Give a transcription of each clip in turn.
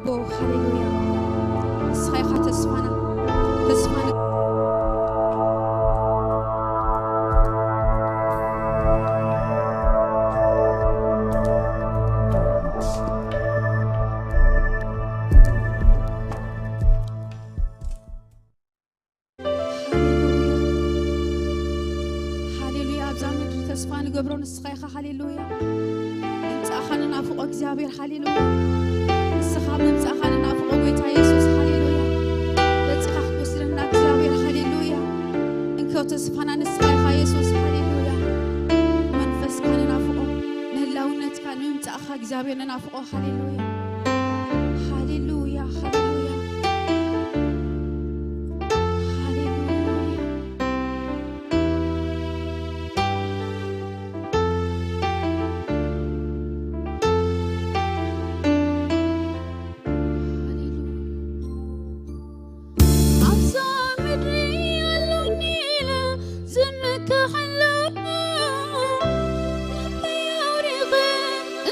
ኦ፣ ሃሌሉያ። ንስኻ ኢኻ ተስፋና፣ ተስፋና። ሃሌሉያ። ሃሌሉያ። ኣብዛ ምድሪ ተስፋ ንገብሮ ንስኻ ኢኻ። ሃሌሉያ። ምምጻእኻ ንናፍቖ እግዚኣብሔር። ሃሌሉያ። ንስኻ ምምጻእኻ ንናፍቖ ጎይታ የሱስ። ሃሌሉያ። ገጽኻ ክትወስደና እግዚኣብሔር። ሃሌሉያ። እንኮ ተስፋና ንስኻ ኢኻ የሱስ። ሃሌሉያ። መንፈስካ ንናፍቖ፣ ንህላውነትካ ንምምጻእኻ እግዚኣብሔር ንናፍቖ። ሃሌሉያ። ሃሌሉያ፣ ሃሌሉያ። ሃሌሉያ። ኣብዛ ምድሪ ኣሎኒ ኢለ ዝምክሐሉ፣ ልበይ ኣውሪቐ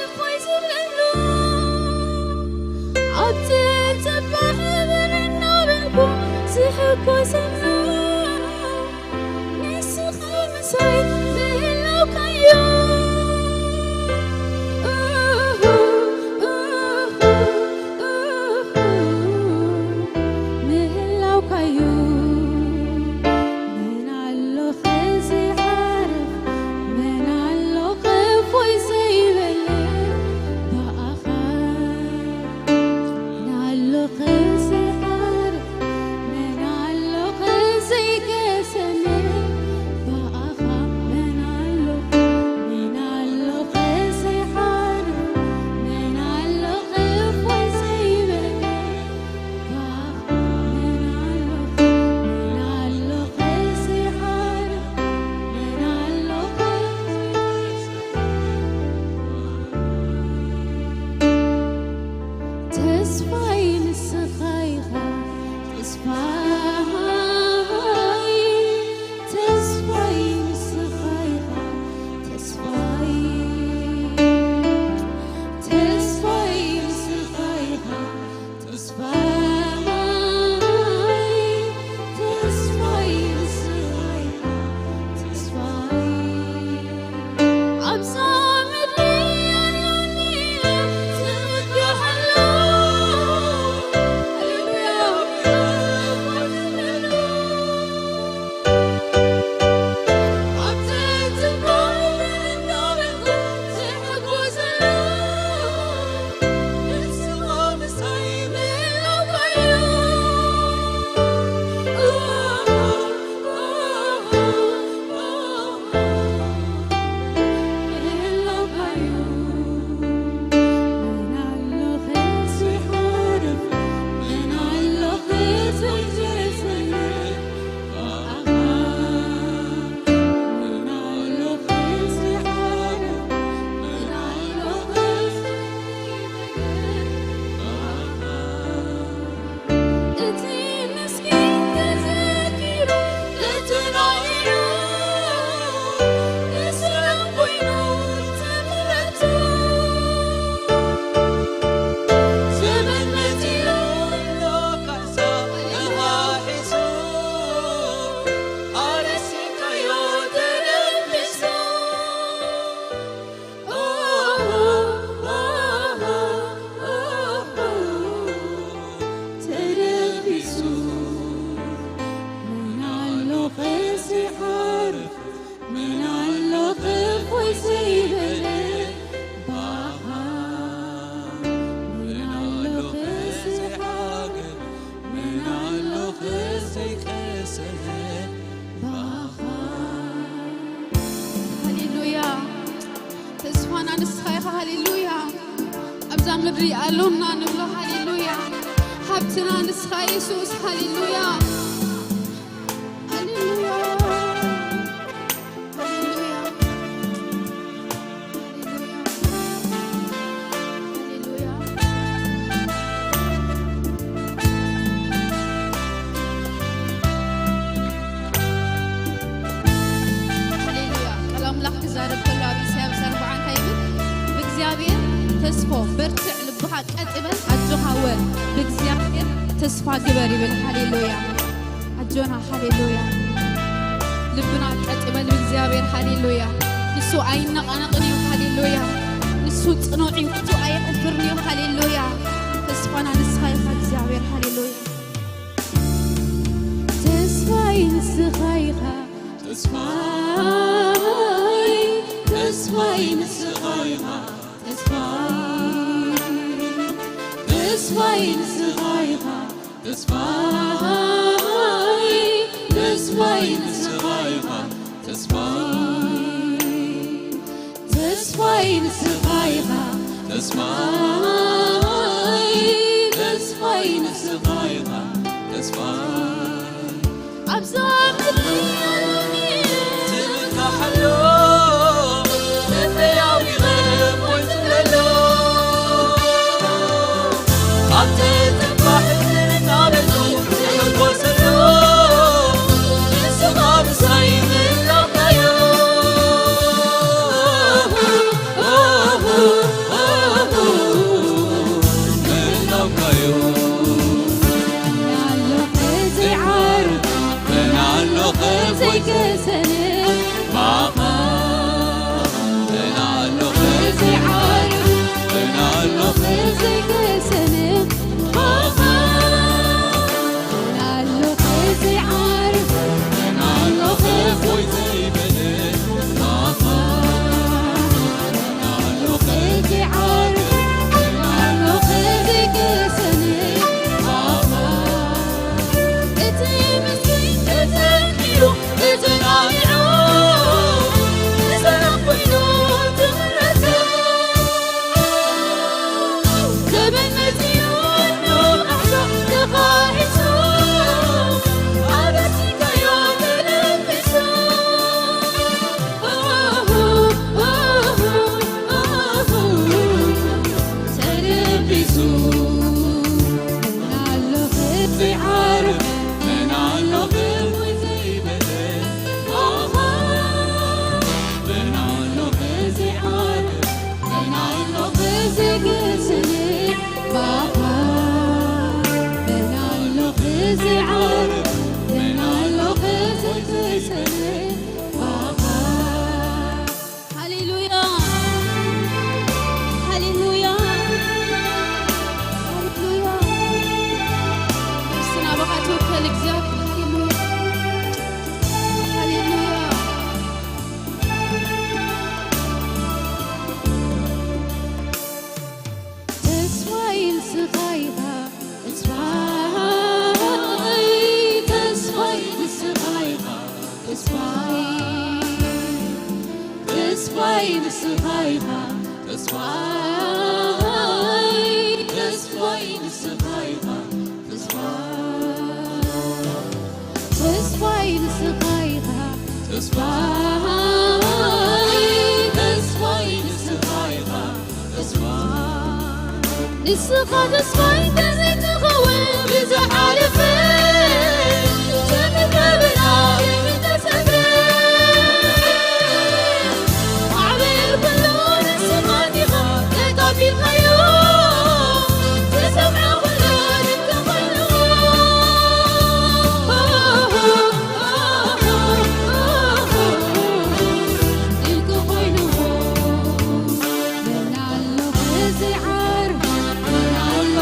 እፎይ ዝብለሉ፣ ኣብቲ ጽባሕ ብር እናበልኩ ዝሕጎሰሉ፣ ንስኻ ምሳይ ምህላውካዮ። ምህላውካዩ። መን ኣሎ ከዘይዓርፍ፣ መን ኣሎ ከፎይ ዘይበለ ብኣኻ። መን ኣሎ ከዘይዓርፍ፣ መን ኣሎ ከዘይገሰነ ብኣኻ። መን ኣሎ፣ መን ኣሎ ከዘይዓርፍ፣ መን ኣሎ ከፎይ ዘይበለ ተስፋይ ንስኻ ኢኻ፣ ተስፋይ፣ ተስፋይ ንስኻ ኢኻ፣ ተስፋይ፣ ተስፋይ ንስኻ ኢኻ። ተስፋይ፣ ተስፋይ፣ ተስፋይ፣ ተስፋይ። ኣብዛ ምድሪ ኣሎኒ ዝምክሐሉ። ሃሌሉያ። ሃሌሉያ። ተስፋና ንስኻ ኢኻ። ሃሌሉያ። ኣብዛ ምድሪ ኣሎና ንብሎ። ሃሌሉያ። ሃብትና ንስኻ የሱስ። ሃሌሉያ። ሃሌሉያ። ሃሌሉያ። ሃሌሉያ። ሃሌሉያ። ሃሌሉያ። ቃል ኣምላኽ ክዛረብ ከሎ ኣብ ኢሳያስ ኣርብዓ እንታይ ይብል? ብእግዚኣብሔር ተስፎ፣ በርትዕ፣ ልብኻ ቀጥ ይበል፣ ኣጆኻ ወር። ተስፋ ግበር ይብል። ሃሌሉያ። ኣጆና፣ ሃሌሉያ። ልብና ቀጥ ይበል ብእግዚኣብሔር። ሃሌሉያ። ንሱ ኣይነቓነቕን እዩ። ሃሌሉያ። ንሱ ጽኑዕ እዩ። ፍጹም ኣይሕፍርን እዩ። ሃሌሉያ። ተስፋና ንስኻ ኢኻ እግዚኣብሔር። ሃሌሉያ። ተስፋይ ንስኻ ኢኻ። ተስፋይ፣ ተስፋይ ንስኻ ኢኻ። ተስፋይ፣ ተስፋይ ንስኻ ኢኻ። ተስፋይ፣ ተስፋይ ንስኻ ኢኻ። ተስፋይ፣ ተስፋይ ንስኻ ኢኻ። ተስፋይ፣ ተስፋይ ንስኻ ኢኻ። ተስፋይ ኣብዛ ምድሪ ትብካሕ ኣሎ፣ መፍለያዊ ቐሞይ ትብለሎ። ኣብ ተጠባሒ እናበልኩ ትሕጎሰሉ፣ ንስኻ ምሳይ ምህላውካዮ። ምህላውካዮ። መን ኣሎ ዘይዓርፍ፣ መን ኣሎ ዘይከሰነ፣ ባኻ። መን ኣሎ ዘይዓርፍ፣ መን ኣሎ ዘይከሰነ፣ ባኻ። መን ኣሎ ዘይዓርፍ፣ መን ኣሎ ዘይበለ፣ ባኻ። መን ኣሎ ዘይዓርፍ፣ መን ኣሎ ዘይከሰነ፣ ባኻ። እቲ ምስኪን ተጸንኪሩ ተጸናኒዑ፣ ንሰላም ኮይኑ ትምረተ። ዘበን መጺኡ፣ ኣሕዛብ ተኻሒሱ፣ ኣበርቲካዮ ተለቢሱ። ተለቢሱ። መን ኣሎ ዘይዓርፍ፣ መን ኣሎ ዘይበለ፣ ባኻ። መን ኣሎ ዘይዓርፍ፣ መን ኣሎ ዘይገሰነ፣ ባኻ። መን ኣሎ ዘይዓርፍ፣ መን ኣሎ ዘይገሰነ፣ ባኻ። ሃሌሉያ። ሃሌሉያ። ሃሌሉያ። ነፍስና ብኻ ትውከል እግዚኣብሔር። ሃሌሉያ። ሃሌሉያ። ተስፋይ ንስኻ ኢኻ። ተስፋይ፣ ተስፋይ ንስኻ ኢኻ። ተስፋይ፣ ተስፋይ ንስኻ ኢኻ። ተስፋይ፣ ተስፋይ ንስኻ ኢኻ። ተስፋይ፣ ተስፋይ ንስኻ ኢኻ። ተስፋይ፣ ተስፋይ ንስኻ ኢኻ። ተስፋ። ንስኻ ተስፋይ እንተዘይትኸውን ብዙሕ ሓለፈ። ዘመን ናብና ምተሰፍረ። ማዕበል ኩሉ ንስኻ ዲኻ ተቐቢልካዮ። ዝሰምዖ ኩሉ ድንቂ ኮይኑ። ድንቂ ኮይኑ። መን ኣሎ ዘይዓርፍ፣ መን ኣሎ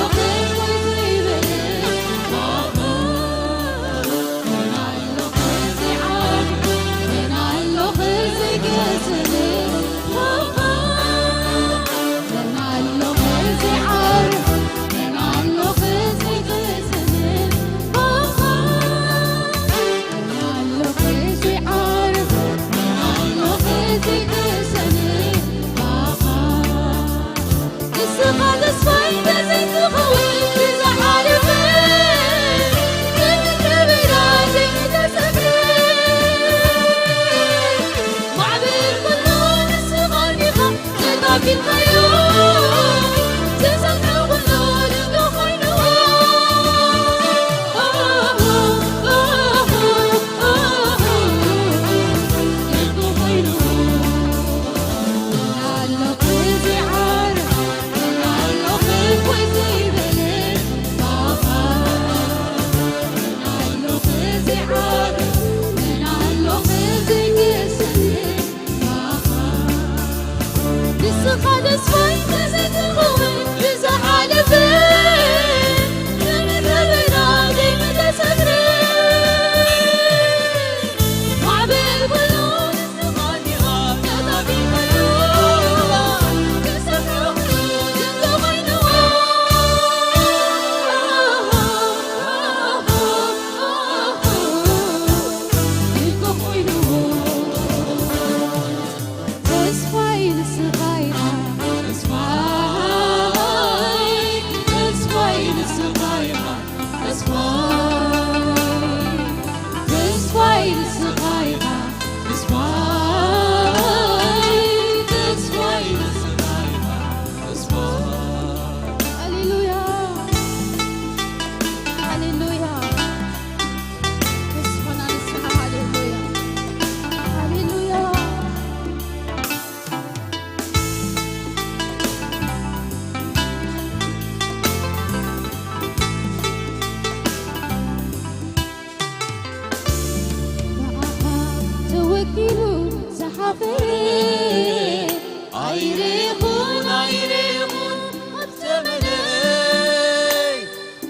ኣይሬኹን ኣይሬኹን ኣብ ዘመነይ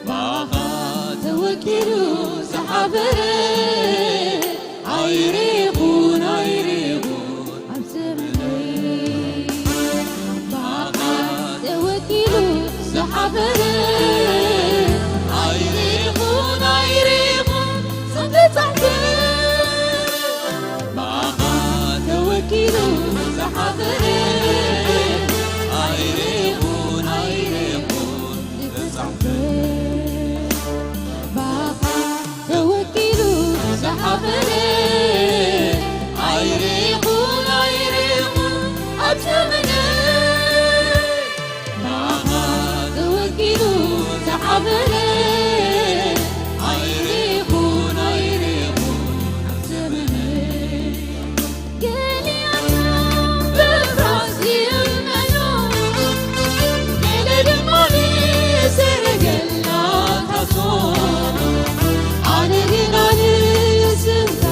ባኻ ተወኪሉ ዝሓፈረ ኣይሬኹን ኣይሬኹን ኣብ ዘመነይ ባኻ ተወኪሉ ዝሓፈረ ኣይሬኹን ኣይሬኹን ዝብጻሕተ ባኻ ተወኪሉ ዝሓፈረ ኣይሬኹን ኣይሬኹን ዝብጻሕተ ባኻ ተወኪሉ ዝሓፈረ ኣይሬኹን ኣይሬኹን ኣብ ዘመነ ባኻ ተወኪሉ ዝሓፈረ ኣይሬኹን ኣይሬኹን ኣብ ዘመነ ገሊኣቶም ብፍራስ ይእመኑ፣ ገለ ድማ ብሰረገላታቶም። ኣነ ግና ንስምካ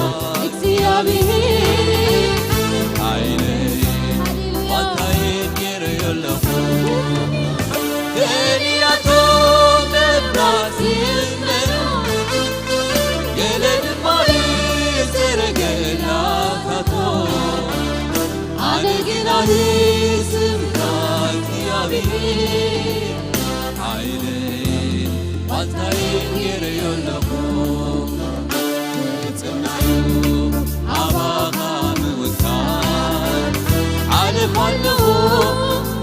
እግዚኣብሔር ሓይለይ ሃሌሉያ። ዋልታዬ ገይረዮ ኣለኹ። ገሊኣቶም ብፍራስ ይእመኑ፣ ገለ ድማ ብሰረገላታቶም። ኣነ ግና ንስምካ እግዚኣብሔር ሓይለይ ዋልታዬ ገይረዮ ኣለኹ። ክጽናዩ ኣባኻ ምውካል ዓለም ኣለዎ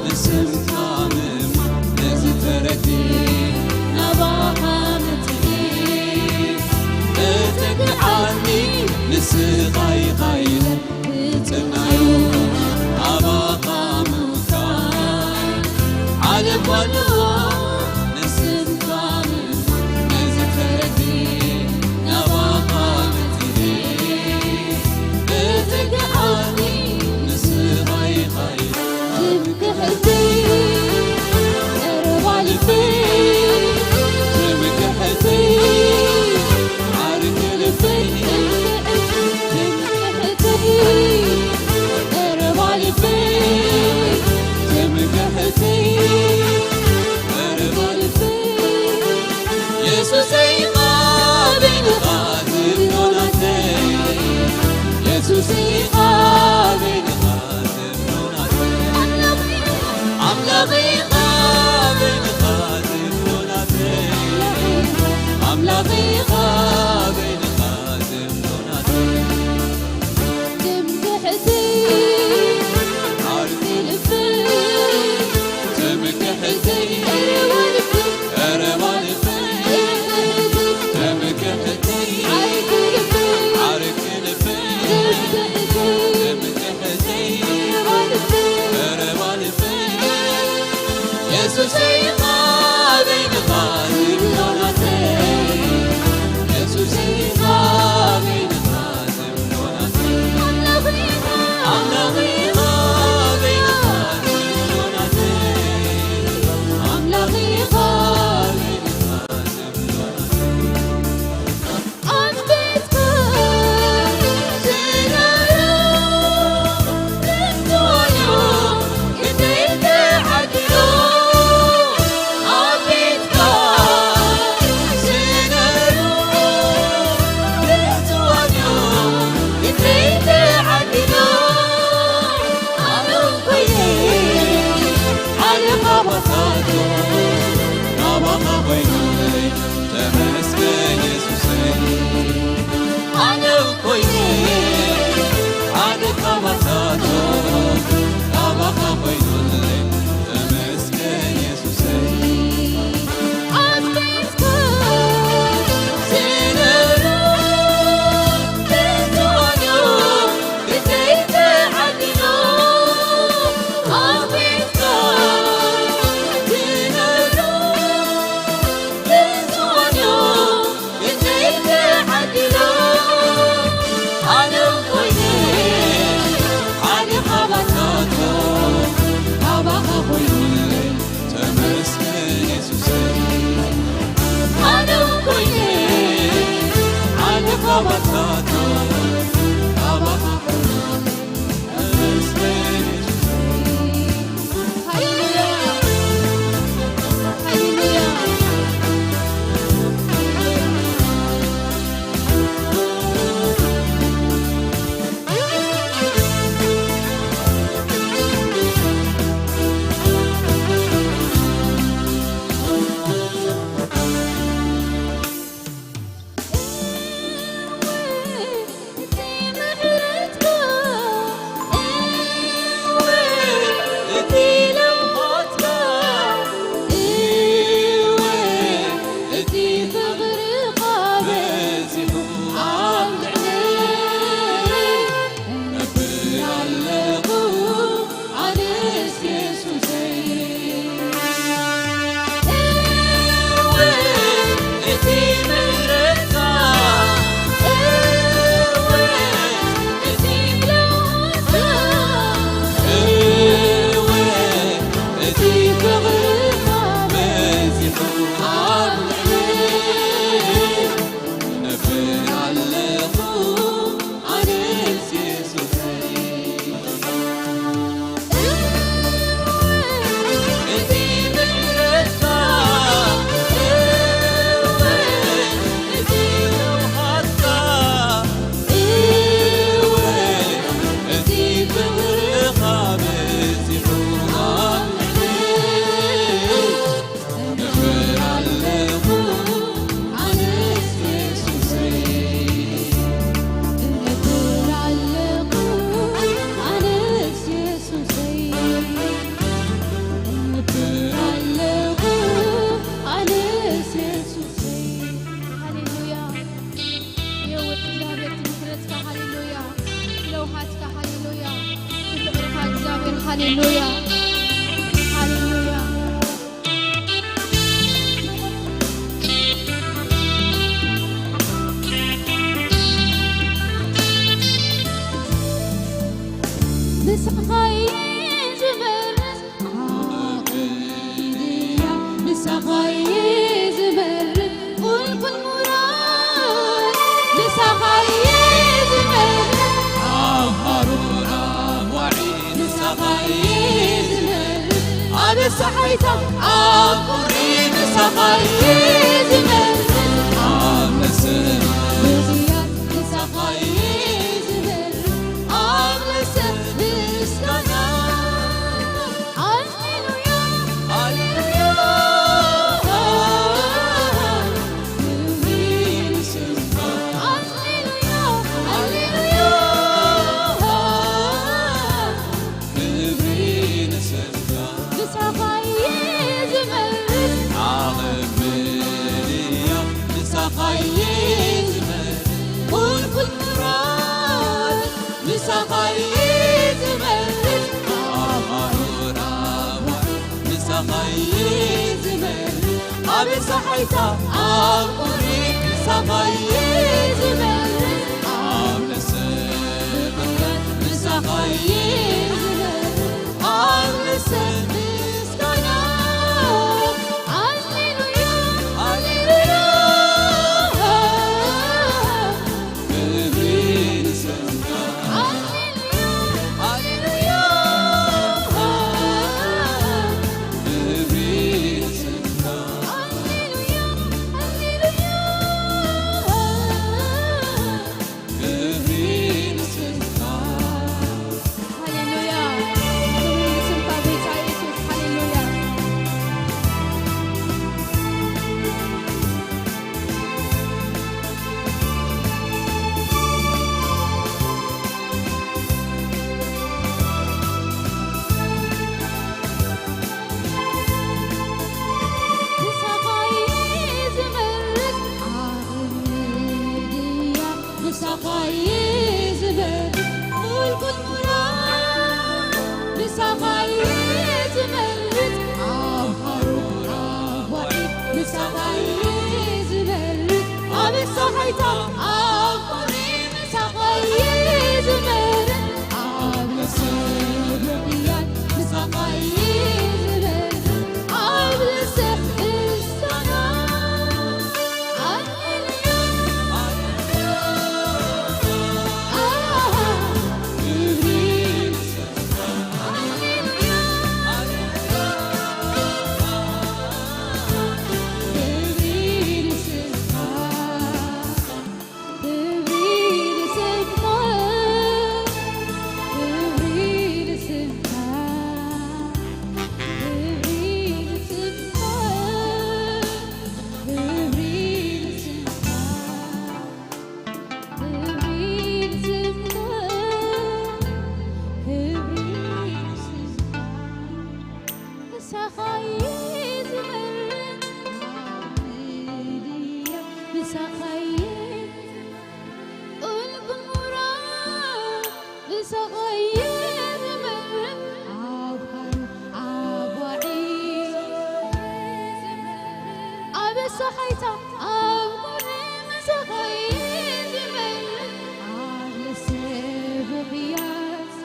ንስምካ ምም-፣ ነዚ ተረዲ ናባኻ መጽኢ እተግዓኒ ንስኻ ኢኻ ኢለ ክጽናዩ ኣባኻ ምውካል ዓለም ኣለዎ ንስምካ ምም-፣ ነዚ ተረዲ ናባኻ መጽኢ እተግዓኒ ንስኻ ኢኻ ኢለ ትምክሕተይ ቀረባ ልበይ ትምክሕተይ ዓርኪ ልበይ ትምክሕተይ ቀረባ ልበይ ትምክሕተይ ቀረባ ልበይ የሱሰይ ኢኻ በይንኻ ትብሎ ናተይ የሱሰይ ኢኻ በይንኻ ኣምላኽ ኢኻ በይንኻ ትብሎ ናተይ ኣምላኽ ኢኻ በይንኻ ትብሎ ናተይ ትምክሕተይ ዓርኪ ልበይ ትምክሕተይ ቀረባ ልበይ ትምክሕተይ ዓርኪ ልበይ የሱሰይ ኢኻ በይንኻ ዝብሎ ናተይ ሃሌሉያ፣ ሃሌሉያ። ንስኻ እየ ዝመርጽ፣ ኣቕሊልያ፣ ንስኻ እየ ዝመርጽ፣ ቁልቁል ሙራድ ንስኻ እየ ዝመርጽ፣ ኣብ ሃሩር ኣዋዒ ንስኻ እየ ዝመርጽ፣ ኣብ ጸሓይታ ኣብ ቁሪ ንስኻ እየ ዝመርጽ፣ ኣብ መስል ምኽያት ንስኻ እየ ዝመርጽ፣ ኣብ መስል ምስጋና። ሃሌሉያ፣ ሃሌሉያ፣ ክብሪ ንስምካ። ሃሌሉያ፣ ሃሌሉያ፣ ክብሪ ንስምካ። ምሳኻ እየ ዝመርጽ። ዓለም ምልያ ምሳኻ እየ ዝመርጽ። ቁልቁል ምራድ ምሳኻ እየ ዝመርጽ፣ ኣብ ሃሩር ኣዋዒ ምሳኻ እየ ዝመርጽ፣ ኣብ ጸሓይታ ኣብ ቁሪ ምሳኻ እየ ዝመርጽ፣ ኣብ ለሰብእያ ምሳኻ እየ ዝመርጽ፣ ኣብ ለሰብ ምስጋና። ሃሌሉያ፣ ሃሌሉያ። ሃሌሉያ። ክብሪ ንስምካ ጎይታ የሱስ። ሃሌሉያ። ምሳኻ እየ ዝመርጽ፣ ዓቕሊ ድያ ምሳኻ እየ ዝመርጽ፣ ቁልቁል ሙራድ ምሳኻ እየ ዝመርጽ፣ ኣብ ሃሩር ኣዋዒ ምሳኻ እየ ዝመርጽ፣ ኣብ ጸሓይታ ኣብ ቁሪ ምሳኻ እየ ዝመርጽ፣ ኣብ ለሰብ ምኽያድ ምሳኻ እየ ዝመርጽ፣ ኣብ ለሰብ ምስጋና። ሃሌሉያ፣ ሃሌሉያ፣ ክብሪ ምሳኻ እየ ዝመርጽ፣ ምሳኻ እየ ቁልቁል ሙራድ ምሳኻ እየ ዝመርጽ፣ ኣብ ሃሩር ኣዋዒ ኣብ ጸሓይታ ኣብ ቁሪ ምሳኻ እየ ዝመርጽ፣ ኣብ ለሰብ ምኽያድ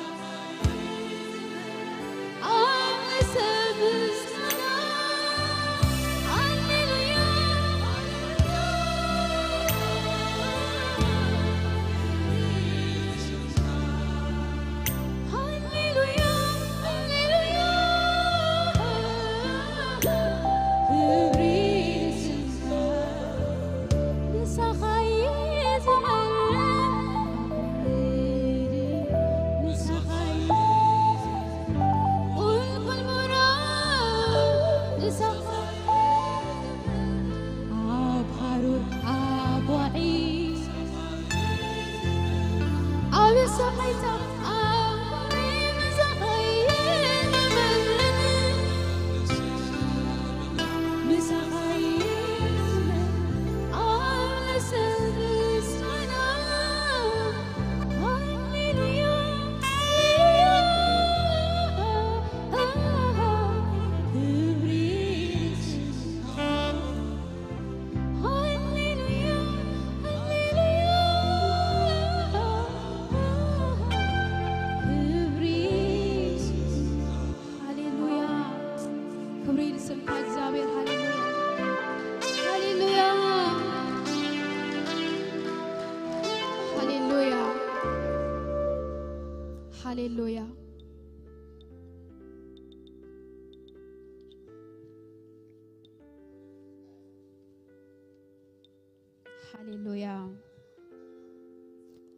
ሃሌሉያ። ሃሌሉያ።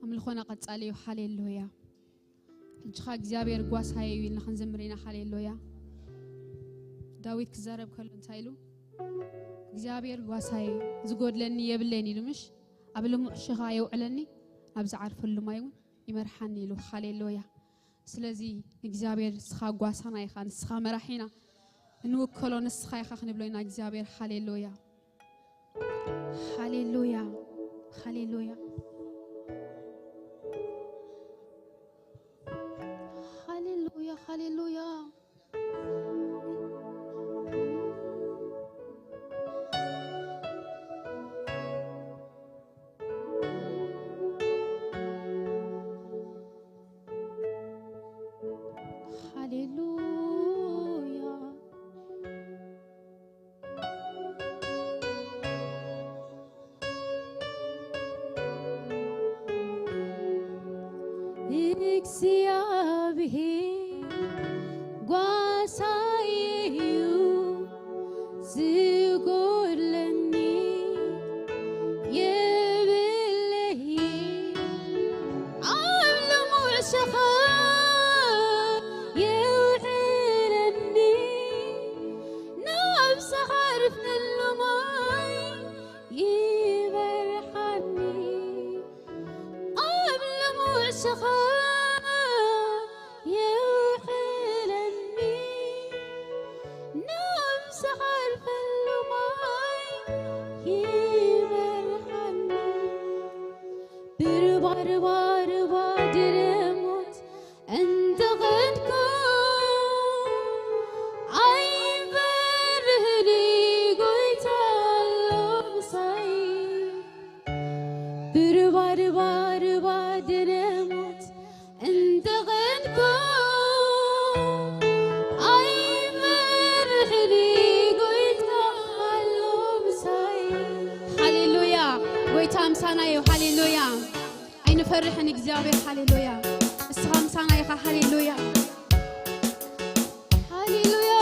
ኣምልኾና ቀጻሊ እዩ። ሃሌሉያ። ሕጂ ኸኣ እግዚኣብሔር ጓሳየ እዩ ኢልና ክንዝምር ኢና። ሃሌሉያ። ዳዊት ክዛረብ ከሎ እንታይ ኢሉ? እግዚኣብሔር ጓሳየ፣ ዝጎድለኒ የብለይን ኢሉ፣ ምሽ? ኣብ ልሙዕ ሽኻ የውዕለኒ፣ ኣብ ዝዓርፈሉ ማይ እውን ይመርሓኒ ኢሉ። ሃሌሉያ። ስለዚ እግዚኣብሔር ንስኻ ጓሳና ኢኻ፣ ንስኻ መራሒና፣ እንውከሎ ንስኻ ኢኻ ክንብሎ ኢና እግዚኣብሔር። ሃሌሉያ። ሃሌሉያ። ሃሌሉያ። ሃሌሉያ። ሃሌሉያ። ሃሌሉያ። እግዚኣብሔር ጓሳየ እዩ፣ ዝጎድለኒ የብለይን። ኣብ ልሙዕ ሽኻ የውዕለኒ፣ ናብ ዝዓርፈሉ ማይ ይመርሓኒ። ኣብ ልሙዕ ሽኻ የውዕለኒ፣ ናብ ዝዓርፈሉ ማይ ይመርሓኒ። ብሩባ ሩባ ሩባ ድረሞት እንተ ኸድኩ ኣይፈርህን፣ ጎይታ ኣሎ ምሳይ። ብሩባ ሩባ ሩባ ድረሞት እንተ ኸድኩ ኣይፈርህን፣ ጎይታ ኣሎ ምሳይ። ሃሌሉያ። ጎይታ ምሳና እዩ። ሃሌሉያ። ኣይንፈርሕን እግዚኣብሔር። ሃሌሉያ። እስኻ ምሳና ኢኻ። ሃሌሉያ። ሃሌሉያ።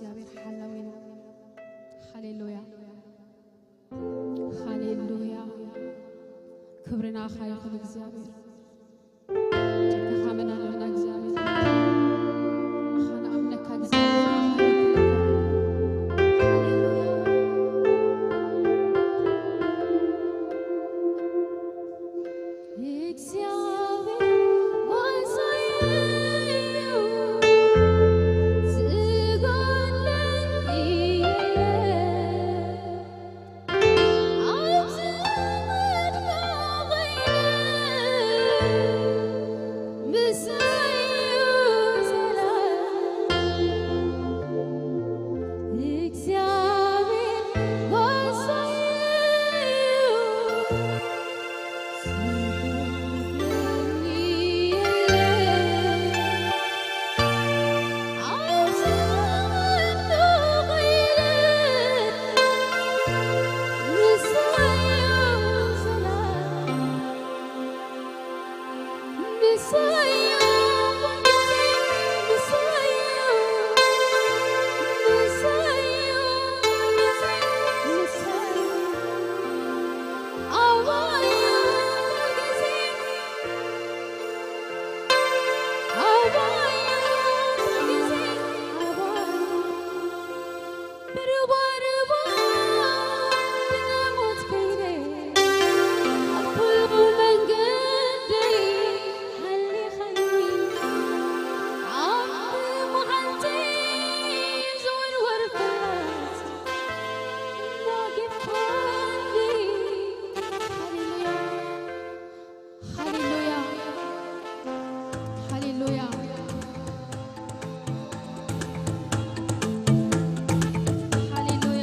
እግዚኣብሔር ሓላዊና። ሃሌሉያ፣ ሃሌሉያ። ክብሪ ንዓኻ ይኹን እግዚኣብሔር። ከመናለና እግዚኣብሔር። ንዓኻ ንኣምነካ እግዚኣብሔር። እግዚኣብሔር ዋሳይ እዩ፣ ዝጎድለኒ የለን። ሃሌሉያ፣ ሃሌሉያ፣ ሃሌሉያ።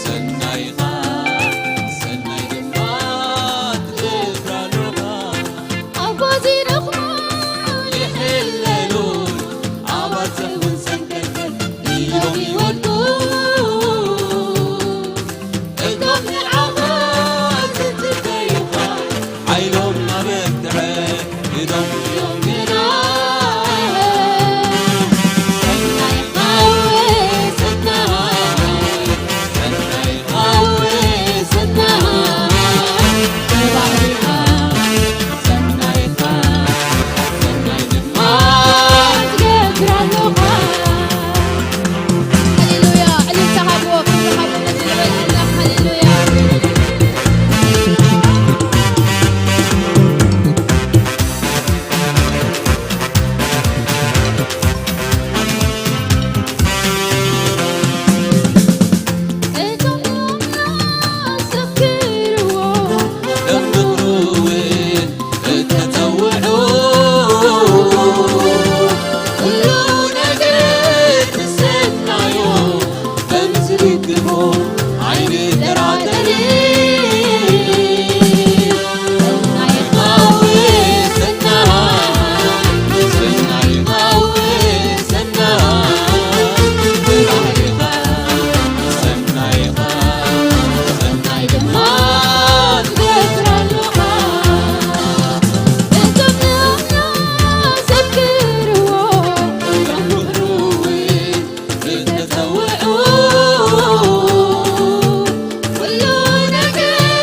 ሰናይኻ፣ ሰናይ ድማ ትገብር ኣሎኻ። ኣባዚ ደኽሞ ይሕለሉ፣ ኣባጽሕ እውን ሰንከልከል ኢሎም ይወድቁ። እቶም ንዓኻ ዝጽበዩኻ፣ ሓይሎም እናበርትዐ፣ ኢዶም እዮም ግና። ሰናይ ሓወይ፣ ሰናይ፣ ሰናይ ሓወይ፣ ሰናይ፣ ተባሪኻ፣ ሰናይኻ፣ ሰናይ ድማ ትገብር ኣሎኻ። ሃሌሉያ። እልልታ ሃብዎ፣ ክብሪ ሃብዎ ነቲ ልዑል ኣምላኽ። ሃሌሉያ። እቶም ዮና ዘክርዎ፣ ንፍቕሩ እውን እተጸውዑ፣ ኩሉ ነገር ክሰናዮ፣ በምስሊ ክፉ ኣይንጠራጠር። ሰናይ ሓወይ ሰናይ፣ ሰናይ ሓወይ ሰናይ፣ ብባህሪኻ ሰናይ ኢኻ፣ ሰናይ ድማ ትገብር ኣሎኻ። እቶም ንኣና ዘክርዎ፣ እቶም ምኽሩ እውን ዝተጸውዑ፣ ኩሉ ነገር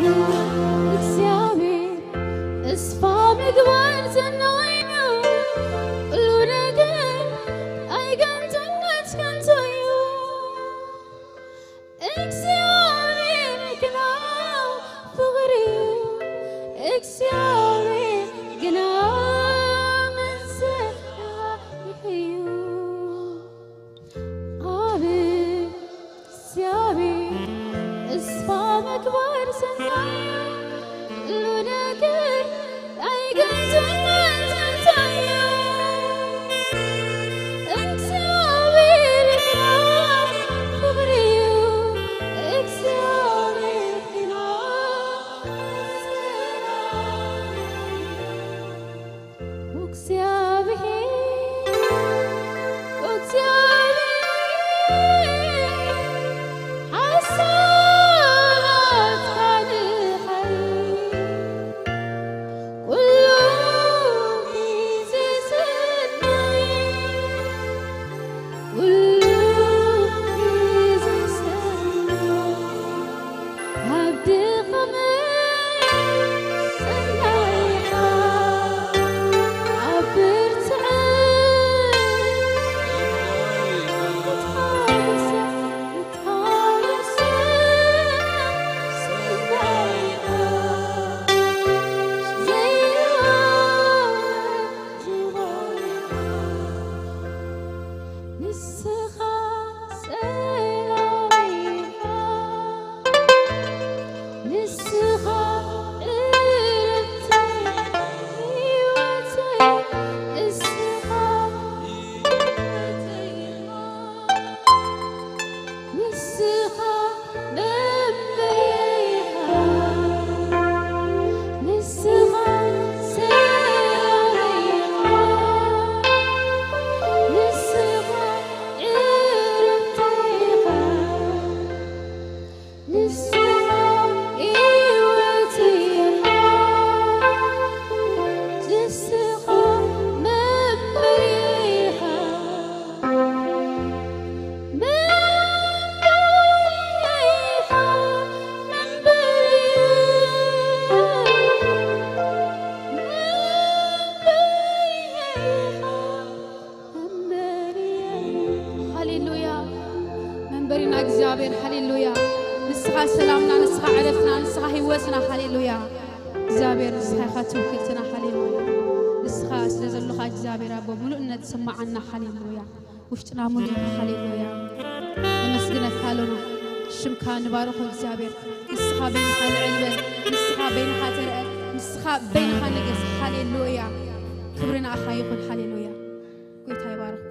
እግዚኣብሔር ተስፋ ምግባር ዘናዩ ኩሉ ነገር ኣይገንዘነት ከንቱ እዩ። እግዚኣብሔር ግና ፍቕሪ እዩ። እግዚኣብሔር ግና መሰላሕ እዩ። ኣብ እግዚኣብሔር ተስፋ ምግባር ሰናይ እዩ። ኩሉ ነገር ኣይገንዘነት ከንቱ እዩ። እግዚኣብሔር ግና ፍቕሪ እዩ። እግዚኣብሔር ግና እግዚኣብሔር፣ እግዚኣብሔር፣ ሓሳባትካ ንሓይ፣ ኩሉ ግዜ ሰናይ፣ ኩሉ ግዜ ሰናይ። ኣብ ድኻመይ ሰናይ ኢኻ፣ ኣብ ብርትዐይ እትሓወስ፣ እትሓወስ ሰናይ ኢኻ። ዘይወ ንስኻ ሰላም ኢኻ፣ ንስኻ እረፍተይ ህይወተይ፣ ንስኻ ህይወተይ ኢኻ። ንስኻ መምህረይ ኢኻ፣ ንስኻ ሰላመይ ኢኻ፣ ንስኻ ዕረፍተይ ኢኻ፣ ንስኻ ህይወተይ ኢኻ፣ ንስኻ መምህረይ ኢኻ። ሃሌሉያ። መንበሪና እግዚኣብሔር፣ ሃሌሉያ። ንስኻ ሰላምና፣ ንስኻ ዕረፍትና፣ ንስኻ ህይወትና፣ ሃሌሉያ። እግዚኣብሔር ንስኻ ኢኻ ትውክልትና፣ ሃሌሉያ። ንስኻ ስለ ዘለኻ እግዚኣብሔር ኣቦ ምሉእነት ስማዓና፣ ሃሌሉያ። ውሽጥና ሙሉ እዩ። ሃሌሉያ። ነመስግነካ ኣሎና። ሽምካ ንባርኾ እግዚኣብሔር። ንስኻ በይንኻ ልዕል በል። ንስኻ በይንኻ ተረአ። ንስኻ በይንኻ ንገስ። ሃሌሉያ። ክብሪ ንኣኻ ይኹን። ሃሌሉያ። ጎይታ ይባርኽኩም።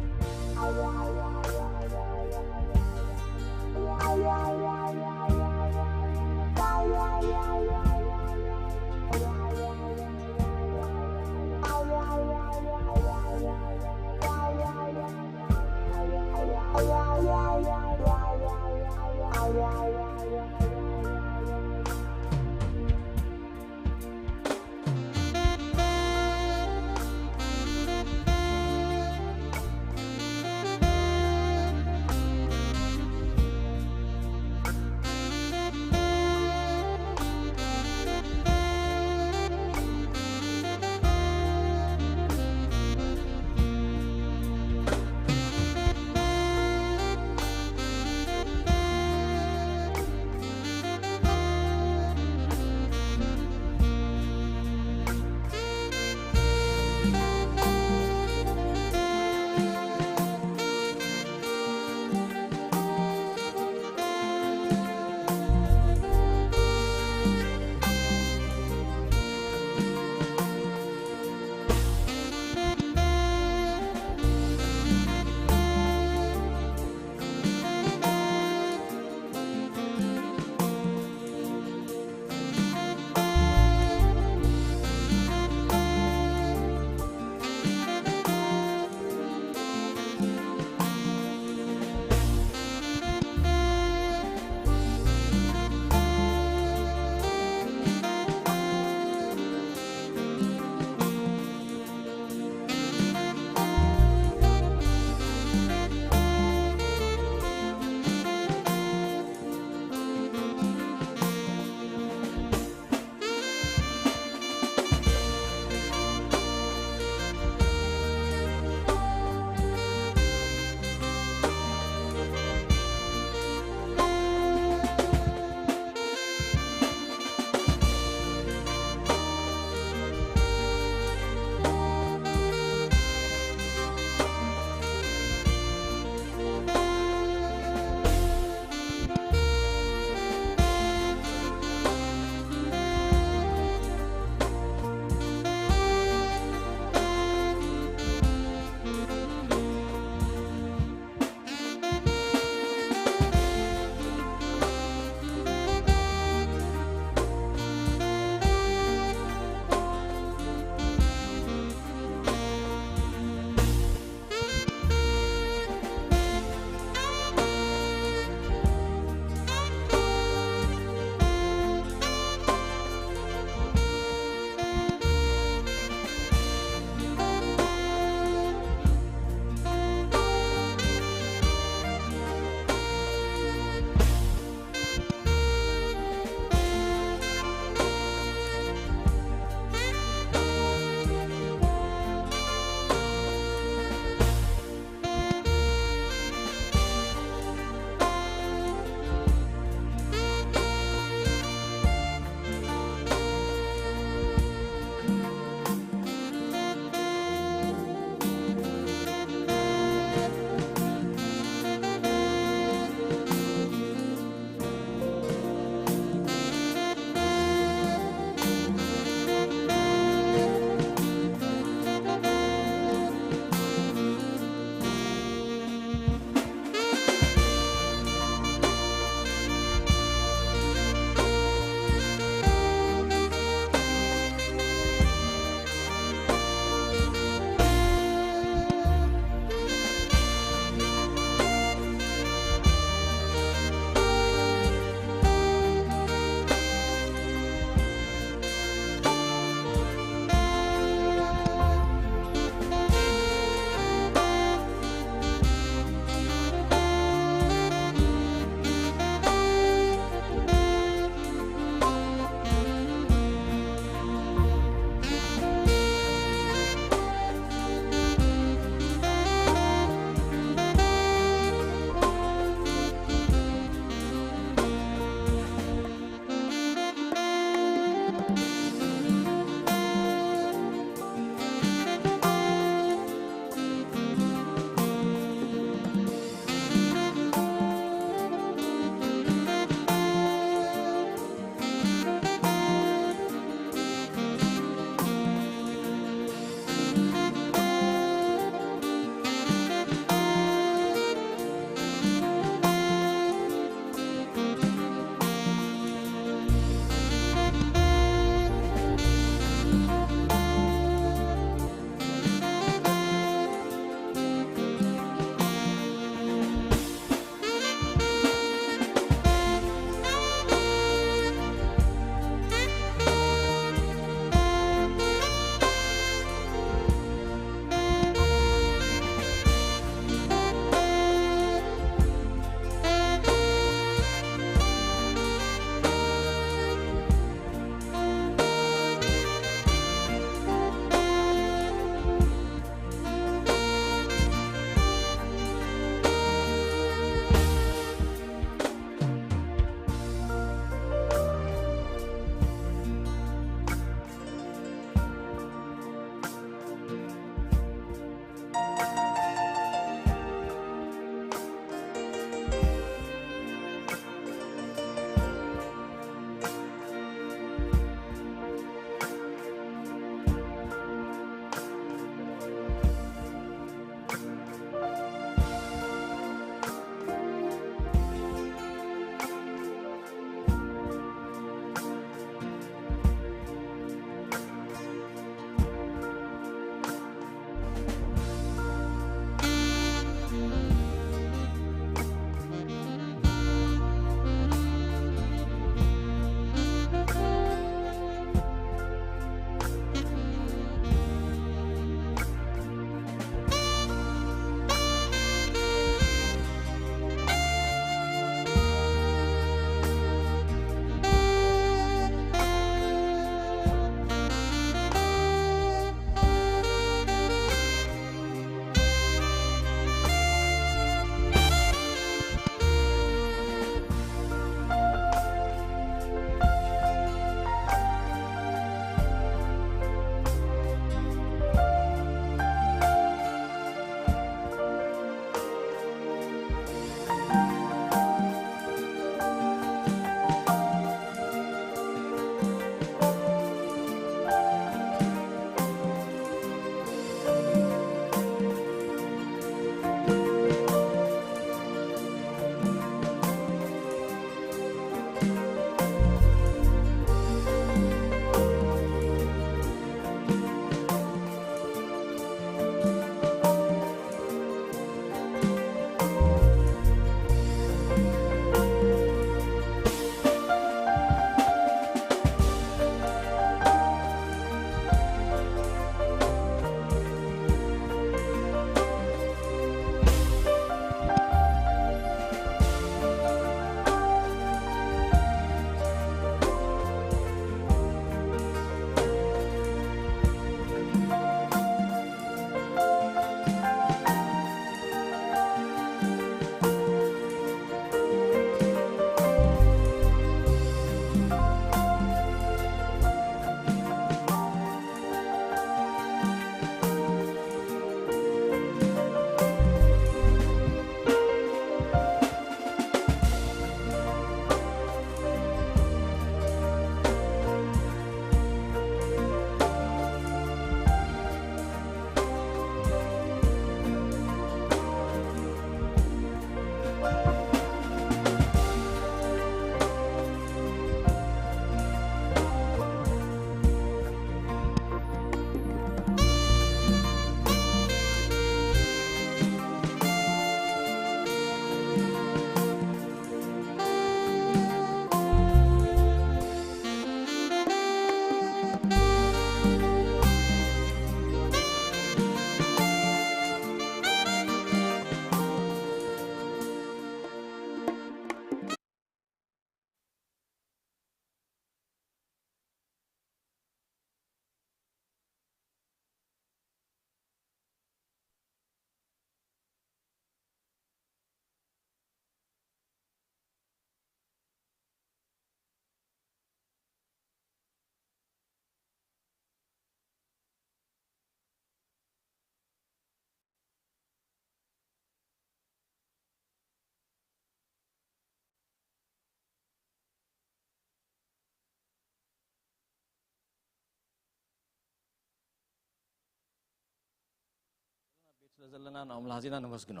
ዘለና ንኣምላኽ ዚና ነመስግኖ።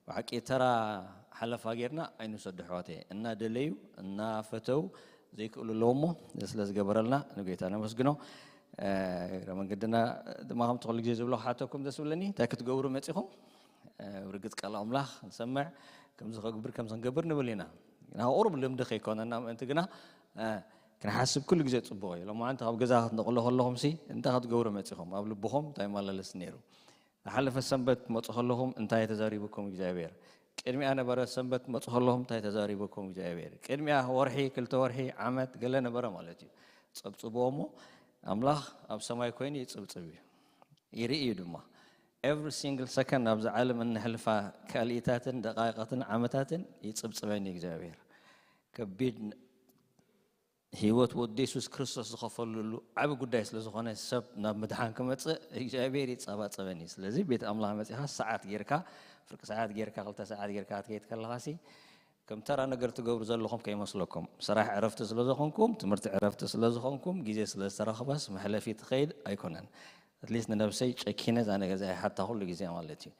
ብሓቂ ተራ ሓለፋ ጌርና ኣይንውሰዶ ኣሕዋተይ። እናደለዩ እናፈተው ዘይክእሉ ኣለዎ እሞ፣ ስለ ዝገበረልና ንጌታ ነመስግኖ። እግረ መንገድና ድማ ከምቲ ኩሉ ግዜ ዝብሎ ክሓተኩም ደስ ብለኒ፣ እንታይ ክትገብሩ መጺኹም? ብርግጽ ቃል ኣምላኽ ንሰምዕ፣ ከምዚ ከግብር ከምዚ ክንገብር ንብል ኢና። ግና ቁሩብ ልምዲ ከይኮነና ምእንቲ ግና ክንሓስብ ኩሉ ግዜ ጽቡቕ እዩ። ሎማዓንቲ ካብ ገዛ ክትነቕሎ ከለኹምሲ እንታይ ክትገብሩ መጺኹም? ኣብ ልብኹም እንታይ ይመላለስ ነይሩ? ዝሓለፈ ሰንበት ትመጹ ከለኹም እንታይ ተዛሪብኩም እግዚኣብሔር? ቅድሚኣ ነበረ ሰንበት ትመጹ ከለኹም እንታይ ተዛሪብኩም እግዚኣብሔር? ቅድሚኣ ወርሒ፣ ክልተ ወርሒ፣ ዓመት ገለ ነበረ ማለት እዩ። ጸብጽብዎ እሞ ኣምላኽ ኣብ ሰማይ ኮይኑ ይጽብጽብ እዩ። ይርኢ እዩ ድማ። Every single second ኣብዚ ዓለም እንሕልፋ ካልኢታትን ደቃይቃትን ዓመታትን ይጽብጽበኒ እግዚኣብሔር። ከቢድ ህይወት ወዲ የሱስ ክርስቶስ ዝኸፈለሉ ዓቢ ጉዳይ ስለ ዝኾነ ሰብ ናብ ምድሓን ክመጽእ እግዚኣብሔር ይጸባጸበኒ። ስለዚ ቤት ኣምላኽ መጺኻ ሰዓት ጌርካ፣ ፍርቂ ሰዓት ጌርካ፣ ክልተ ሰዓት ጌርካ ክትከይድ ከለኻሲ ከም ተራ ነገር ትገብሩ ዘለኹም ከይመስለኩም። ስራሕ ዕረፍቲ ስለ ዝኾንኩም፣ ትምህርቲ ዕረፍቲ ስለ ዝኾንኩም፣ ግዜ ስለ ዝተረኽበስ መሕለፊ ትኸይድ ኣይኮነን። ኣትሊስት ንነብሰይ ጨኪነ እዛ ነገር እዚኣ ይሓታ ኩሉ ግዜ ማለት እዩ።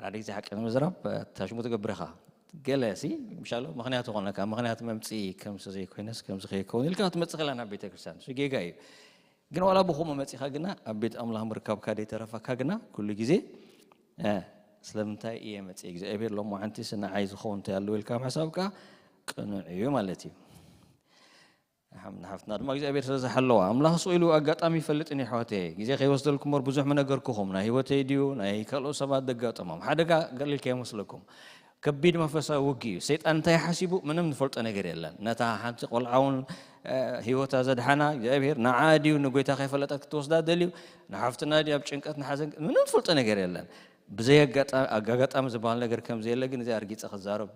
ሓደ ግዜ ሓቂ ንምዝራብ ታሽሙ ትገብር ኢኻ። ገለ ሲ ምሻሎ ምኽንያት ይኾነካ። ምኽንያት መምፅኢ ከምዚ ዘይኮይነስ ከምዚ ከይከውን ኢልካ ክትመፅእ ከላ ናብ ቤተ ክርስቲያን እሱ ጌጋ እዩ። ግን ዋላ ብኹም መፂኻ ግና ኣብ ቤት ኣምላኽ ምርካብካ ደይተረፈካ ግና ኩሉ ግዜ እ፣ ስለምንታይ እየ መፅእ እግዚኣብሔር ሎማዓንቲ ንዓይ ዝኸውን እንታይ ኣለዎ ኢልካ ምሕሳብካ ቅኑዕ እዩ ማለት እዩ። ንሓፍትና ድማ እግዚኣብሔር ስለ ዝሓለዋ ኣምላኽ ስቕ ኢሉ ኣጋጣሚ ይፈልጥን እዩ ኣሕዋተየ። ግዜ ከይወስደልኩም እምበር ብዙሕ ምነገርኩኹም። ናይ ህይወተይ ድዩ ናይ ካልኦት ሰባት ዘጋጠሞም ሓደጋ ገለ ኢልካ ይመስለኩም። ከቢድ መንፈሳዊ ውግእ እዩ። ሰይጣን እንታይ ሓሲቡ ምንም ንፈልጦ ነገር የለን። ነታ ሓንቲ ቆልዓ እውን ህይወታ ዘድሓና እግዚኣብሔር ንዓ ድዩ ንጎይታ ከይፈለጠት ክትወስዳ ደልዩ ንሓፍትና ድዩ ኣብ ጭንቀት ንሓዘን ምንም ንፈልጦ ነገር የለን። ብዘይ ኣጋጣሚ ዝበሃል ነገር ከም ዘየለ ግን እዚ ኣርጊፀ ክዛረብ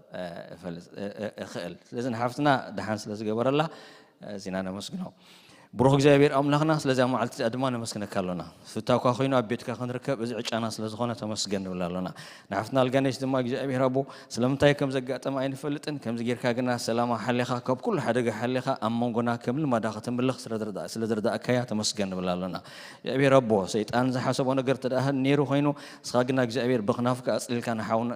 እኽእል። ስለዚ ንሓፍትና ደሓን ስለ ዝገበረላ እዚና ነመስግኖ። ብሩኽ እግዚኣብሔር ኣምላኽና ስለዚኣ መዓልቲ እዚኣ ድማ ነመስግነካ ኣሎና። ፍታውካ ኮይኑ ኣብ ቤትካ ክንርከብ እዚ ዕጫና ስለ ዝኾነ ተመስገን ንብል ኣሎና። ንሓፍትና ኣልጋነሽ ድማ እግዚኣብሔር ኣቦ ስለምንታይ ከም ዘጋጠመ ኣይንፈልጥን፣ ከምዚ ጌርካ ግና ሰላማ ሓሊኻ ካብ ኩሉ ሓደጋ ሓሊኻ ኣብ መንጎና ከም ልማዳ ከተምልኽ ስለ ዝረዳእካያ ተመስገን ንብል ኣሎና። እግዚኣብሔር ኣቦ ሰይጣን ዝሓሰቦ ነገር ተደኣ ነይሩ ኮይኑ ንስኻ ግና እግዚኣብሔር ብኽናፍካ ኣጽሊልካ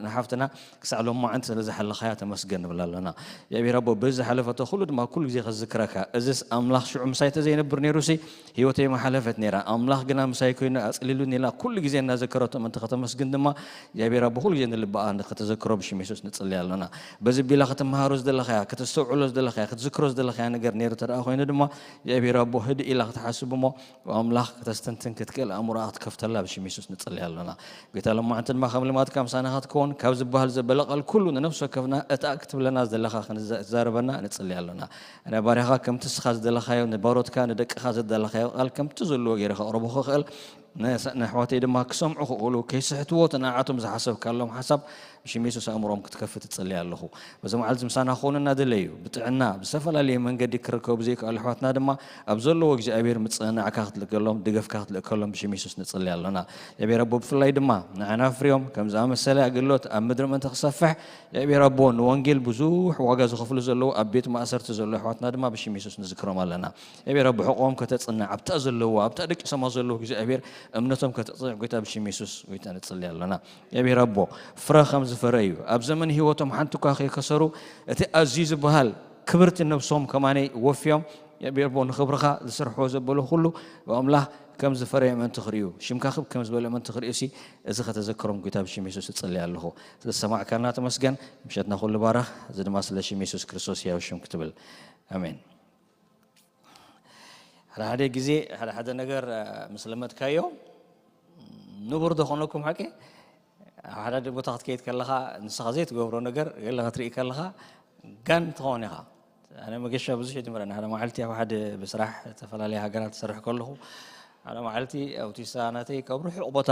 ንሓፍትና ክሳዕ ሎማዓንቲ ስለ ዝሓለኻያ ተመስገን ንብል ኣሎና። እግዚኣብሔር ኣቦ በዚ ዝሓለፈቶ ኩሉ ድማ ኩሉ ግዜ ከዝክረካ እዚስ ኣምላኽ ሽዑ ምሳይ ተዘይነብር ነይሩሲ ህይወተይ ምሓለፈት ነይራ። ኣምላኽ ግና ምሳይ ኮይኑ ኣጽሊሉኒ ኢላ ኩሉ ግዜ እናዘከረቶ ምእንቲ ከተመስግን ድማ እግዚኣብሔር ኣቦ ኩሉ ግዜ ንልባኣ ከተዘክሮ ብሽም የሱስ ንጽሊ ኣሎና። በዚ ቢላ ክትመሃሩ ዝደለኻያ፣ ከተስተውዕሎ ዝደለኻያ፣ ክትዝክሮ ዝደለኻያ ነገር ነይሩ ተደኣ ኮይኑ ድማ እግዚኣብሔር ኣቦ ህድእ ኢላ ክትሓስብ እሞ ኣምላኽ ከተስተንትን ክትክእል ኣእምሮኣ ክትከፍተላ ብሽም የሱስ ንጽሊ ኣሎና። ጌታ ሎማዓንቲ ድማ ከም ልማድካ ምሳና ክትከውን ካብ ዝበሃል ዘበለ ቃል ኩሉ ንነፍሲ ወከፍና እታ ክትብለና ዝደለኻ ክንዛረበና ንጽሊ ኣሎና። ኣነ ባርያኻ ከምቲ ንስኻ ዝደለኻዮ ንባሮትካ ንደቅኻ ዘደለኻዮ ቃል ከምቲ ዘለዎ ገይረ ከቕርቦ ክኽእል ንኣሕዋተይ ድማ ክሰምዑ ክኽእሉ ከይስሕትዎ እቲ ንዓቶም ዝሓሰብካሎም ሓሳብ ብሽም የሱስ ኣእምሮም ክትከፍት እጽሊ ኣለኹ። በዚ መዓልቲ ምሳና ክኾኑ እናደለዩ ብጥዕና ብዝተፈላለየ መንገዲ ክርከቡ ዘይከኣሉ ኣሕዋትና ድማ ኣብ ዘለዎ እግዚኣብሔር ምጽንናዕካ ክትልእከሎም ድገፍካ ክትልእከሎም ብሽም የሱስ ንጽሊ ኣሎና። እግዚኣብሔር ኣቦ ብፍላይ ድማ ንዓና ኣፍርዮም ከም ዝኣመሰለ ኣገልግሎት ኣብ ምድሪ ምእንቲ ክሰፍሕ እግዚኣብሔር ኣቦ ንወንጌል ብዙሕ ዋጋ ዝኸፍሉ ዘለዉ ኣብ ቤት ማእሰርቲ ዘለዉ ኣሕዋትና ድማ ብሽም የሱስ ንዝክሮም ኣለና። እግዚኣብሔር ኣቦ ሕቆም ከተጽንዕ ኣብታ ዘለዉ ኣብታ ደቂሶማ ዘለዉ እግዚኣብሔር እምነቶም ከተጽንዕ ጎይታ ብሽም የሱስ ጎይታ ንጽሊ ኣሎና። እግዚኣብሔር ኣቦ ፍረ ከም ዝፈረዩ ኣብ ዘመን ህይወቶም ሓንቲ እኳ ከይከሰሩ እቲ ኣዝዩ ዝበሃል ክብርቲ ነብሶም ከማነይ ወፍዮም እግዚኣብሔር ኣቦ ንኽብርኻ ዝሰርሕዎ ዘበሉ ኩሉ ኣምላኽ ከም ዝፈረየ ምእንቲ ክርእዩ ሽምካ ክብ ከም ዝበለ ምእንቲ ክርእዩ ሲ እዚ ከተዘክሮም ጎይታ ብሽም የሱስ እጽሊ ኣለኹ። ስለዝሰማዕካና ተመስገን። ምሸትና ኩሉ ባረኽ። እዚ ድማ ስለ ሽም የሱስ ክርስቶስ ያው ሽም ክትብል ኣሜን። ሓደ ሓደ ግዜ ሓደ ሓደ ነገር ምስ ለመድካዮ ንቡር ዶ ኮነኩም ሓቂ ኣብ ሓደ ሓደ ቦታ ክትከይድ ከለኻ ንስኻ ዘይትገብሮ ነገር ገለ ክትርኢ ከለኻ ጋን ትኸውን ኢኻ። ኣነ መገሻ ብዙሕ ይድምረኒ ሓደ መዓልቲ ኣብ ሓደ ብስራሕ ዝተፈላለየ ሃገራት ዝሰርሕ ከለኹ ሓደ መዓልቲ ኣውቲስታ ናተይ ካብ ርሑቕ ቦታ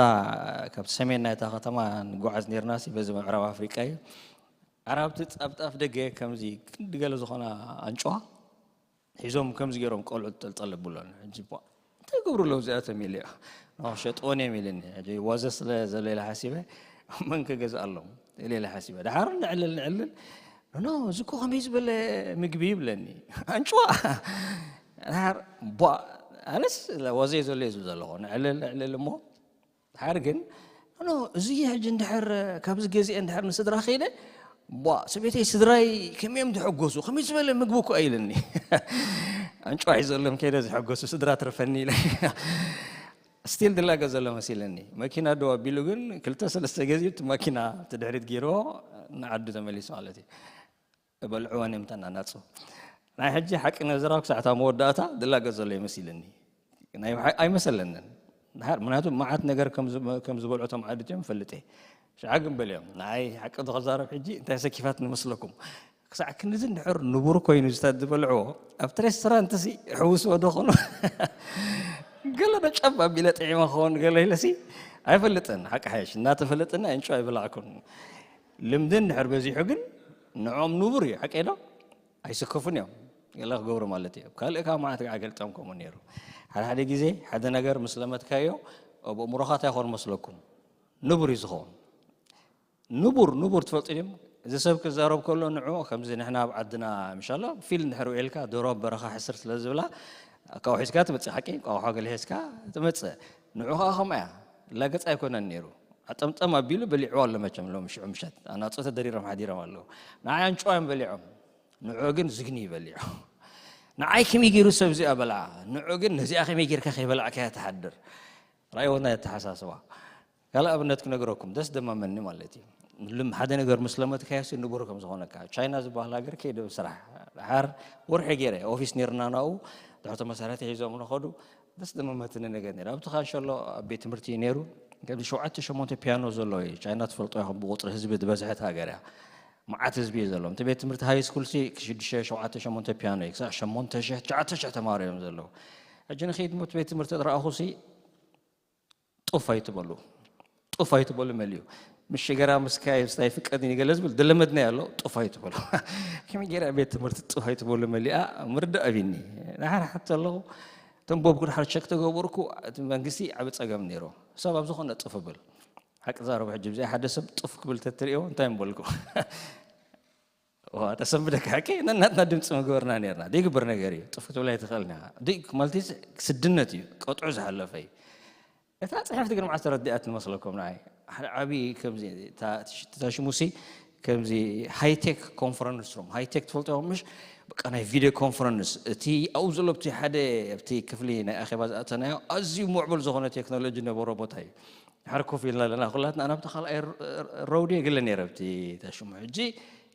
ካብ ሰሜን ናይታ ከተማ ንጓዓዝ ነርና ሲ በዚ ምዕራብ ኣፍሪቃ እዩ ኣራብቲ ጻብጣፍ ደገ ከምዚ ክንዲ ገለ ዝኾና ኣንጭዋ ሒዞም ከምዚ ገይሮም ቆልዑ ጠልጠል ብሎን ሕጂ እንታይ ገብሩ ኣለዉ እዚኣቶም ኢለ ሸጥዎን እዮም ኢለኒ ሕጂ ዋዘ ስለ ዘሎ ኢለ ሓሲበ መን ክገዝእ ኣለዉ ኢለ ኢለ ሓሲበ ድሓር ንዕልል ንዕልል ኖ እዚ እኮ ከመይ ዝበለ ምግቢ ይብለኒ ኣንጭዋ ድሓር ቧ ኣነስ ዋዘ ዘሎ እዩ ዝብል ዘለኹ ንዕልል ንዕልል እሞ ድሓር ግን ኖ፣ እዚ ሕጂ እንድሕር ካብዚ ገዚአ እንድሕር ንስድራ ከይደ፣ ቧ፣ ሰበይተይ፣ ስድራይ ከመይ እዮም ዝሕጎሱ? ከመይ ዝበለ ምግቢ እኮ እዩ ኢለኒ። ኣንጭዋ ሒዘሎም ከይደ ዝሕጎሱ ስድራ ትረፈኒ ኢለ። ስቲል ድላገ ዘሎ መሲለኒ። መኪና ደው ኣቢሉ ግን ክልተ ሰለስተ ገዚኡ እቲ ማኪና እቲ ድሕሪት ገይርዎ ንዓዱ ተመሊሱ ማለት እዩ። እበልዕወን እዮም ተናናጹ። ናይ ሕጂ ሓቂ ነዘራብ ክሳዕ እታ መወዳእታ ድላገ ዘሎ ይመሲልኒ። ናይ ብሓ-፣ ኣይመሰለንን። ድሓር፣ ምክንያቱ መዓት ነገር ከም ዝ-፣ ከም ዝበልዑ እቶም ዓድት እዮም እፈልጥ እየ። ሽዓ ግን በልዮም፣ ንዓይ ሓቂ ዶ ክዛረብ ሕጂ እንታይ ሰኪፋት ንመስለኩም? ክሳዕ ክንድዚ እንድሕር ንቡር ኮይኑ ዝታት ዝበልዕዎ፣ ኣብቲ ሬስቶራንት ሲ ሕውስዎ ዶ ኾኑ? ገለ ዶ ጨብ ኣቢለ ጥዒመ ክኸውን ገለ ኢለሲ ኣይፈልጥን። ሓቂ ሓይሽ፣ እናተፈለጠና እንጭ ኣይበላዕኩን። ልምዲ እንድሕር በዚሑ ግን ንዕኦም ንቡር እዩ፣ ሓቀይ ዶ? ኣይስከፉን እዮም። ገለ ክገብሩ ማለት እዩ። ካልእ ካብ መዓት ከዓ ገልጠም ከምኡ ነይሩ። ሓደ ሓደ ግዜ ሓደ ነገር ምስ ለመድካዮ፣ ኣብ ኣእምሮኻ እንታይ ይኾን መስለኩም? ንቡር እዩ ዝኸውን። ንቡር፣ ንቡር ትፈልጡ ድዮም? እዚ ሰብ ክዛረብ ከሎ ንዑ ከምዚ ንሕና ኣብ ዓድና ምሻሎ ፊል እንድሕር ውዒልካ ደሮ ኣብ በረኻ ሕስር ስለ ዝብላ ካብኡ ሒዝካ ትመጽእ፣ ሓቂ? እንቋቑሖ ገለ ሒዝካ ትመጽእ። ንዑ ኸዓ ከምኣ እያ። ላገጽ ኣይኮነን ነይሩ። ኣጠምጠም ኣቢሉ በሊዕዋ ኣሎ መቸም ሎም ሽዑ ምሸት። ኣናጹ ተደሪሮም ሓዲሮም ኣለዉ። ንዓይ ኣንጭዋ እዮም በሊዖም። ንዑ ግን ዝግኒ ይበሊዑ። ንዓይ ከመይ ገይሩ ሰብ እዚኣ በልዓ? ንዑ ግን ነዚኣ ከመይ ጌርካ ከይበላዕካያ ትሓድር? ራእይዎ ናይ ኣተሓሳስባ። ካልእ ኣብነት ክነግረኩም፣ ደስ ደማመኒ ማለት እዩ። ልም-፣ ሓደ ነገር ምስ ለመድካዮ ሲ ንቡር ከም ዝኾነካ። ቻይና ዝበሃል ሃገር ከይደ ስራሕ። ድሓር ወርሒ ገይረ፣ ኦፊስ ነይርና ናብኡ፣ ድሕሪ መሳርሕቲ ሒዞም ንኸዱ፣ ደስ ደመመትኒ ነገር ነይሩ። ኣብቲ ካንሸሎ ኣብ ቤት ትምህርቲ እዩ ነይሩ። ከምዚ ሸውዓተ ሸሞንተ ፒያኖ ዘለዎ እዩ። ቻይና ትፈልጦ ኢኹም፣ ብቁጽሪ ህዝቢ ዝበዝሐት ሃገር እያ። መዓት ህዝቢ እዩ ዘለዎም። እቲ ቤት ትምህርቲ ሃይ ስኩል ሲ ሽዱሽተ፣ ሸውዓተ፣ ሸሞንተ ፒያኖ እዩ። ክሳዕ ሸሞንተ ሽሕ፣ ትሽዓተ ሽሕ ተማሃሮ እዮም ዘለዉ። ሕጂ ንኸይድ ሞት ቤት ትምህርቲ ዝረኣኹ ሲ ጡፍ ኣይትበሉ። ጡፍ ኣይትበሉ መሊኡ። ምስ ሽገራ ምስ ካይ ምስታይ ፍቀድኒ ገለ ዝብል ድለመድናዮ ኣሎ፣ ጡፍ ኣይትበሉ። ከመይ ገይራ ቤት ትምህርቲ ጡፍ ኣይትበሉ መሊኣ ምርዳእ ኣቢኒ። ንሓር ሓቶ ኣለኹ፣ እቶም ቦብ ክድሓር ቸክ ተገበርኩ፣ እቲ መንግስቲ ዓቢ ጸገም ነይሩ። ሰብ ኣብ ዝኾነ ጡፍ እብል። ሓቂ ዛረቡ ሕጂ ብዚኣ ሓደ ሰብ ጡፍ ክብል ተትርእዮ እንታይ ምበልኩ? ዋ፣ ተሰንብደካ ሓቂ፣ ነናትና ድምፂ ምግበርና ነርና። ዘይግበር ነገር እዩ። ጡፍ ክትብላ ኣይትኽእልን ኢኻ። ደይ-፣ ማለት ስድነት እዩ። ቀጥዑ ዝሓለፈ እዩ። እታ ጽሕፍቲ ግን መዓስ ተረዲኣት ንመስለኩም ንዓይ? ሓደ ዓቢ ከምዚ፣ እታ፣ እታ ሽሙሲ ከምዚ ሃይቴክ ኮንፈረንስ ሩም። ሃይቴክ ትፈልጦ ኢኹም ምሽ? በቃ ናይ ቪድዮ ኮንፈረንስ። እቲ ኣብኡ ዘሎ ኣብቲ ሓደ፣ ኣብቲ ክፍሊ ናይ ኣኼባ ዝኣተናዮ ኣዝዩ ምዕቡል ዝኾነ ቴክኖሎጂ ነበሮ ቦታ እዩ። ድሓር ኮፍ ኢልና ኣለና፣ ኩላትና ናብቲ ካልኣይ ር-፣ ር-፣ ረውዲ የግለ ነይረ ኣብቲ ተሽሙ። ሕጂ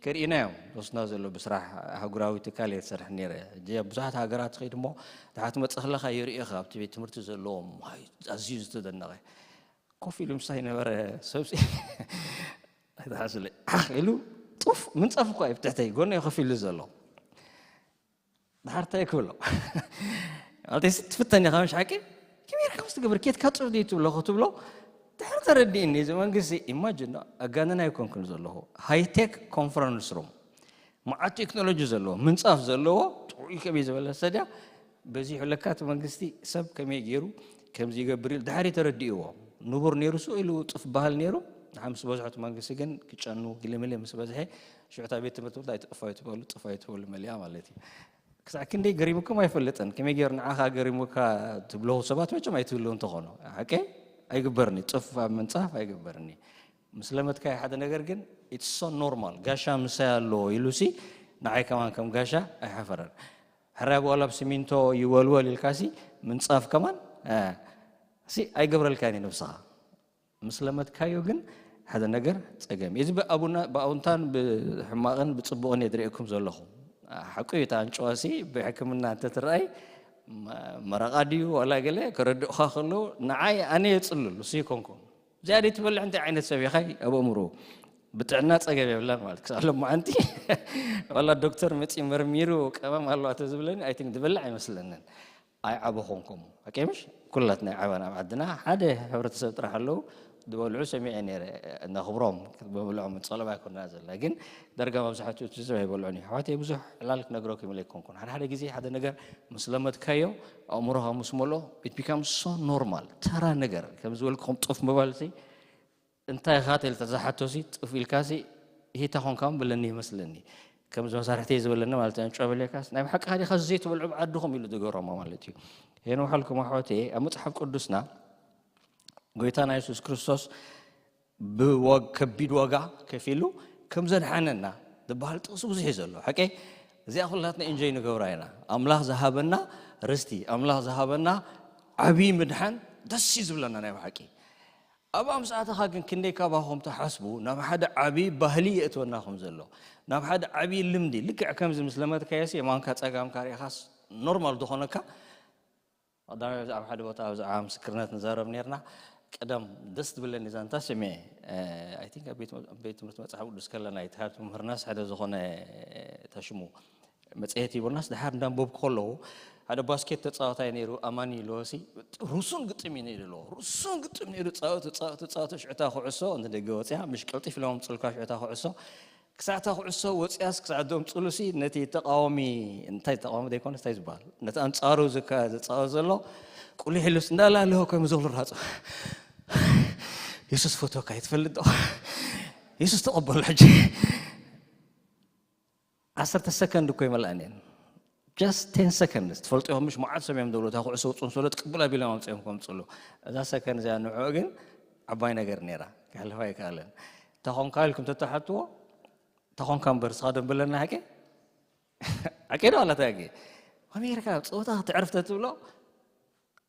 ከርእናዮም ዝወስና ዘሎ ብስራሕ ኣህጉራዊ ትካል እየ ዝሰርሕ ነይረ። ሕጂ ኣብ ብዙሓት ሃገራት ትኸይድ እሞ፣ ድሓር ትመጽእ ከለኻ የርእኻ ኣብቲ ቤት ትምህርቲ ዘለዎም፣ ዋይ፣ ኣዝዩ ዝተደነቐ። ኮፍ ኢሉ ምሳይ ነበረ ሰብ ሲ-፣ ኣይትሓስለ፣ ዓኽ ኢሉ፣ ጡፍ፣ ምንጻፍ እኳ እዩ ብትሕተይ፣ ጎነይ ኮፍ ኢሉ ዘሎ። ድሓር እንታይ ክብሎ? ማለት ትፍተን ኢኻ፣ ምሽ ሓቂ? ከመይ ጌርካ ምስ ትገብር፣ ኬትካ ጡፍ ድዩ ትብሎ? ክትብሎ፣ ድሓር ተረዲእኒ፣ እዚ መንግስቲ፣ ኢማጅን፣ ኣጋነን ኣይኮንኩን ዘለኹ። ሃይቴክ ኮንፈረንስ ሩም። መዓት ቴክኖሎጂ ዘለዎ፣ ምንጻፍ ዘለዎ፣ ጥዑይ ከመይ ዝበለ ሰድያ፣ በዚሑ ለካ እቲ መንግስቲ ሰብ ከመይ ገይሩ ከምዚ ይገብር ኢሉ ድሓር እዩ ተረዲእዎ። ንቡር ነይሩ፣ ስቕ ኢሉ ጡፍ በሃል ነይሩ። ንሓ ምስ በዝሖ እቲ መንግስቲ ግን ክጨኑ፣ ግልምል ምስ በዝሐ፣ ሽዑ እታ ቤት ትምህርቲ እንታይ ጡፍ ኣይትበሉ፣ ጡፍ ኣይትበሉ መሊኣ ማለት እዩ። ክሳዕ ክንደይ ገሪሙኩም ኣይፈልጥን። ከመይ ገይሩ ንዓኻ ገሪሙካ ትብለዉ ሰባት መቸም ኣይትህልዉ እንተኾኑ። ሓቀይ? ኣይግበርኒ። ጡፍ ኣብ ምንጻፍ ኣይግበርኒ። ምስ ለመድካዮ ሓደ ነገር ግን፣ it's so normal። ጋሻ ምሳይ ኣሎ ኢሉሲ፣ ንዓይ ከማን ከም ጋሻ ኣይሓፈረን። ሕራይ ዋላ ኣብ ሲሚንቶ ይወልወል ኢልካሲ፣ ምንጻፍ ከማን፣ እ፣ ሲ ኣይገብረልካን እዩ ነብስኻ። ምስ ለመድካዮ ግን ሓደ ነገር ጸገም እዩ። እዚ ብኣቡና-፣ ብኣውንታን ብሕማቕን ብጽቡቕን እየ ዝርእየኩም ዘለኹ። ሓቁ እዩ፣ እታ ኣንጭዋሲ ብሕክምና እንተትረኣይ፣ መ-፣ መረቓ ድዩ ዋላ ገለ ከረድኡኻ ከለዉ፣ ንዓይ ኣነ የጽልል፣ እሱ ይኮንኩን። እዚኣ ደይትበልዕ እንታይ ዓይነት ሰብ ኢኻ? ኣብ ኣእምሮ ብጥዕና ጸገም የብላን ማለት ክሳዕ ሎማዓንቲ። ዋላ ዶክተር መጺኡ መርሚሩ ቀመም ኣለዋ ተዝብለኒ፣ ኣይ ቲንክ ዝበልዕ ኣይመስለንን። ኣይዓበኹን ከምኡ። ሓቀይ ምሽ? ኩላትና ኣይዓበና ኣብ ዓድና። ሓደ ሕብረተሰብ ጥራሕ ኣለዉ፣ ዝበልዑ ሰሚዐ ነይረ፣ ነኽብሮም፣ ብብልዖም ጸለባ ኣይኮንና ዘለና። ግን ዳርጋ መብዛሕትኡ እቲ ሰብ ኣይበልዑን እዩ። ኣሕዋተይ፣ ብዙሕ ዕላል ክነግረኩም ኢለ ኣይኮንኩን። ሓደ ሓደ ግዜ ሓደ ነገር ምስ ለመድካዮ፣ ኣእምሮኻ ምስ መልኦ፣ it becomes so normal፣ ተራ ነገር። ከም ዝበልኩኹም ጡፍ ምባልሲ፣ እንታይ ኢኻ ተል-፣ ተዝሓቶሲ፣ ጡፍ ኢልካሲ፣ ሂታ ኾንካ እውን ብለኒ ይመስለኒ። ከምዚ መሳርሕተይ ዝበለኒ ማለት እዩ፣ ኣንጭዋ በሊዕካስ፣ ናይ ብሓቂ ሃዲኻስ ዘይትበልዑ ብዓድኹም ኢሉ ዝገረሞ ማለት እዩ። ሄኖ ሓልኩም ኣሕዋተይ፣ ኣብ መጽሓፍ ቅዱስና፣ ጎይታና የሱስ ክርስቶስ ብዋግ ከቢድ ዋጋ ከፊሉ ከም ዘድሓነና ዝበሃል ጥቕሲ ብዙሕ እዩ ዘሎ። ሓቀይ? እዚኣ ኩላትና ኢንጆይ ንገብራ ኢና። ኣምላኽ ዝሃበና ርስቲ፣ ኣምላኽ ዝሃበና ዓብዪ ምድሓን ደስ እዩ ዝብለና ናይ ብሓቂ። ኣብኣ ምስ ኣተኻ ግን ክንደይ ካባኹም ትሓስቡ ናብ ሓደ ዓብዪ ባህሊ የእትወና ከም ዘሎ፣ ናብ ሓደ ዓብዪ ልምዲ። ልክዕ ከምዚ ምስ ለመድካዮሲ የማንካ ጸጋምካ ርኢኻስ ኖርማል ዝኾነካ። ቀዳማይ ኣብ ሓደ ቦታ ብዛዕባ ምስክርነት ንዛረብ ነርና። ቀደም ደስ ትብለኒ ዛንታ ስሜ። ኣይ ቲንክ ኣብ ቤት ትምህርቲ መፅሓፍ ቅዱስ ከለና ይትሃት ምህርናስ ሓደ ዝኾነ ተሽሙ መፅሄት ይብልናስ ድሓር እንዳንበብኩ ከለዉ ሓደ ባስኬት ተፃወታይ ነይሩ ኣማኒ ኢልዎሲ። ሩሱን ግጥም እዩ ነይሩ ኣለዎ። ሩሱን ግጥም ነይሩ ፃወቱ ፃወቱ ፃወቱ ሽዕታ ኩዕሶ እንደ ደገ ወፅያ ምሽ ቀልጢፍ ኢሎም ኣምፅልካ ሽዕታ ኩዕሶ ክሳዕታ ኩዕሶ ወፅያስ ክሳዕ ደምፅሉሲ ነቲ ተቃዋሚ እንታይ ተቃዋሚ ዘይኮነ እንታይ ዝበሃል ነቲ ኣንፃሩ ዝካ ዝፃወት ዘሎ ቁሊሕ ኢሉስ እንዳላለሆ ከም ዝብሉ ራፁ። የሱስ ፈቶካ ይትፈልጥ ዶ? የሱስ ተቐበሎ ሕጂ። ዓሰርተ ሰከንድ እኮ ይመልኣን እየን። Just ten seconds ትፈልጡ ኢኹም ምሽ መዓት ሰብ እዮም ደብሉ እታ ኩዕሶ ውፁን ሰሎ ትቅብል ኣቢሎም ኣምፅኦም ከምፅሉ። እዛ ሰከንድ እዚኣ ንዕኡ ግን ዓባይ ነገር ነይራ። ክሕልፋ ኣይከኣለን። ተኾንካ ኢልኩም ተተሓትዎ ተኾንካ እምበር ስኻ ደንብለና ሓቂ ሓቂ ዶ ኣላ ታጊ ከመይ ጌርካ ኣብ ፀወታ ክትዕርፍ ተትብሎ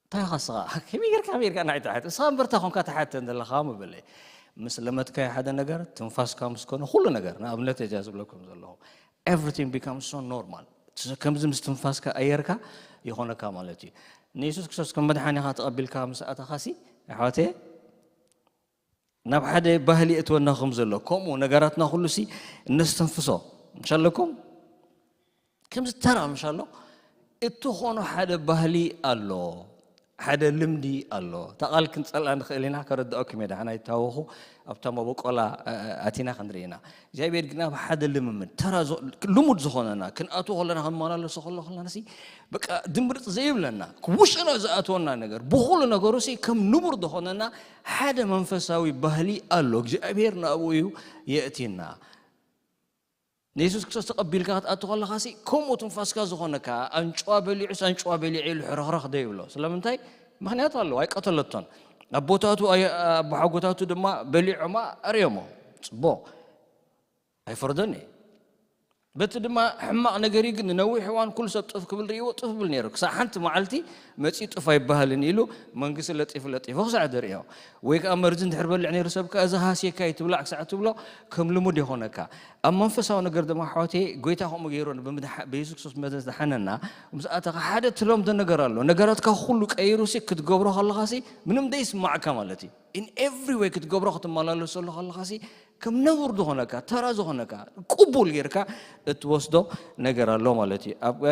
እንታይ ኢኻ ስኻ ከመይ ጌርካ ከመይ ጌርካ ናይ ትሓት እስኻ እምበር ተኾንካ ተሓተ ዘለኻ ምበለ። ምስ ለመድካዮ ሓደ ነገር ትንፋስካ ምስ ኮነ ኩሉ ነገር ንኣብነት እዚኣ ዝብለኩም ዘለኹ everything becomes so normal። ከምዚ ምስ ትንፋስካ ኣየርካ ይኾነካ ማለት እዩ። ንየሱስ ክርስቶስ ከም መድሓኒኻ ተቐቢልካ ምስ ኣተኻሲ ኣሕዋተየ ናብ ሓደ ባህሊ እትወና ከም ዘሎ ከምኡ ነገራትና ኩሉ ሲ እነስተንፍሶ ምሻለኩም ከምዚ ተራ ምሻሎ እትኾኖ ሓደ ባህሊ ኣሎ ሓደ ልምዲ ኣሎ። እታ ቃል ክንጸልኣ ንኽእል ኢና ከረድኣኩም እየ ደሓን ኣይታወኹ። ኣብታ መበቆላ ኣቲና ክንርኢ ኢና። እግዚኣብሔር ግን ኣብ ሓደ ልምምድ ተራ ልሙድ ዝኾነና ክንኣትዎ ከለና ክንመላለሶ ከሎ ከለና ሲ በቃ ድምርፅ ዘይብለና ክውሽና ዝኣትወና ነገር ብኩሉ ነገሩ ሲ ከም ንቡር ዝኾነና ሓደ መንፈሳዊ ባህሊ ኣሎ እግዚኣብሔር ናብኡ እዩ የእቲና። ንየሱስ ክርስቶስ ተቐቢልካ ክትኣቱ ከለኻ ሲ ከምኡ ትንፋስካ ዝኾነካ ኣንጭዋ በሊዑስ ኣንጭዋ በሊዑ ኢሉ ሕርኽረኽ ደይብሎ ስለምንታይ ምኽንያቱ ኣለዎ ኣይቀተለቶን ኣቦታቱ ኣቦሓጎታቱ ድማ በሊዖማ ኣርእዮሞ ጽቡቕ ኣይፈርዶን እየ። በቲ ድማ ሕማቕ ነገር እዩ ግን ንነዊሕ እዋን ኩሉ ሰብ ጥፍ ክብል ርእይዎ ጥፍ ብል ነይሩ ክሳብ ሓንቲ መዓልቲ መጺኡ ጥፍ ኣይበሃልን ኢሉ መንግስቲ ለጢፉ ለጢፉ ክሳዕ ደርእዮ ወይ ከዓ መርዚ እንድሕር በልዕ ነይሩ ሰብ ከዓ እዚ ሃስየካ እዩ ትብላዕ ክሳዕ ትብሎ ከም ልሙድ ይኾነካ። ኣብ መንፈሳዊ ነገር ድማ ኣሕዋተይ ጎይታ ከምኡ ገይሩ ብየሱስ ክርስቶስ መዘዝ ዝሓነና ምስ ኣተኻ ሓደ ትለምዶ ነገር ኣሎ ነገራትካ ኩሉ ቀይሩ ሲ ክትገብሮ ከለኻ ሲ ምንም ደይስማዕካ ማለት እዩ። In every way ክትገብሮ ክትመላለሰሉ ከለኻ ሲ ከም ነውር ዝኾነካ ተራ ዝኾነካ ቅቡል ጌርካ እትወስዶ ነገር ኣሎ ማለት እዩ። ኣብ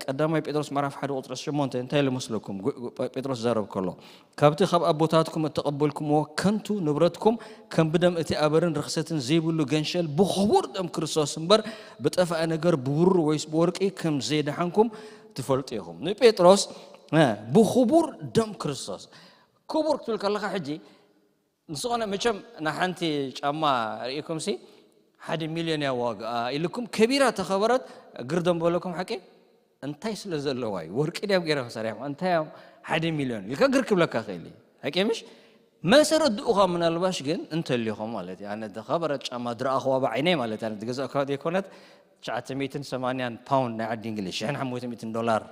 ቀዳማይ ጴጥሮስ ምዕራፍ ሓደ ቁፅሪ ሸሞንተ እንታይ ኢሉ መስለኩም? ጴጥሮስ ዘረብ ከሎ ካብቲ ካብ ኣቦታትኩም እተቐበልኩምዎ ከንቱ ንብረትኩም ከም ብደም እቲ ኣበርን ርኽሰትን ዘይብሉ ገንሸል ብኽቡር ደም ክርስቶስ እምበር ብጠፋኢ ነገር ብብሩር ወይስ ብወርቂ ከም ዘይደሓንኩም ትፈልጡ ኢኹም። ንጴጥሮስ ብኽቡር ደም ክርስቶስ ክቡር ክትብል ከለኻ ሕጂ ንስኾነ መቸም ንሓንቲ ጫማ ርኢኩም ሲ ሓደ ሚልዮን እያ ዋግኣ ኢልኩም ከቢራ ተኸበረት ግርደም በለኩም ሓቂ እንታይ ስለ ዘለዋ እዩ ወርቂ ድያም ገይሮም ሰሪሖም እንታይ እዮም ሓደ ሚልዮን ኢልካ ግር ክብለካ ክእል እዩ ሓቂ ምሽ መሰረት ድኡኻ ምናልባሽ ግን እንተልዩኹም ማለት እዩ ኣነ ተኸበረት ጫማ ድረኣኽዋ ብዓይነይ ማለት ኣነ ዝገዛእካ ዘይኮነት ትሽዓተ ሚእትን ሰማንያን ፓውንድ ናይ ዓዲ እንግሊዝ ሽሕን ሓሙሽተ ሚእትን ዶላር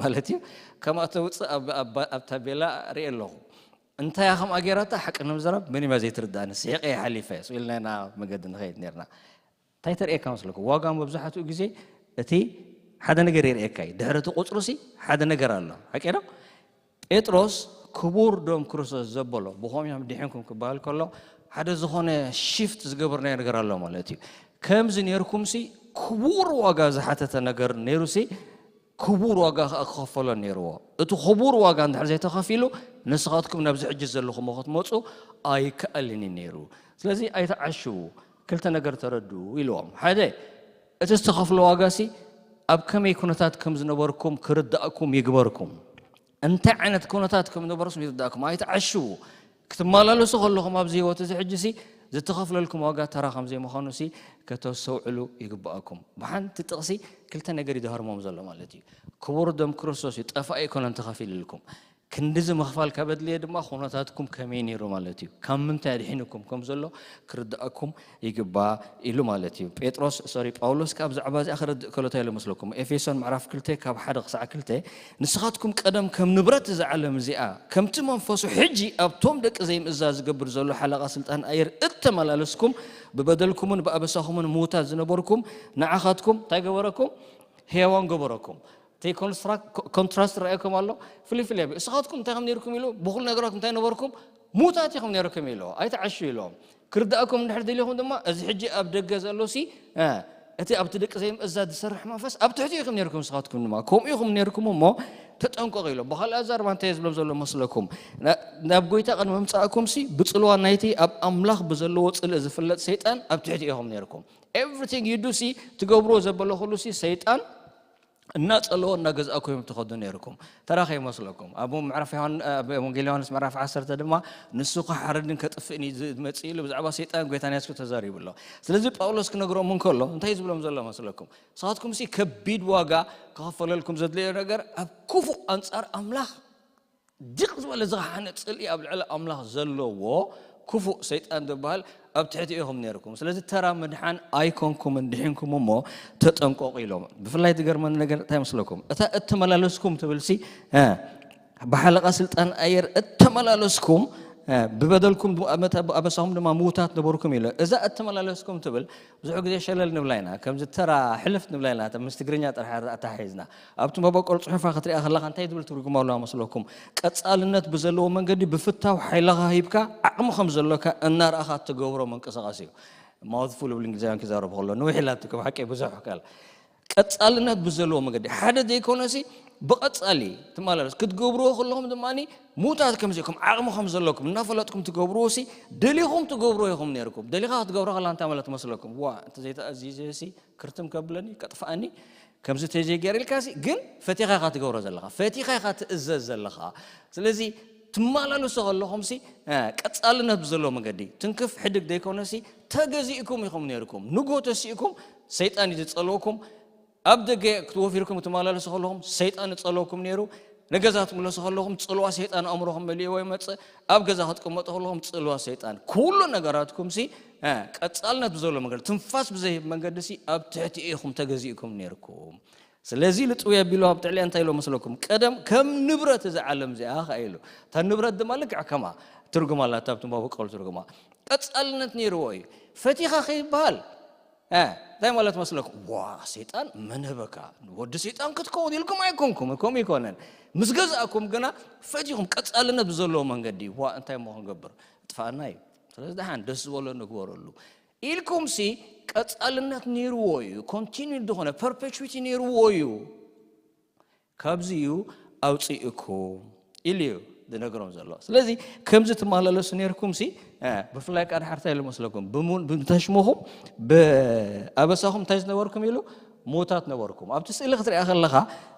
ማለት እዩ ከምኣ ተውፅእ ኣብ ታቤላ ርኢ ኣለኹ እንታይ እያ ከምኣ ገይራታ ሓቂ ንምዝራብ መን እያ ዘይትርዳእኒ ስሒቀ እየ ሓሊፈ ስኢልና ኢና መገዲ ንኸይድ ነርና እንታይ ተርእየካ መስለኩም ዋጋ መብዛሕትኡ ግዜ እቲ ሓደ ነገር የርእየካ እዩ ድሕሪ እቲ ቁፅሩ ሲ ሓደ ነገር ኣሎ ሓቂ ዶ ጴጥሮስ ክቡር ደም ክርስቶስ ዘበሎ ብኸምዮም ድሒንኩም ክበሃል ከሎ ሓደ ዝኾነ ሽፍት ዝገበርናዮ ነገር ኣሎ ማለት እዩ ከምዚ ነርኩም ሲ ክቡር ዋጋ ዝሓተተ ነገር ነይሩ ሲ ክቡር ዋጋ ከዓ ክኸፈሎ ነይርዎ። እቲ ክቡር ዋጋ እንድሕር ዘይተኸፊሉ ንስኻትኩም ናብዚ ሕጂ ዘለኹሞ ክትመፁ ኣይከኣልን እዩ ነይሩ። ስለዚ ኣይተዓሽዉ፣ ክልተ ነገር ተረድኡ ኢልዎም። ሓደ፣ እቲ ዝተኸፍሎ ዋጋ ሲ ኣብ ከመይ ኩነታት ከም ዝነበርኩም ክርዳእኩም ይግበርኩም። እንታይ ዓይነት ኩነታት ከም ዝነበርኩም ይርዳእኩም። ኣይተዓሽዉ። ክትመላለሱ ከለኹም ኣብዚ ህይወት እዚ ሕጂ ሲ ዝተኸፍለልኩም ዋጋ ተራ ከም ዘይምዃኑ ሲ ከተስተውዕሉ ይግባኣኩም። ብሓንቲ ጥቕሲ ክልተ ነገር እዩ ዝሃርሞም ዘሎ ማለት እዩ። ክቡር ደም ክርስቶስ እዩ፣ ጠፋኢ ኣይኮነን ተኸፊልልኩም። ክንድዚ ምኽፋል ካብ ኣድልየ ድማ ኩነታትኩም ከመይ ነይሩ ማለት እዩ፣ ካብ ምንታይ ኣድሒንኩም ከም ዘሎ ክርድኣኩም ይግባእ ኢሉ ማለት እዩ። ጴጥሮስ ሶሪ ጳውሎስ ከኣ ብዛዕባ እዚኣ ክረድእ ከሎ እንታይ ኢሉ መስለኩም? ኤፌሶን ምዕራፍ ክልተ ካብ ሓደ ክሳዕ ክልተ፣ ንስኻትኩም ቀደም ከም ንብረት እዛ ዓለም እዚኣ፣ ከምቲ መንፈሱ ሕጂ ኣብቶም ደቂ ዘይምእዛዝ ዝገብር ዘሎ ሓለቓ ስልጣን ኣየር እተመላለስኩም፣ ብበደልኩምን ብኣበሳኹምን ምዉታት ዝነበርኩም ንዓኻትኩም እንታይ ገበረኩም? ሕያዋን ገበረኩም። እቲ ኮንስትራክ-፣ ኮ-፣ ኮንትራስት ረኣየኩም ኣሎ? ፍልይ ፍልይ ኣቢሉ። "ንስኻትኩም እንታይ ከም ነይርኩም?" ኢሉ፣ "ብኹሉ ነገራት እንታይ ነበርኩም? ሙታት ኢኹም ነይርኩም" ኢሉ። ኣይትዓሹ ኢሎም። ክርዳእኩም እንድሕር ደሊኹም ድማ፣ እዚ ሕጂ ኣብ ደገ ዘሎ ሲ፣ እ፣ እቲ ኣብቲ ደቂ ዘይምእዛዝ ዝሰርሕ መንፈስ ኣብ ትሕቲ ኢኹም ነይርኩም፣ ንስኻትኩም ድማ ከምኡ ኢኹም ነይርኩም እሞ ተጠንቀቑ ኢሎም። ብኻልእ ኣዛርባ እንታይ እዩ ዝብሎም ዘሎ መስለኩም? ና-፣ ናብ ጎይታ ቅድሚ ምምጻእኩም ሲ ብጽልዋ ናይቲ ኣብ ኣምላኽ ብዘለዎ ጽልእ ዝፍለጥ ሰይጣን ኣብ ትሕቲ ኢኹም ነይርኩም። Everything you do ሲ ትገብርዎ ዘበለ ኩሉ ሲ ሰይጣን እናጸለዎ እናገዝኣኩም እዮም ትኸዱ ነይርኩም። ተራ ከይመስለኩም። ኣብ ምዕራፍ ዮሃን-፣ ኣብ ወንጌል ዮሃንስ ምዕራፍ ዓሰርተ ድማ ንሱ ክሓርድን ከጥፍእን እዩ ዝመጽእ ኢሉ ብዛዕባ ሰይጣን ጎይታ ናይስኩ ተዛሪቡ ኣሎ። ስለዚ ጳውሎስ ክነግሮም እንከሎ እንታይ እዩ ዝብሎም ዘሎ መስለኩም? ንስኻትኩም ሲ ከቢድ ዋጋ ክኸፈለልኩም ዘድለዮ ነገር ኣብ ክፉእ ኣንጻር ኣምላኽ ድቕ ዝበለ ዝኸሓነ ጽልኢ ኣብ ልዕሊ ኣምላኽ ዘለዎ ክፉእ ሰይጣን ዝበሃል ኣብ ትሕቲ ኢኹም ነይርኩም። ስለዚ ተራ ምድሓን ኣይኮንኩምን ድሒንኩም እሞ ተጠንቀቑ ኢሎም። ብፍላይ ዝገርመኒ ነገር እንታይ መስለኩም? እታ እተመላለስኩም ትብል ሲ፣ እ፣ ብሓለቓ ስልጣን ኣየር እተመላለስኩም፣ እ፣ ብበደልኩም ኣበሳኹም ድማ ምዉታት ነበርኩም ኢሎ። እዛ እተመላለስኩም ትብል ብዙሕ ግዜ ሸለል ንብላ ኢና። ከምዚ ተራ ሕልፍ ንብላ ኢና። እታ ምስ ትግርኛ ጥራሕ ኣተሓሒዝና። ኣብቲ መበቆል ጽሑፋ ክትሪኣ ከለኻ እንታይ ዝብል ትርጉም ኣለዋ መስለኩም? ቀጻልነት ብዘለዎ መንገዲ ብፍታው ሓይልኻ ሂብካ ዓቕሚ ከም ዘሎካ እናረኣኻ እትገብሮ ምንቅስቓስ እዩ። ማውትፉል እብል እንግሊዛውያን ክዛረቡ ከሎ ንውሕ ኢላትኩም ሓቂ ብዙሕ ቃል። ቀጻልነት ብዘለዎ መንገዲ ሓደ ዘይኮነሲ ብቐጻሊ ትመላለስ። ክትገብርዎ ከለኹም ድማ ሙታት ከም ዘይኩም ዓቕሚ ከም ዘለኩም እናፈለጥኩም ትገብርዎ ሲ ደሊኹም ትገብርዎ ኢኹም ነይርኩም። ደሊኻ ክትገብሮ ከላ እንታይ ማለት መስለኩም? ዋ፣ እንተ ዘይተኣዚዘ ሲ ክርትም ከብለኒ፣ ከጥፍኣኒ፣ ከምዚ ተዘይገይረ ኢልካ ሲ ግን ፈቲኻ ኢኻ ትገብሮ ዘለኻ። ፈቲኻ ኢኻ ትእዘዝ ዘለኻ። ስለዚ ትመላለሱ ከለኹም ሲ፣ እ፣ ቀጻልነት ብዘለዎ መንገዲ ትንክፍ ሕድግ ዘይኮነ ሲ ተገዚእኩም ኢኹም ነይርኩም። ንግሆ ተሲእኩም ሰይጣን እዩ ዝጸልወኩም። ኣብ ደገ ክትወፊርኩም ክትመላለሱ ከለኹም ሰይጣን ይጸልወኩም ነይሩ። ንገዛ ትምለሱ ከለኹም ጽልዋ ሰይጣን ኣእምሮኹም መሊእዎ ይመጽእ። ኣብ ገዛ ክትቅመጡ ከለኹም ጽልዋ ሰይጣን። ኩሉ ነገራትኩም ሲ፣ እ፣ ቀጻልነት ብዘለዎ መንገዲ፣ ትንፋስ ብዘይህብ መንገዲ ሲ ኣብ ትሕቲ ኢኹም ተገዚእኩም ነይርኩም። ስለዚ ልጥዊ ኣቢሉ ኣብ ጥዕሊያ እንታይ ኢሎ መስለኩም? ቀደም ከም ንብረት እዛ ዓለም እዚኣ ኸኣ ኢሉ። እታ ንብረት ድማ ልክዕ ከማ ትርጉም ኣላታ፣ ኣብቲ መበቆል ትርጉማ። ቀጻልነት ነይርዎ እዩ። ፈቲኻ ከይበሃል፣ እ፣ እንታይ ማለት መስለኩም? ዋ፣ ሰይጣን መን ህበካ? ወዲ ሰይጣን ክትከውን ኢልኩም ኣይኮንኩም፣ ከምኡ ኣይኮነን። ምስ ገዛእኩም ግና ፈቲኹም ቀጻልነት ብዘለዎ መንገዲ፣ ዋ፣ እንታይ እሞ ክንገብር? ጥፋኣና እዩ። ስለዚ ደሓን ደስ ዝበሎ ንግበረሉ ኢልኩም ሲ ቀጻልነት ነይርዎ እዩ። ኮንቲኒዩ ዝኾነ ፐርፔቹዊቲ ነይርዎ እዩ። ካብዚ እዩ ኣውፅእኩም ኢሉ እዩ ዝነግሮም ዘሎ። ስለዚ ከምዚ ትመላለሱ ነይርኩም ሲ፣ እ፣ ብፍላይ ከዓ ድሓርታ ኢሉ መስለኩም ብሙ-፣ ብተሽሞኹም ብኣበሳኹም እንታይ ዝነበርኩም ኢሉ ሙታት ነበርኩም። ኣብቲ ስእሊ ክትሪኣ ከለኻ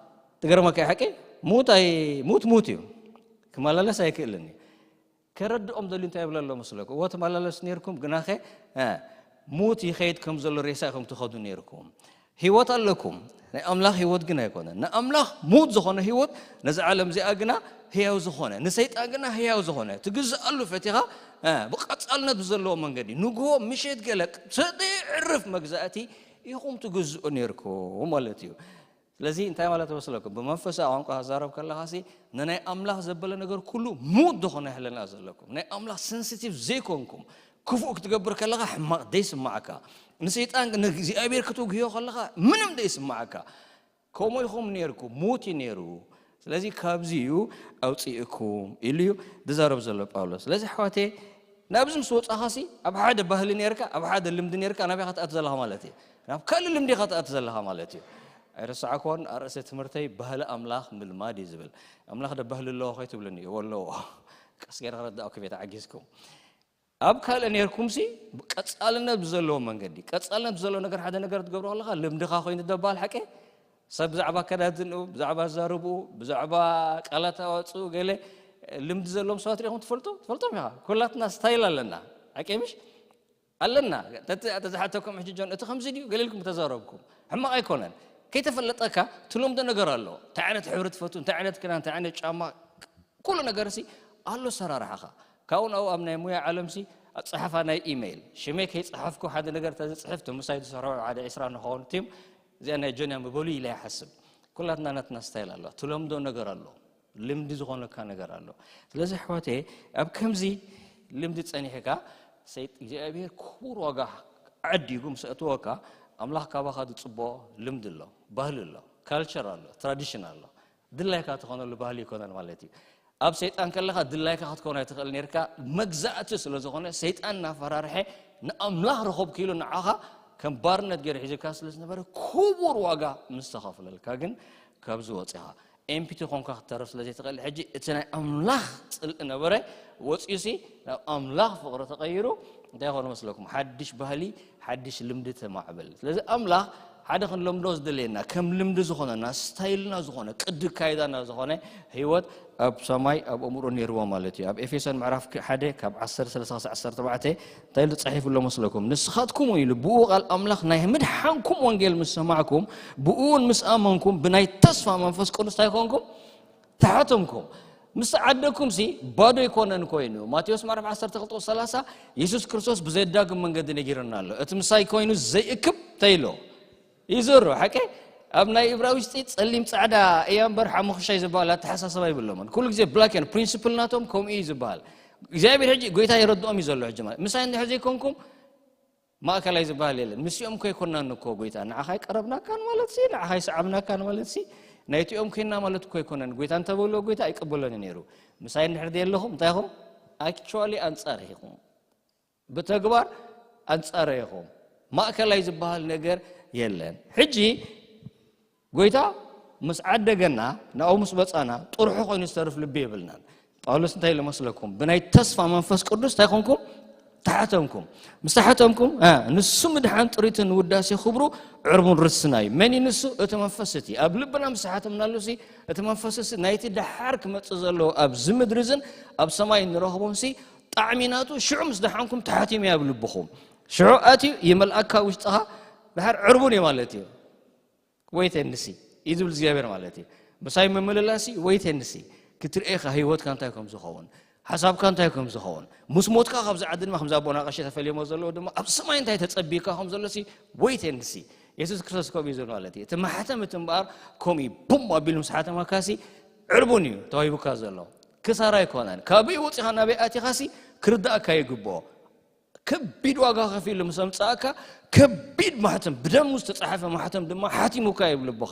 ትገርመካ እዩ ሓቂ። ሙት ኣይ-፣ ሙት ሙት እዩ። ክመላለስ ኣይክእልን እዩ። ከረድኦም ደልዩ እንታይ ይብል ኣሎ መስለኩም? እወ ትመላለሱ ነይርኩም፣ ግናኸ፣ እ፣ ሙት ይኸይድ ከም ዘሎ ሬሳ ኢኹም ትኸዱ ነይርኩም። ህይወት ኣለኩም፣ ናይ ኣምላኽ ህይወት ግን ኣይኮነን። ንኣምላኽ ሙት ዝኾነ ህይወት፣ ነዚ ዓለም እዚኣ ግና ህያው ዝኾነ፣ ንሰይጣን ግና ህያው ዝኾነ፣ ትግዝኣሉ ፈቲኻ፣ እ፣ ብቐጻልነት ብዘለዎ መንገዲ፣ ንግሆ፣ ምሸት ገለ፣ ዘየዕርፍ መግዛእቲ ኢኹም ትግዝኡ ነይርኩም ማለት እዩ። ስለዚ እንታይ ማለት መስለኩም? ብመንፈሳዊ ቋንቋ ክዛረብ ከለኻ ሲ፣ ንናይ ኣምላኽ ዘበለ ነገር ኩሉ ሙት ዝኾነ ህልና ዘለኩም። ናይ ኣምላኽ ሰንሲቲቭ ዘይኮንኩም። ክፉእ ክትገብር ከለኻ ሕማቕ ደይስማዓካ። ንሰይጣን ንእግዚኣብሔር ክትውግዮ ከለኻ ምንም ደይስማዓካ። ከምኡ ኢኹም ነይርኩም፣ ሙት እዩ ነይሩ። ስለዚ ካብዚ እዩ ኣውፅእኩም ኢሉ እዩ ዝዛረብ ዘሎ ጳውሎስ። ስለዚ ኣሕዋተይ፣ ናብዚ ምስ ወጻኻ ሲ፣ ኣብ ሓደ ባህሊ ነይርካ፣ ኣብ ሓደ ልምዲ ነይርካ፣ ናበይ ኢኻ ትኣቱ ዘለኻ ማለት እዩ? ናብ ካልእ ልምዲ ኢኻ ትኣቱ ዘለኻ ማለት እዩ። ኣይረሳዕኩዎን፣ ኣርእስቲ ትምህርተይ ባህሊ ኣምላኽ ምልማድ እዩ ዝብል። ኣምላኽ ዶ ባህሊ ኣለዎ ከይትብሉኒ፣ እወ ኣለዎ። ቀስ ገይረ ክረዳእኩም እየ ተዓጊስኩም። ኣብ ካልእ ነይርኩም ሲ፣ ቀጻልነት ብዘለዎ መንገዲ፣ ቀጻልነት ብዘለዎ ነገር፣ ሓደ ነገር ትገብሮ ከለኻ ልምድኻ ኮይኑ ደባል ሓቂ፣ ሰብ ብዛዕባ ኣከዳድንኡ፣ ብዛዕባ ኣዛርብኡ፣ ብዛዕባ ቃላት ኣዋጽኡ ገለ ልምዲ ዘለዎም ሰባት ርኢኹም ትፈልጡ? ትፈልጦም ኢኻ። ኩላትና ስታይል ኣለና። ሓቂ ምሽ? ኣለና። ተተ-፣ ተዝሓተኩም ሕጂ ጆን፣ እቲ ከምዚ ድዩ? ገለ ኢልኩም ተዛረብኩም። ሕማቕ ኣይኮነን። ከይተፈለጠካ ትለምዶ ነገር ኣሎ። እንታይ ዓይነት ሕብሪ ትፈቱ? እንታይ ዓይነት ክዳን? እንታይ ዓይነት ጫማ? ኩሉ ነገር ሲ ኣሎ ሰራርሓኻ። ካብኡ ናብኡ ኣብ ናይ ሙያ ዓለም ሲ ኣጸሓፋ ናይ ኢሜይል ሽመይ ከይጸሓፍኩ ሓደ ነገር ተዝጽሕፍ፣ እቲ ምሳይ ዝሰርሖ ሓደ ዕስራ ንኸውን ቲም፣ እዚኣ ናይ ጆን እያ ምበሉ ኢለ ይሓስብ። ኩላትና ናትና ስታይል ኣሎ፣ ትለምዶ ነገር ኣሎ፣ ልምዲ ዝኾነካ ነገር ኣሎ። ስለዚ ኣሕዋተይ፣ ኣብ ከምዚ ልምዲ ጸኒሕካ፣ ሰይጥ እግዚኣብሔር ክቡር ዋጋ ዓዲጉ ምስ ኣእትወካ፣ ኣምላኽ ካባኻ ዝጽበኦ ልምዲ ኣሎ፣ ባህሊ ኣሎ፣ ካልቸር ኣሎ፣ ትራዲሽን ኣሎ። ድላይካ ትኾነሉ ባህሊ ይኮነን ማለት እዩ። ኣብ ሰይጣን ከለኻ ድላይካ ክትኮን ኣይትኽእል ነርካ። መግዛእቲ ስለ ዝኾነ፣ ሰይጣን እናፈራርሐ ንኣምላኽ ረኸብኩ ኢሉ ንዓኻ ከም ባርነት ገይሩ ሒዙካ ስለ ዝነበረ፣ ክቡር ዋጋ ምስ ተኸፍለልካ ግን ካብዚ ወፂኻ ኤምፒቲ ኮንካ ክትተርፍ ስለ ዘይትኽእል፣ ሕጂ እቲ ናይ ኣምላኽ ጽልኢ ነበረ ወፂኡሲ ናብ ኣምላኽ ፍቕሪ ተቐይሩ፣ እንታይ ይኾን መስለኩም? ሓድሽ ባህሊ፣ ሓድሽ ልምዲ ተማዕብል። ስለዚ ኣምላኽ ሓደ ክንለምዶ ዝደለየና፣ ከም ልምዲ ዝኾነና፣ ስታይልና ዝኾነ፣ ቅዲ ካይዳና ዝኾነ ህይወት ኣብ ሰማይ ኣብ ኣእምሮ ነይርዎ ማለት እዩ። ኣብ ኤፌሶን ምዕራፍ ሓደ ካብ ዓሰርተ ሰለስተ ክሳዕ ዓሰርተ ኣርባዕተ እንታይ ኢሉ ተጻሒፉ ኣሎ መስለኩም? ንስኻትኩም እውን ኢሉ ብኡ ቃል ኣምላኽ ናይ ምድሓንኩም ወንጌል ምስ ሰማዕኩም፣ ብኡ እውን ምስ ኣመንኩም፣ ብናይ ተስፋ መንፈስ ቅዱስ እንታይ ኮንኩም? ተሓተምኩም። ምስ ተዓደግኩም ሲ ባዶ ኣይኮነን ኮይኑ። ማቴዎስ ምዕራፍ ዓሰርተ ክልተ ሰላሳ፣ የሱስ ክርስቶስ ብዘየዳግም መንገዲ ነጊርና ኣሎ። እቲ ምሳይ ኮይኑ ዘይእክብ ተይሎ ይዘሩ። ሓቂ ኣብ ናይ እብራዊ ውሽጢ ጸሊም ጻዕዳ እያ እምበር ሓሙኽሻይ ዝበሃል ኣተሓሳስባ ይብሎምን። ኩሉ ግዜ ብላክ ያን ፕሪንሲፕል ናቶም ከምኡ እዩ ዝበሃል። እግዚኣብሔር ሕጂ ጎይታ ይረድኦም እዩ ዘሎ። ሕጂ ማለት ምሳይ እንድሕር ዘይኮንኩም ማእከላይ ዝበሃል የለን። ምስኦም እኮ ኣይኮናን እኮ ጎይታ። ንዓኻ ኣይቀረብናካን ማለት ሲ፣ ንዓኻ ኣይሰዓብናካን ማለት ሲ፣ ናይቲኦም ኮይና ማለት እኮ ኣይኮነን። ጎይታ እንተበልዎ ጎይታ ኣይቅበሎን እዩ ነይሩ። ምሳይ እንድሕር ዘየለኹም እንታይ ኢኹም? ኣክቹዋሊ ኣንጻር ኢኹም። ብተግባር ኣንጻረ ኢኹም። ማእከላይ ዝበሃል ነገር የለን። ሕጂ ጎይታ ምስ ዓደገና፣ ናብኡ ምስ መጻና፣ ጥርሑ ኮይኑ ዝተርፍ ልቢ የብልናን። ጳውሎስ እንታይ ኢሉ መስለኩም? ብናይ ተስፋ መንፈስ ቅዱስ እንታይ ኮንኩም? ተሓተምኩም። ምስ ተሓተምኩም፣ እ፣ ንሱ ምድሓን ጥሪትን ውዳሴ ክብሩ ዕርቡን ርስና እዩ። መን እዩ ንሱ? እቲ መንፈስ እቲ። ኣብ ልብና ምስ ተሓተምናሉ ሲ፣ እቲ መንፈስ ሲ፣ ናይቲ ደሓር ክመጽእ ዘለዎ ኣብዚ ምድሪ ዝን ኣብ ሰማይ እንረኽቦን ሲ፣ ጣዕሚ ናቱ ሽዑ ምስ ደሓንኩም ተሓቲሙ እዩ ኣብ ልብኹም። ሽዑ ኣትዩ ይመልኣካ ውሽጥኻ፣ ደሓር ዕርቡን እዩ ማለት እዩ። ወይት ኤንድ ሲ እዩ ዝብል እግዚኣብሔር ማለት እዩ። ምሳይ ምምልላሲ ወይት ኤንድ ሲ፣ ክትርእኻ ህይወትካ እንታይ ከም ዝኸውን፣ ሓሳብካ እንታይ ከም ዝኸውን፣ ምስ ሞትካ ካብዚ ዓዲ ድማ ከምዚ ኣቦና ቀሺ ተፈልዮሞ ዘለዎ ድማ ኣብ ሰማይ እንታይ ተጸቢካ ከም ዘሎ ሲ፣ ወይት ኤንድ ሲ። የሱስ ክርስቶስ ከምኡ እዩ ዝብል ማለት እዩ። እቲ ማሕተም እቲ እምበኣር ከምኡ እዩ ቡም ኣቢሉ ምስ ሓተመካ ሲ፣ ዕርቡን እዩ ተዋሂቡካ ዘሎ። ክሳራ ኣይኮነን። ካበይ ወጺኻ ናበይ ኣቲኻ ሲ፣ ክርዳእካ ይግብኦ። ከቢድ ዋጋ ከፊሉ ምስ ኣምጻእካ፣ ከቢድ ማሕተም፣ ብደሙ ዝተጻሕፈ ማሕተም ድማ ሓቲሙካ እዩ ኣብ ልብኻ።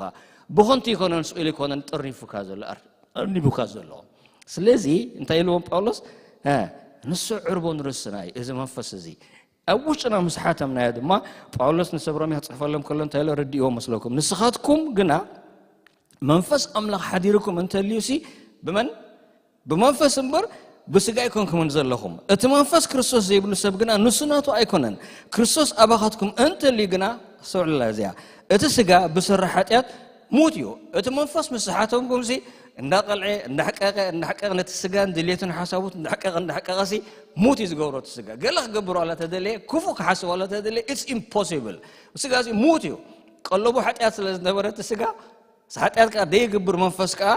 ብኸንቱ ኣይኮነን፣ ስቕ ኢሉ ኣይኮነን ጠርኒፉካ ዘሎ፣ ኣር-፣ ኣርኒቡካ ዘሎ። ስለዚ እንታይ ኢልዎም ጳውሎስ? እ፣ ንሱ ዕርቡን ርስና እዩ፣ እዚ መንፈስ እዚ። ኣብ ውሽጥና ምስ ሓተምናዮ ድማ፣ ጳውሎስ ንሰብ ሮሜ ክጽሕፈሎም ከሎ እንታይ ኢሉ ረድእዎ መስለኩም? ንስኻትኩም ግና መንፈስ ኣምላኽ ሓዲርኩም እንተልዩሲ፣ ብመን? ብመንፈስ እምበር ብስጋ ኣይኮንኩምን ዘለኹም። እቲ መንፈስ ክርስቶስ ዘይብሉ ሰብ ግና ንሱ ናቱ ኣይኮነን። ክርስቶስ ኣባኻትኩም እንተልዩ ግና፣ ኣስተውዕሉላ እዚኣ፣ እቲ ስጋ ብስራሕ ሓጢኣት ሙት እዩ። እቲ መንፈስ ምስ ሓተምኩምሲ፣ እንዳቐልዐ፣ እንዳሕቀቐ፣ እንዳሕቀቐ፣ ነቲ ስጋን ድሌቱን ሓሳቡት እንዳሕቀቐ፣ እንዳሕቀቐሲ፣ ሙት እዩ ዝገብሮ እቲ ስጋ። ገለ ክገብር ዋላ ተደለየ፣ ክፉእ ክሓስብ ዋላ ተደለየ፣ it's impossible። ስጋሲ ሙት እዩ። ቀለቡ ሓጢኣት ስለ ዝነበረ እቲ ስጋ፣ ሓጢኣት ከኣ ደይግብር መንፈስ ከኣ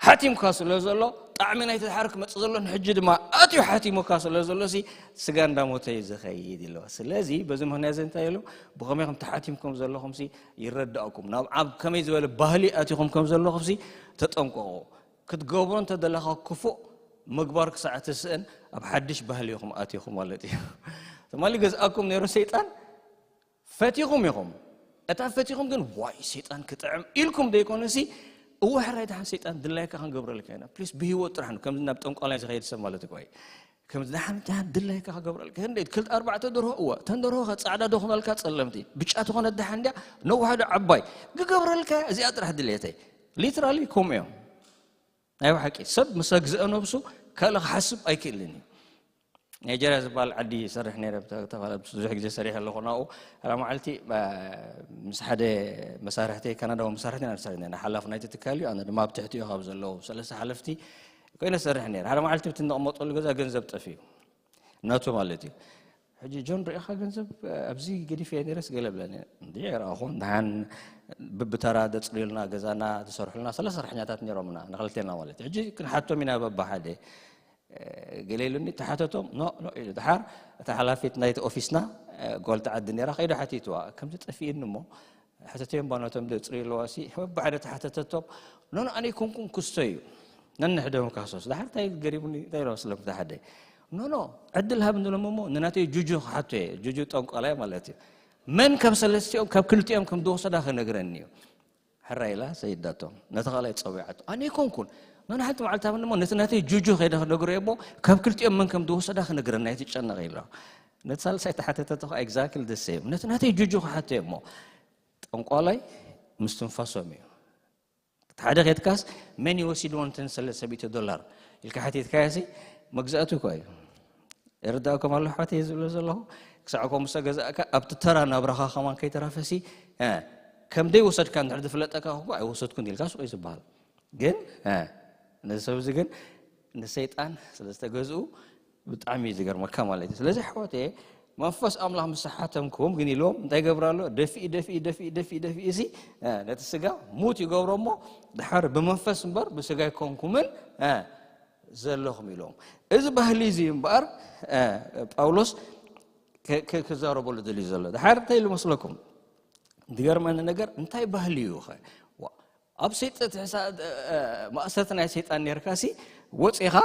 ሓቲምካ ስለ ዘሎ፣ ጣዕሚ ናይቲ ድሓር ክመጽእ ዘሎ ንሕጂ ድማ ኣትዩ ሓቲሙካ ስለ ዘሎ ሲ፣ ስጋ እንዳሞተ እዩ ዝኸይድ ኢልዎ። ስለዚ በዚ ምኽንያት እዚ እንታይ ኢሉ? ብኸመይ ከም ተሓቲምኩም ዘለኹም ሲ ይረዳእኩም። ናብ ኣብ ከመይ ዝበለ ባህሊ ኣቲኹም ከም ዘለኹም ሲ ተጠንቀቑ። ክትገብሮ እንተደለኻ ክፉእ ምግባር ክሳዕ ትስእን ኣብ ሓድሽ ባህሊ ኢኹም ኣቲኹም ማለት እዩ። ትማሊ ገዝኣኩም ነይሩ ሰይጣን፣ ፈቲኹም ኢኹም። እታ ፈቲኹም ግን፣ "ዋይ፣ ሰይጣን ክጥዕም" ኢልኩም ዘይኮነሲ፣ "እወ፣ ሕራይ፣ ደሓን ሰይጣን ድላይካ ክንገብረልካ ኢና። ፕሊስ፣ ብህይወት ጥራሕ ን-" ከምዚ ናብ ጠንቋላይ ዝኸይድ ሰብ ማለት እኮ እዩ። ከምዚ፣ "ደሓን፣ ደሓን ድላይካ ክገብረልካ። ክንደይ፣ ክልተ፣ ኣርባዕተ ደርሆ?" "እወ፣ እተን ደርሆ ከ ጻዕዳ ዶ ክኾናልካ፣ ጸለምቲ? ብጫ ትኾነ ደሓን ድያ? ነዋሕ ዶ ዓባይ? ክገብረልካ፣ እዚኣ ጥራሕ ድሌተይ።" ሊትራሊ ከምኡ እዮም። ናይ ብሓቂ ሰብ ምስ ኣግዝአ ነብሱ ካልእ ክሓስብ ኣይክእልን እዩ። ናይጀርያ ዝበሃል ዓዲ ይሰርሕ ነይረ፣ ብተ-፣ ተፋለ-፣ ብዙሕ ግዜ ሰሪሐ ኣለኹ ናብኡ። ሓደ መዓልቲ፣ አ፣ ምስ ሓደ መሳርሕተይ፣ ካናዳዊ መሳርሕቲ ኢና ንሰርሕ ነርና፣ ሓላፊ ናይቲ ትካል እዩ፣ ኣነ ድማ ኣብ ትሕቲኡ ካብ ዘለዉ ሰለስተ ሓለፍቲ ኮይነ እሰርሕ ነይረ። ሓደ መዓልቲ፣ እቲ እንቕመጠሉ ገዛ ገንዘብ ጠፊኡ፣ ናቱ ማለት እዩ። ሕጂ ጆን ርኢኻ ገንዘብ ኣብዚ ገዲፈ ነረስ ገለ ብለኒ። እንዲ ርኣኹም ደሓን ብብተራ ደጽርዩልና ገዛና ዝሰርሑልና ሰለ ሰራሕኛታት ነሮምና ንኽልቴና ማለት እዩ። ሕጂ ክንሓቶም ኢና በባሓደ ገለ ኢሉኒ ተሓተቶም። ኖ ኖ ኢሉ። ደሓር እታ ሓላፊት ናይቲ ኦፊስና ጓልቲ ዓዲ ነራ ከይዱ ሓቲትዋ ከምዚ ጠፊእኒ እሞ ሕተትዮም ባኖቶም ደጽሪ ኣለዋ ሲ በባሓደ ተሓተተቶም። ኖ ኖ ኣነ ኣይኮንኩን ክስቶ እዩ። ነንሕደም ካሶስ ደሓር እንታይ ገሪሙኒ እንታይ ኢሎም ስለም ተሓደ። ኖ ኖ ዕድል ሃብ እንሎም እሞ ንናተይ ጁጁ ክሓቶ እየ። ጁጁ ጠንቋላይ ማለት እዩ። መን ካብ ሰለስቲኦም ካብ ክልቲኦም ከም ዝወሰዳ ክነግረኒ እዩ። ሕራይ ኢላ ሰይዳቶም ነቲ ካልኣይ ጸዊዓቶ። ኣነ ኣይኮንኩን። ኖ ኖ ሓንቲ መዓልቲ ሃብ እሞ ነቲ ናተይ ጁጁ ከይደ ክነግሮ እየ እሞ ካብ ክልቲኦም መን ከም ዝወሰዳ ክነግረኒ ኣይትጨነቕ ኢሎ። ነቲ ሳልሳይ ተሓተተቶ ከዓ exactly the same ነቲ ናተይ ጁጁ ክሓቶ እየ እሞ ጠንቋላይ ምስትንፋሶም እዩ። እቲ ሓደ ኬድካስ መን ይወሲድዎ ነተን ሰለስተ ሚእቲ ዶላር ኢልካ ሓቲትካዮ ሲ መግዛእቱ እኮ እዩ። ይርዳእኩም ኣሎ ኣሕዋተይ ዝብሎ ዘለኹ? ክሳዕ ከምኡ ዝተገዛእካ ኣብቲ ተራ ናብራኻ ከማን ከይተረፈሲ ከም ደይ ወሰድካ እንድሕር ዝፍለጠካ እኮ ኣይወሰድኩን ኢልካ ሱቕ እዩ ዝበሃል። ግን ነዚ ሰብ እዚ ግን ንሰይጣን ስለ ዝተገዝኡ ብጣዕሚ እዩ ዝገርመካ ማለት እዩ። ስለዚ ኣሕዋተየ መንፈስ ኣምላኽ ምስ ሓተምኩም ግን ኢልዎም እንታይ ገብር ኣሎ? ደፊኢ ደፊኢ ደፊኢ ደፊኢ ደፊኢ እዚ ነቲ ስጋ ሙት ይገብሮ እሞ ድሓር ብመንፈስ እምበር ብስጋ ኣይኮንኩምን ዘለኹም ኢልዎም። እዚ ባህሊ እዚ እምበኣር ጳውሎስ ክዛረበሉ ደልዩ ዘሎ ድሓር እንታይ ኢሉ መስለኩም? ዝገርመኒ ነገር እንታይ ባህሊ እዩ ኸ? ኣብ ሰይጠት ማእሰርቲ ናይ ሰይጣን ነርካሲ ወፂኻ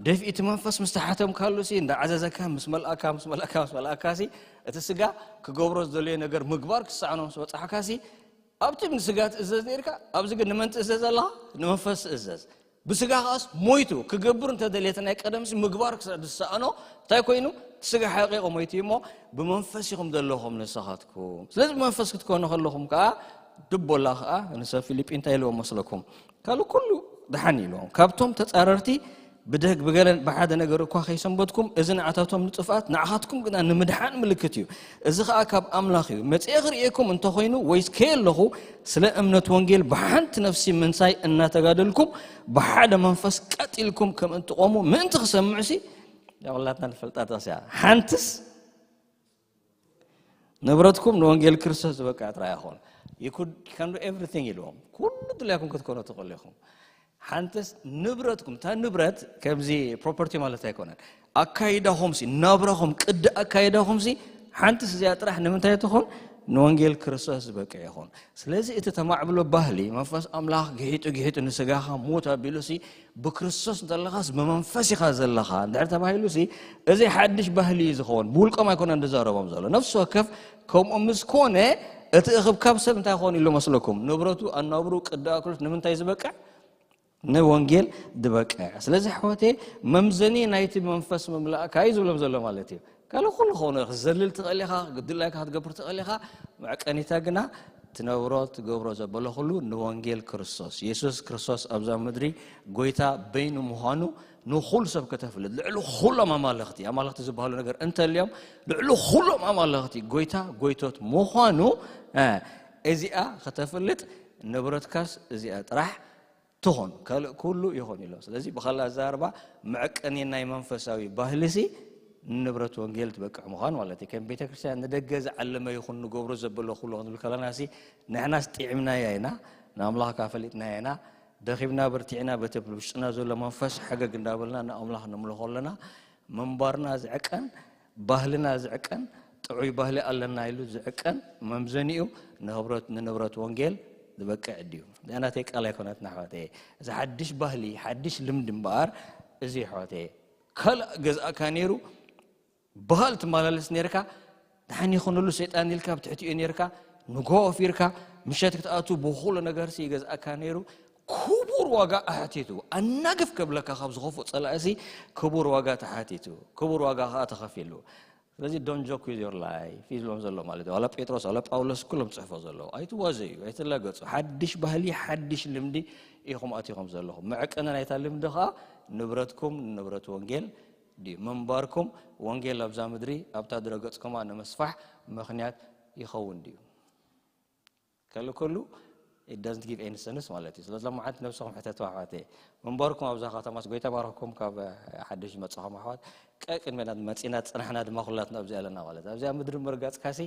ደፊእቲ መንፈስ ምስ ተሓተምካሉ ሲ እንዳዓዘዘካ ምስ መልኣካ ምስ መልኣካ ምስ መልኣካ ሲ እቲ ስጋ ክገብሮ ዝደልዮ ነገር ምግባር ክሰኣኖ ምስ በፃሕካ ሲ ኣብቲ ንስጋ ትእዘዝ ነርካ ኣብዚ ግን ንመን ትእዘዝ ኣለኻ? ንመንፈስ ትእዘዝ። ብስጋ ከኣስ ሞይቱ ክገብር እንተደልየተ ናይ ቀደምሲ ምግባር ክሳዕ ዝሰኣኖ እንታይ ኮይኑ? እቲ ስጋ ሓቂቑ ሞይቱ እሞ ብመንፈስ ኢኹም ዘለኹም ንስኻትኩም። ስለዚ ብመንፈስ ክትኮኑ ከለኹም ከዓ ድቦላ ከዓ ንሰብ ፊልጲ እንታይ ኢልዎም መስለኩም? ካልእ ኩሉ ደሓን ኢልዎም። ካብቶም ተጻረርቲ ብደግ ብገለን ብሓደ ነገር እኳ ከይሰንበትኩም፣ እዚ ንዓታቶም ንጥፍኣት ንዓኻትኩም ግና ንምድሓን ምልክት እዩ። እዚ ኸኣ ካብ ኣምላኽ እዩ። መጺኤ ክርእየኩም እንተኾይኑ ወይስ ከየለኹ ስለ እምነት ወንጌል ብሓንቲ ነፍሲ ምንሳይ እናተጋደልኩም ብሓደ መንፈስ ቀጥ ኢልኩም ከም እትቆሙ ምእንቲ ክሰምዕሲ ያውላትና ንፈልጣ ተቕስያ ሓንትስ ንብረትኩም ንወንጌል ክርስቶስ ዝበቅዕ ጥራይ ይኹን። You could can do everything ኢልዎም። ኩሉ ድላይኩም ክትኮኑ ትኽእሉ ኢኹም። ሓንትስ ንብረትኩም እታ ንብረት ከምዚ ፕሮፐርቲ ማለት ኣይኮነን። ኣካይዳኹምሲ ናብራኹም ቅዲ ኣካይዳኹምሲ ሓንትስ እዚኣ ጥራሕ ንምንታይ ትኹን ንወንጌል ክርስቶስ ዝበቅዕ ይኹን። ስለዚ እቲ ተማዕብሎ ባህሊ መንፈስ ኣምላኽ ግሒጡ ግሒጡ ንስጋኻ ሙት ኣቢሉሲ ብክርስቶስ እንተለኻስ ብመንፈስ ኢኻ ዘለኻ እንድሕር ተባሂሉሲ እዚ ሓድሽ ባህሊ እዩ ዝኸውን። ብውልቆም ኣይኮነን ዝዛረቦም ዘሎ። ነፍሲ ወከፍ ከምኡ ምስ ኮነ እቲ እኽብካብ ሰብ እንታይ ክኾን ኢሉ መስለኩም? ንብረቱ ኣናብሩ ቅዲ ኣክሎት ንምንታይ ዝበቅዕ ንወንጌል ዝበቅዕ። ስለዚ ኣሕዋተይ መምዘኒ ናይቲ መንፈስ ምምላእካ እዩ ዝብሎም ዘሎ ማለት እዩ። ካልእ ኩሉ ክኾነ ክዘልል ትኽእል ኢኻ፣ ግድላይካ ክትገብር ትኽእል ኢኻ። መዕቀኒታ ግና ትነብሮ ትገብሮ ዘበሎ ኩሉ ንወንጌል ክርስቶስ የሱስ ክርስቶስ ኣብዛ ምድሪ ጎይታ በይኑ ምዃኑ ንኹሉ ሰብ ከተፍልጥ ልዕሊ ኩሎም ኣማለኽቲ ኣማለኽቲ ዝበሃሉ ነገር እንተልዮም ልዕሊ ኩሎም ኣማለኽቲ ጎይታ ጎይቶት ምዃኑ እዚኣ ከተፍልጥ ንብረትካስ እዚኣ ጥራሕ ትኹን ካልእ ኩሉ ይኹን ኢሎ። ስለዚ ብኻልእ ኣዛርባ መዕቀኒ ናይ መንፈሳዊ ባህልሲ ንንብረት ወንጌል ትበቅዕ ምዃን ማለት እዩ። ከም ቤተ ክርስቲያን ንደገ ዝዓለመ ይኹን ንገብሮ ዘበሎ ኩሉ ክንብል ከለናሲ ንሕናስ ጥዒምናያ ኢና፣ ንኣምላኽካ ፈሊጥናያ ኢና፣ ደኺምና በርቲዕና በቲ ውሽጥና ዘሎ መንፈስ ሕገግ እንዳበልና ንኣምላኽ ነምልኾ ኣለና። ምንባርና ዝዕቀን ባህልና ዝዕቀን ጥዑይ ባህሊ ኣለና ኢሉ ዝዕቀን መምዘኒኡ ንህብረት ንንብረት ወንጌል ዝበቅዕ ድዩ? እዚኣ ናተይ ቃል ኣይኮነትን ኣሕዋተየ። እዚ ሓድሽ ባህሊ ሓድሽ ልምዲ እምበኣር እዚ ኣሕዋተየ ካልእ ገዝኣካ ነይሩ ባህል ትመላለስ ነርካ ደሓን ይኹንሉ ሰይጣን ኢልካ ብትሕቲኡ ነርካ ንጎ ኦፊርካ ምሸት ክትኣቱ ብኩሉ ነገርሲ ይገዝኣካ ነይሩ ክቡር ዋጋ ኣሕቲቱ ኣናግፍ ከብለካ ካብ ዝኸፍኦ ጸላእሲ ክቡር ዋጋ ተሓቲቱ ክቡር ዋጋ ከዓ ተኸፊሉ። ስለዚ don't joke with your life እዩ ዝብሎም ዘሎ ማለት እዩ። ዋላ ጴጥሮስ ዋላ ጳውሎስ ኩሎም ጽሕፎ ዘለዉ ኣይትዋዘዩ ኣይትላገጹ። ሓድሽ ባህሊ ሓድሽ ልምዲ ኢኹም ኣቲኹም ዘለኹም። መዕቀኒ ናይታ ልምዲ ከዓ ንብረትኩም ንብረት ወንጌል ድዩ? ምንባርኩም ወንጌል ኣብዛ ምድሪ ኣብታ ድረገጽ ከማ ንምስፋሕ ምኽንያት ይኸውን ድዩ? ካልእ ከሉ It doesn't give any sense ማለት እዩ። ስለዚ ሎማዓንቲ ነብስኹም ሕተቱ ኣሕዋተይ። ምንባርኩም ኣብዛ ከተማስ ጎይታ ባረኽኩም ካብ ሓድሽ ዝመጻኹም ኣሕዋት። ቀ-፣ ቅድሜና መጺና ዝጸናሕና ድማ ኩላትና ኣብዚ ኣለና ማለት እዩ። ኣብዚኣ ምድሪ ምርጋጽካሲ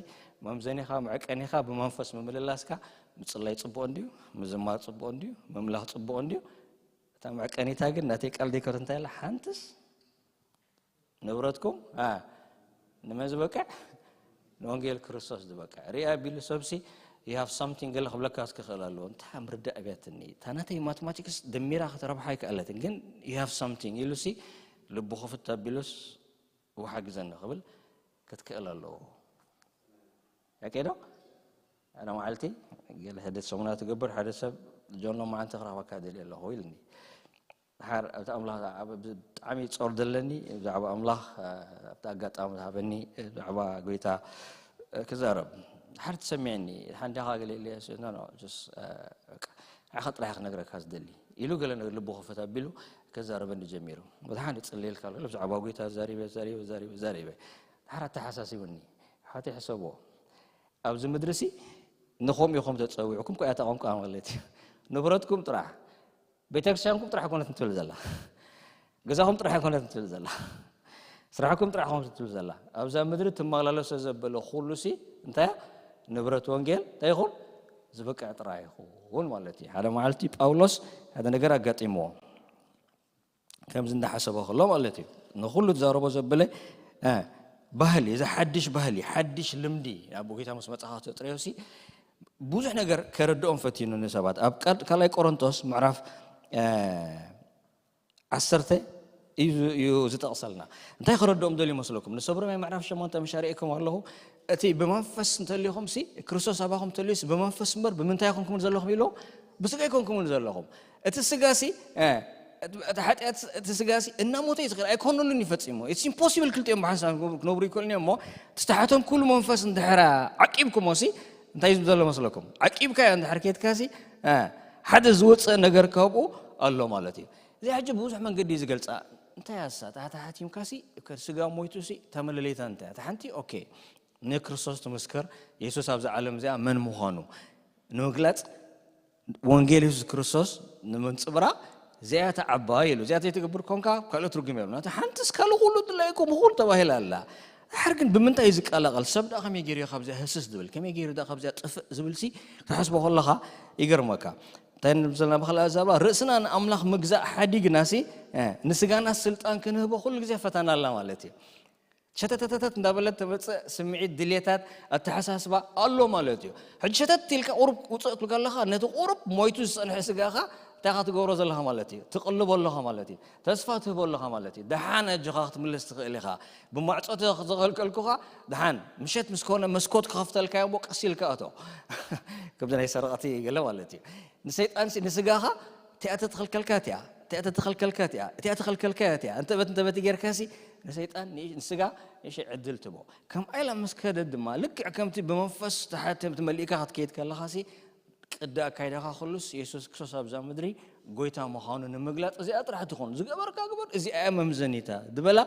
መምዘኒኻ፣ መዕቀኒኻ ብመንፈስ ምምልላስካ ምጽላይ ጽቡቕ እንድዩ፣ ምዝማር ጽቡቕ እንድዩ፣ ምምላኽ ጽቡቕ እንድዩ። እታ መዕቀኒታ ግን ናተይ ቃል ዘይኮነት እንታይ ኣላ ሓንትስ ንብረትኩም፣ አ፣ ንመን ዝበቅዕ? ንወንጌል ክርስቶስ ዝበቅዕ። ሪኣ ቢሉ ሰብሲ you have something ገለ ክብለካ ክኽእል ኣለዎ። እንታይ ምርዳእ ኣብያትኒ? እታ ናተይ ማትማቲክስ ደሚራ ከተረብሓ ኣይከኣለትን፣ ግን you have something ኢሉሲ ልቡ ክፍት ኣቢሉስ ውሓግዘኒ ክብል ክትክእል ኣለዎ። ያቄ ዶ? ሓደ መዓልቲ ገለ ሕደት ሰሙና ትገብር፣ ሓደ ሰብ ጆን ሎማዓንቲ ክረኽበካ ደልየ ኣለኹ ኢልኒ። ድሓር ኣብቲ ኣምላኽ ብጣዕሚ ጾር ዘለኒ ብዛዕባ ኣምላኽ፣ ኣብቲ ኣጋጣሚ ዝሃበኒ ብዛዕባ ጎይታ ክዛረብ። ድሓር ትሰሚዕኒ፣ ሓንዳኻ ገለ ኢለ፣ ኖ፣ ኖ፣ ጀስት፣ በቃ፣ ንዓኻ ጥራሕ ክነግረካ ዝደሊ ኢሉ ገለ ነገር ልቡ ክፈት ኣቢሉ ክዛረበኒ ጀሚሩ። ብድሓን ይጽልየልካ ኣሎ፣ ብዛዕባ ጎይታ ዛሪበ፣ ዛሪበ፣ ዛሪበ፣ ዛሪበ። ድሓር ኣተሓሳሲቡኒ። ሓተይ ሕሰብዎ። ኣብዚ ምድሪ ሲ ንኸምኡ ኢኹም ተጸዊዕኩም፣ እኮ እያ እታ ቋንቋ ማለት እዩ። ንብረትኩም ጥራሕ፣ ቤተክርስትያንኩም ጥራሕ ኣይኮነትን ትብል ዘላ፣ ገዛኹም ጥራሕ ኣይኮነትን ትብል ዘላ፣ ስራሕኩም ጥራሕ ኣይኮነትን ትብል ዘላ። ኣብዛ ምድሪ ትመላለሶ ዘበለ ኩሉ ሲ እንታይ እያ? ንብረት ወንጌል እንታይ ይኹን? ዝበቅዕ ጥራይ ይኹን ማለት እዩ። ሓደ መዓልቲ ጳውሎስ ሓደ ነገር ኣጋጢምዎ። ከምዚ እንዳሓሰበ ከሎ ማለት እዩ። ንኹሉ ትዛረቦ ዘበለ፣ እ፣ ባህሊ፣ እዚ ሓድሽ ባህሊ፣ ሓድሽ ልምዲ፣ ኣብ ጎይታ ምስ መጻኻ ተጥረዮሲ፣ ብዙሕ ነገር ከረድኦም ፈቲኑ ንሰባት። ኣብ ቃል-፣ ካልኣይ ቆሮንቶስ ምዕራፍ፣ እ፣ ዓሰርተ እዩ፣ እዩ ዝጠቕሰልና። እንታይ ከረድኦም ደልዩ መስለኩም? ንሰብሪ ማይ ምዕራፍ ሸሞንተ ምሽ ኣርእየኩም ኣለኹ። እቲ ብመንፈስ እንተልዩኹም ሲ፣ ክርስቶስ ኣባኹም እንተልዩስ ብመንፈስ እምበር ብምንታይ ኣይኮንኩምን ዘለኹም ኢሉ? ብስጋ ኣይኮንኩምን ዘለኹም። እቲ ስጋ ሲ፣ እ፣ እቲ ሓጢኣት፣ እቲ ስጋ ሲ እናሞተ እዩ ዝኽእል፣ ኣይኮነሉን እዩ ፈጺሙ። It's impossible ክልቲኦም ብሓንሳብ ክነብሩ ይክእሉን እዮም እሞ፣ እቲ ታሕቶም ኩሉ መንፈስ እንድሕር ዓቂብኩሞ ሲ፣ እንታይ እዩ ዘሎ መስለኩም? ዓቂብካዮ እንድሕር ኬድካ ሲ፣ እ፣ ሓደ ዝወፅእ ነገር ካብኡ ኣሎ ማለት እዩ። እዚ ሕጂ ብዙሕ መንገዲ እዩ ዝገልፃ። እንታይ ኣሳ፣ ታሕቲ ሓቲምካ ሲ፣ ስጋ ሞይቱ ሲ፣ ተመለለይታ እንታይ? እታ ሓንቲ፣ ኦኬ፣ ንክርስቶስ ትምስክር፣ የሱስ ኣብዛ ዓለም እዚኣ መን ምዃኑ ንምግላጽ ወንጌል የሱስ ክርስቶስ ንምንጽብራቕ እዚኣ እያ እታ ዓባይ ኢሉ። እዚኣ ዘይትገብር ኮንካ ካልእ ትርጉም የብሉን። እታ ሓንትስ ካልእ ኩሉ ድላይኩም ኩሉ ተባሂላ ኣላ። ድሓር ግን ብምንታይ እዩ ዝቀላቐል? ሰብ ደኣ ከመይ ገይሩ እዩ ካብዚኣ ህስስ ዝብል? ከመይ ገይሩ ደኣ ካብዚኣ ጥፍእ ዝብል ሲ ክትሓስቦ ከለኻ ይገርመካ። እንታይ ንብል ዘለና ብኻልእ ኣዛብኣ? ርእስና ንኣምላኽ ምግዛእ ሓዲግና ሲ፣ እ፣ ንስጋና ስልጣን ክንህቦ ኩሉ ግዜ ፈተና ኣላ ማለት እዩ። ሸተተተተት እንዳበለት ተመፅእ ስምዒት፣ ድሌታት፣ ኣተሓሳስባ ኣሎ ማለት እዩ። ሕጂ ሸተት ኢልካ ቁሩብ ውፅእ ክብል ከለኻ ነቲ ቁሩብ ሞይቱ ዝፀንሐ ስጋኻ እንታይ ኢኻ ትገብሮ ዘለኻ ማለት እዩ? ትቕልቦ ኣለኻ ማለት እዩ። ተስፋ ትህቦ ኣለኻ ማለት እዩ። ደሓን ኣጆኻ ክትምለስ ትኽእል ኢኻ። ብማዕፆ ተ-፣ ዘኸልከልኩኻ ደሓን ምሸት ምስ ኮነ መስኮት ክኸፍተልካ እሞ ቀስ ኢልካ እቶ። ከምዚ ናይ ሰረቕቲ ገለ ማለት እዩ። ንሰይጣንሲ ንስጋኻ እቲኣ ተተኸልከልካ እቲኣ፣ እቲኣ ተተኸልከልካ እቲኣ፣ እቲኣ ተኸልከልካ እቲኣ፣ እንተበት እንተበት ጌርካሲ ንሰይጣን ን-፣ ንስጋ ንእሽተይ ዕድል ትቦ። ከምኣ ኢላ ምስ ከደት ድማ ልክዕ ከምቲ ብመንፈስ ተሓ-፣ ተመሊእካ ክትከይድ ከለኻሲ ቅዲ ኣካይዳኻ ኩሉስ የሱስ ክርስቶስ ኣብዛ ምድሪ ጎይታ ምዃኑ ንምግላጽ እዚኣ ጥራሕ ትኾን። ዝገበርካ ግበር፣ እዚኣ እያ መምዘኒታ ዝበላ፣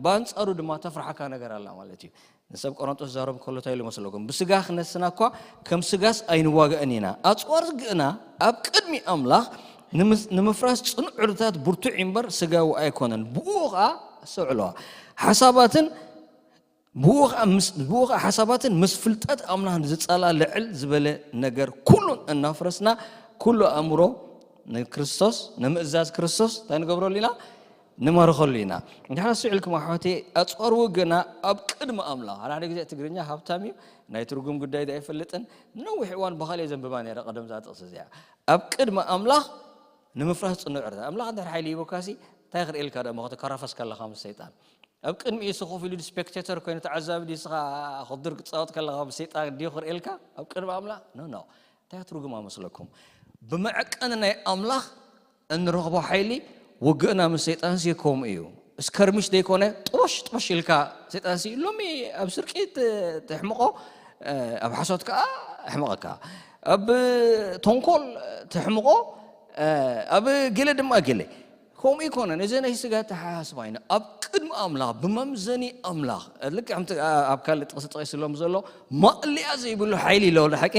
ብኣንጻሩ ድማ ተፍርሓካ ነገር ኣላ ማለት እዩ። ንሰብ ቆሮንጦስ ዛረብ ከሎ እንታይ ኢሉ መስለኩም? ብስጋ ክነስና እኳ ከም ስጋስ ኣይንዋጋእን ኢና። ኣጽዋር ዝግእና ኣብ ቅድሚ ኣምላኽ ንምስ-፣ ንምፍራስ ጽኑዕ ዕርድታት ብርቱዕ እምበር ስጋዊ ኣይኮነን። ብኡ ኸኣ፣ ኣስተውዕልዋ፣ ሓሳባትን ብኡ ኸኣ ምስ-፣ ብኡ ኸኣ ሓሳባትን ምስ ፍልጠት ኣምላኽ ንዝጻላ ልዕል ዝበለ ነገር ኩሉን እናፍረስና ኩሉ ኣእምሮ ንክርስቶስ፣ ንምእዛዝ ክርስቶስ እንታይ ንገብረሉ ኢና? ንማርኸሉ ኢና። እንድሕር ኣስተውዒልኩም ኣሕዋተይ፣ ኣጽዋር ውግእና ኣብ ቅድሚ ኣምላኽ። ሓደ ሓደ ግዜ ትግርኛ ሃብታም እዩ፣ ናይ ትርጉም ጉዳይ ዶ ኣይፈልጥን። ነዊሕ እዋን ብኻልእ ዘንብባ ነይረ ቀደም እዛ ጥቕሲ እዚኣ። ኣብ ቅድሚ ኣምላኽ ንምፍራስ ጽኑዕ ዕርድታት። ኣምላኽ እንድሕር ሓይሊ ሂቡካሲ፣ እንታይ ክርእየልካ ደሞ ክትከራፈስ ከለኻ ምስ ሰይጣን? ኣብ ቅድሚ ኢየሱስ ኮፍ ኢሉ ስፔክቴተር ኮይኑ ተዓዛቢ ድዩ ንስኻ ክድር ክትጻወት ከለኻ ምስ ሰይጣን ድዩ ክርእየልካ? ኣብ ቅድሚ ኣምላኽ? ኖ፣ ኖ። እንታይ ትርጉማ መስለኩም? ብመዐቀኒ ናይ ኣምላኽ እንረኽቦ ሓይሊ ውግእና ምስ ሰይጣንሲ ከምኡ እዩ። እስከርሚሽ ዘይኮነ ጥቦሽ ጥቦሽ ኢልካ ሰይጣንሲ ሎሚ ኣብ ስርቂ ት-፣ ተሕምቖ፣ እ፣ ኣብ ሓሶት ከኣ ኣሕምቐካ። ኣብ ተንኮል ተሕምቖ፣ እ፣ ኣብ ገለ ድማ ገለ። ከምኡ ኣይኮነን። እዚ ናይ ስጋ ኣተሓሳስባ እዩ። ኣብ ቅድሚ ኣምላኽ፣ ብመምዘኒ ኣምላኽ፣ ልክዕ ከምቲ ኣብ ካልእ ጥቕሲ ጠቒስሎም ዘሎ፣ ማእለያ ዘይብሉ ሓይሊ ኣሎ፣ ሓቂ?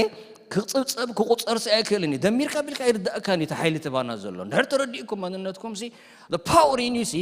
ክጽብጸብ ክቑጸርሲ ኣይክእልን እዩ። ደሚርካ ቢልካ ኣይርዳእካን እዩ እቲ ሓይሊ እቲ ባና ዘሎ። እንድሕር ተረዲእኩም መንነትኩም ሲ፣ the power in you ሲ፣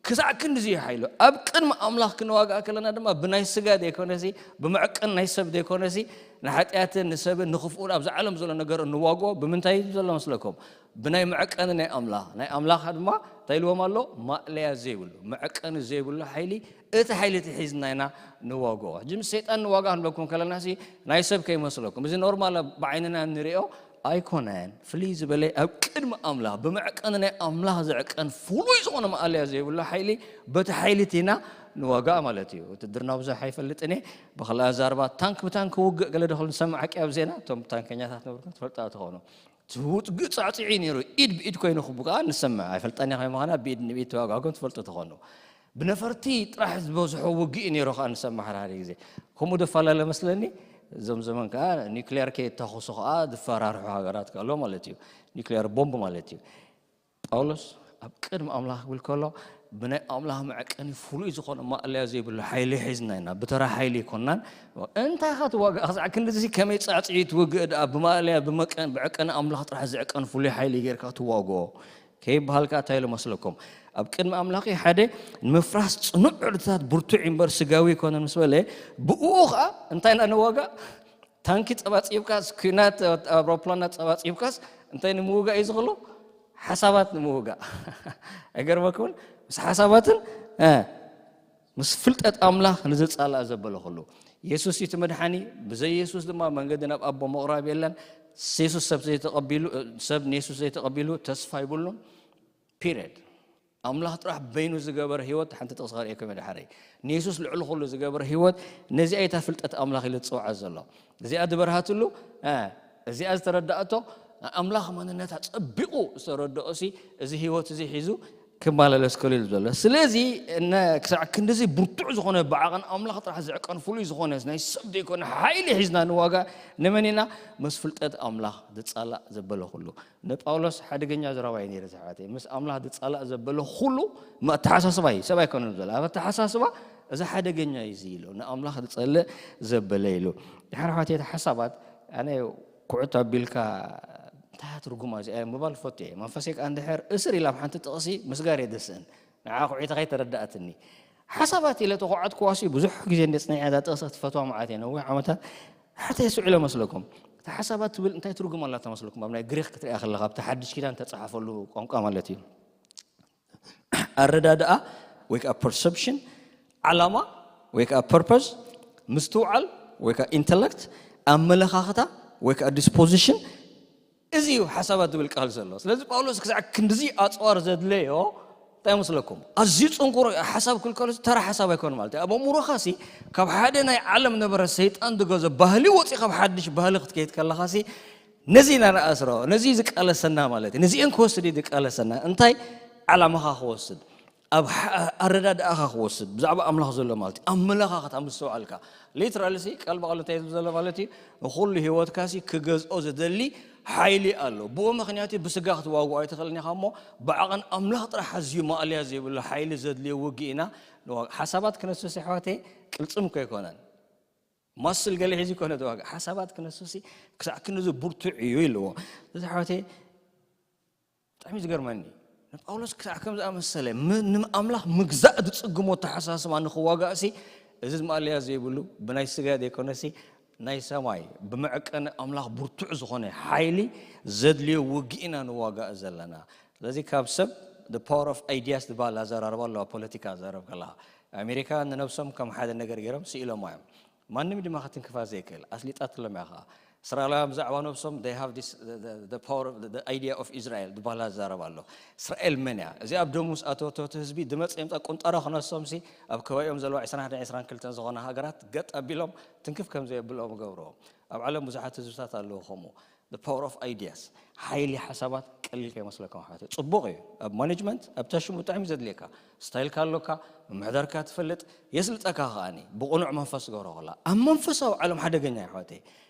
ክሳዕ ክንድዚ እዩ ሓይሉ። ኣብ ቅድሚ ኣምላኽ ክንዋጋእ ከለና ድማ ብናይ ስጋ ዘይኮነሲ፣ ብመዕቀን ናይ ሰብ ዘይኮነሲ፣ ንሓጢኣትን ንሰብን ንኽፍኡን ኣብዚ ዓለም ዘሎ ነገር እንዋግኦ ብምንታይ እዩ ዘሎ መስለኩም? ብናይ መዕቀኒ ናይ ኣምላኽ። ናይ ኣምላኽ ድማ እንታይ ኢልዎም ኣሎ? ማእለያ ዘይብሉ፣ መዕቀኒ ዘይብሉ ሓይሊ፣ እቲ ሓይሊ እቲ ሒዝና ኢና ንዋግኦ። ሕጂ ምስ ሰይጣን ንዋጋ ክንብለኩም ከለና ሲ፣ ናይ ሰብ ከይመስለኩም። እዚ ኖርማል ብዓይንና እንሪኦ ኣይኮነን። ፍልይ ዝበለ ኣብ ቅድሚ ኣምላኽ፣ ብመዕቀኒ ናይ ኣምላኽ ዝዕቀን ፍሉይ ዝኾነ ማእለያ ዘይብሉ ሓይሊ፣ በቲ ሓይሊ እቲ ኢና ንዋጋ ማለት እዩ። ውትድርና ብዙሕ ኣይፈልጥን እየ። ብኸልኣ ዛርባ ታንክ ብታንክ ክውግእ ገለ ዶ ንሰምዕ ሓቂ ኣብ ዜና? እቶም ታንከኛታት ነበርኩም ትፈልጣ ትኾኑ። እቲ ውግእ ጻዕጺዒ ነይሩ፣ ኢድ ብኢድ ኮይኑ ክቡ ከኣ ንሰምዕ። ኣይፈልጣን እየ ከመይ ምዃና፣ ብኢድ ንብኢድ ተዋጋግም ትፈልጡ ትኾኑ። ብነፈርቲ ጥራሕ ዝበዝሖ ውግእ እዩ ነይሩ ከኣ ንሰምዕ ሓደ ሓደ ግዜ። ከምኡ ዶ ፈላለ መስለኒ? እዞም ዘመን ከኣ ኒውክሊየር ከየተኹሱ ከኣ ዝፈራርሑ ሃገራት ከሎ ማለት እዩ። ኒውክሊየር ቦምብ ማለት እዩ። ጳውሎስ ኣብ ቅድሚ ኣምላኽ ክብል ከሎ፣ ብናይ ኣምላኽ መዕቀኒ ፍሉይ ዝኾነ ማእለያ ዘይብሉ ሓይሊ ሒዝና ኢና። ብተራ ሓይሊ ኣይኮናን። እንታይ ኢኻ ትዋግእ? ክሳዕ ክንድዚ ከመይ ጻዕጽዒ ትውግእ ደኣ? ብማእለያ፣ ብመቀን፣ ብዕቀኒ ኣምላኽ ጥራሕ ዝዕቀን ፍሉይ ሓይሊ ጌርካ ትዋግኦ ከይበሃልካ እንታይ ኢሉ መስለኩም? ኣብ ቅድሚ ኣምላኽ ሓደ ንምፍራስ ጽኑዕ ዕድታት ብርቱዕ እዩ እምበር ስጋዊ ኣይኮነን ምስ በለ፣ ብእኡ ኸኣ እንታይ ኢና ንዋጋእ? ታንኪ ጸባጺብካስ፣ ኲናት ኣውሮፕላናት ጸባጺብካስ እንታይ ንምውጋእ እዩ ዝኽእሎ? ሓሳባት ንምውጋእ። ኣይገርመኩምን? ምስ ሓሳባትን፣ እ፣ ምስ ፍልጠት ኣምላኽ ንዝጻላእ ዘበለ ኩሉ። የሱስ እዩ እቲ መድሓኒ፣ ብዘይ የሱስ ድማ መንገዲ ናብ ኣቦ ምቕራብ የለን። የሱስ ሰብ ዘይተቐቢሉ፣ ሰብ ንየሱስ ዘይተቐቢሉ ተስፋ ይብሉን። ፒሪየድ። ኣምላኽ ጥራሕ በይኑ ዝገበረ ህይወት፣ ሓንቲ ጥቕሲ ከርእየኩም እየ ድሓረይ። ንየሱስ ልዕሊ ኩሉ ዝገበረ ህይወት፣ ነዚኣ እያ ፍልጠት ኣምላኽ ኢሉ ዝጽውዓ ዘሎ። እዚኣ ዝበርሃትሉ፣ እ፣ እዚኣ ዝተረዳእቶ፣ ኣምላኽ መንነታ ጸቢቑ ዝተረድኦሲ፣ እዚ ህይወት እዚ ሒዙ ክመላለስ ከሎ እዩ ዘሎ። ስለዚ፣ እነ-፣ ክሳዕ ክንድዚ ብርቱዕ ዝኾነ ብዓቐን ኣምላኽ ጥራሕ ዝዕቀን ፍሉይ ዝኾነ ናይ ሰብ ዘይኮነ ሓይሊ ሒዝና ንዋጋ ንመን ኢና? ምስ ፍልጠት ኣምላኽ ዝጻላእ ዘበለ ኩሉ። ንጳውሎስ ሓደገኛ ዘረባ እዩ ነይሩ፣ ዝሓወተይ። ምስ ኣምላኽ ዝጻላእ ዘበለ ኩሉ፣ ም-፣ ኣተሓሳስባ እዩ፣ ሰብ ኣይኮነን ዘሎ። ኣብ ኣተሓሳስባ፣ እዚ ሓደገኛ እዩ እዚ ኢሉ፣ ንኣምላኽ ዝጸልእ ዘበለ ኢሉ። ድሓር ኣሕዋተይ፣ እቲ ሓሳባት፣ ኣነ ኩዕት ኣቢልካ፣ እንታይ እያ ትርጉማ እዚኣ ምባል ፈቱ እየ። መንፈሰይ ከኣ እንድሕር እስር ኢላ ኣብ ሓንቲ ጥቕሲ ምስጋር እየ ደስእን። ንዓ ኩዒታ ከይተረዳእትኒ። ሓሳባት ኢለ ተኹዓትኩዋ ሲ ብዙሕ ግዜ እንደ ጽኒሐ እዛ ጥቕሲ ክትፈትዋ መዓት እየ፣ ነዊሕ ዓመታት። ሓተይ ስዑ ኢለ መስለኩም። እታ ሓሳባት ትብል እንታይ ትርጉም ኣላታ መስለኩም? ኣብ ናይ ግሪኽ ክትሪኣ ከለኻ፣ ኣብቲ ሓድሽ ኪዳን ተጻሓፈሉ ቋንቋ ማለት እዩ። ኣረዳድኣ ወይ ከዓ ፐርሰፕሽን፣ ዓላማ ወይ ከዓ ፐርፐስ፣ ምስትውዓል ወይ ከዓ ኢንተለክት፣ ኣመለኻኽታ ወይ ከዓ ዲስፖዚሽን፣ እዚ እዩ ሓሳባት ዝብል ቃል ዘሎ። ስለዚ ጳውሎስ ክሳዕ ክንድዚ ኣጽዋር ዘድለዮ እንታይ ይመስለኩም? ኣዝዩ ጽንኩር ሓሳብ ክብል ከሎ ተራ ሓሳብ ኣይኮነ ማለት እዩ። ኣብ ኣእምሮኻሲ ካብ ሓደ ናይ ዓለም ነበረ ሰይጣን ዝገዞ ባህሊ ወጺ ካብ ሓድሽ ባህሊ ክትከይድ ከለኻሲ ነዚ ኢና ንኣስሮ፣ ነዚ እዩ ዝቃለሰና ማለት እዩ። ነዚአን ክወስድ እዩ ዝቃለሰና። እንታይ? ዓላማኻ ክወስድ፣ ኣብ ሓ-፣ ኣረዳድኣኻ ክወስድ፣ ብዛዕባ ኣምላኽ ዘሎ ማለት እዩ። ኣመለኻኽታ ምስትውዓልካ። ሊትራሊ ሲ ቃል ብቓል እንታይ እዩ ዝብል ዘሎ ማለት እዩ? ንኹሉ ህይወትካ ሲ ክገዝኦ ዝደሊ ሓይሊ ኣሎ። ብኡ ምኽንያት እዩ ብስጋ ክትዋግኦ ኣይትኽእልን ኢኻ እሞ፣ ብዓቐን ኣምላኽ ጥራሕ ኣዝዩ ማእለያ ዘይብሉ ሓይሊ ዘድልዮ ውግእ ኢና ንዋግ-፣ ሓሳባት ክነስስ ኣሕዋተይ ቅልጽም እኮ ኣይኮነን። ማስል ገለ ሒዙ ይኮነ ተዋግእ። ሓሳባት ክነስሲ ክሳዕ ክንዚ ብርቱዕ እዩ ኢልዎ። እዚ ኣሕዋተይ ብጣዕሚ ዝገርመኒ። ንጳውሎስ ክሳዕ ከም ዝኣመሰለ ም-፣ ንኣምላኽ ምግዛእ ዝጽግሞ ኣተሓሳስባ ንኽዋጋእሲ፣ እዚ ማእለያ ዘይብሉ ብናይ ስጋ ዘይኮነሲ ናይ ሰማይ ብመዕቀኒ ኣምላኽ ብርቱዕ ዝኾነ ሓይሊ ዘድልዮ ውግእ ኢና ንዋጋእ ዘለና። ስለዚ ካብ ሰብ the power of ideas ዝበሃል ኣዘራርባ ኣለዋ፣ ፖለቲካ ዘረብ ከለኻ። ኣሜሪካ ንነብሶም ከም ሓደ ነገር ገይሮም ስኢሎማ እዮም። ማንም ድማ ክትንክፋ ዘይክእል፣ ኣስሊጣትሎም እያ ኸዓ። እስራኤላውያን ብዛዕባ ነብሶም፣ they have this, the, the, the power of the, the idea of Israel ዝበሃል ኣዘራርባ ኣሎ። እስራኤል መን እያ? እዚ ኣብ ደሙ ምስ ኣተወተወት ህዝቢ ድመጽ የምጻ ቁንጠራ ክነሶም ሲ፣ ኣብ ከባቢኦም ዘለዋ ዕስራን ሓደን ዕስራን ክልተን ዝኾና ሃገራት ገጥ ኣቢሎም ትንክፍ ከም ዘየብሎም ገብርዎም። ኣብ ዓለም ብዙሓት ህዝብታት ኣለዉ ከምኡ። The power of ideas፣ ሓይሊ ሓሳባት ቀሊል ከይመስለኩም ኣሕዋተይ። ጽቡቕ እዩ። ኣብ ማኔጅመንት፣ ኣብታ ሽሙ ብጣዕሚ ዘድልየካ። ስታይልካ ኣሎካ፣ ምምሕዳርካ ትፈልጥ፣ የስልጠካ ከኣኒ። ብቕኑዕ መንፈስ ትገብሮ ከላ። ኣብ መንፈሳዊ ዓለም ሓደገኛ እዩ ኣሕዋተይ።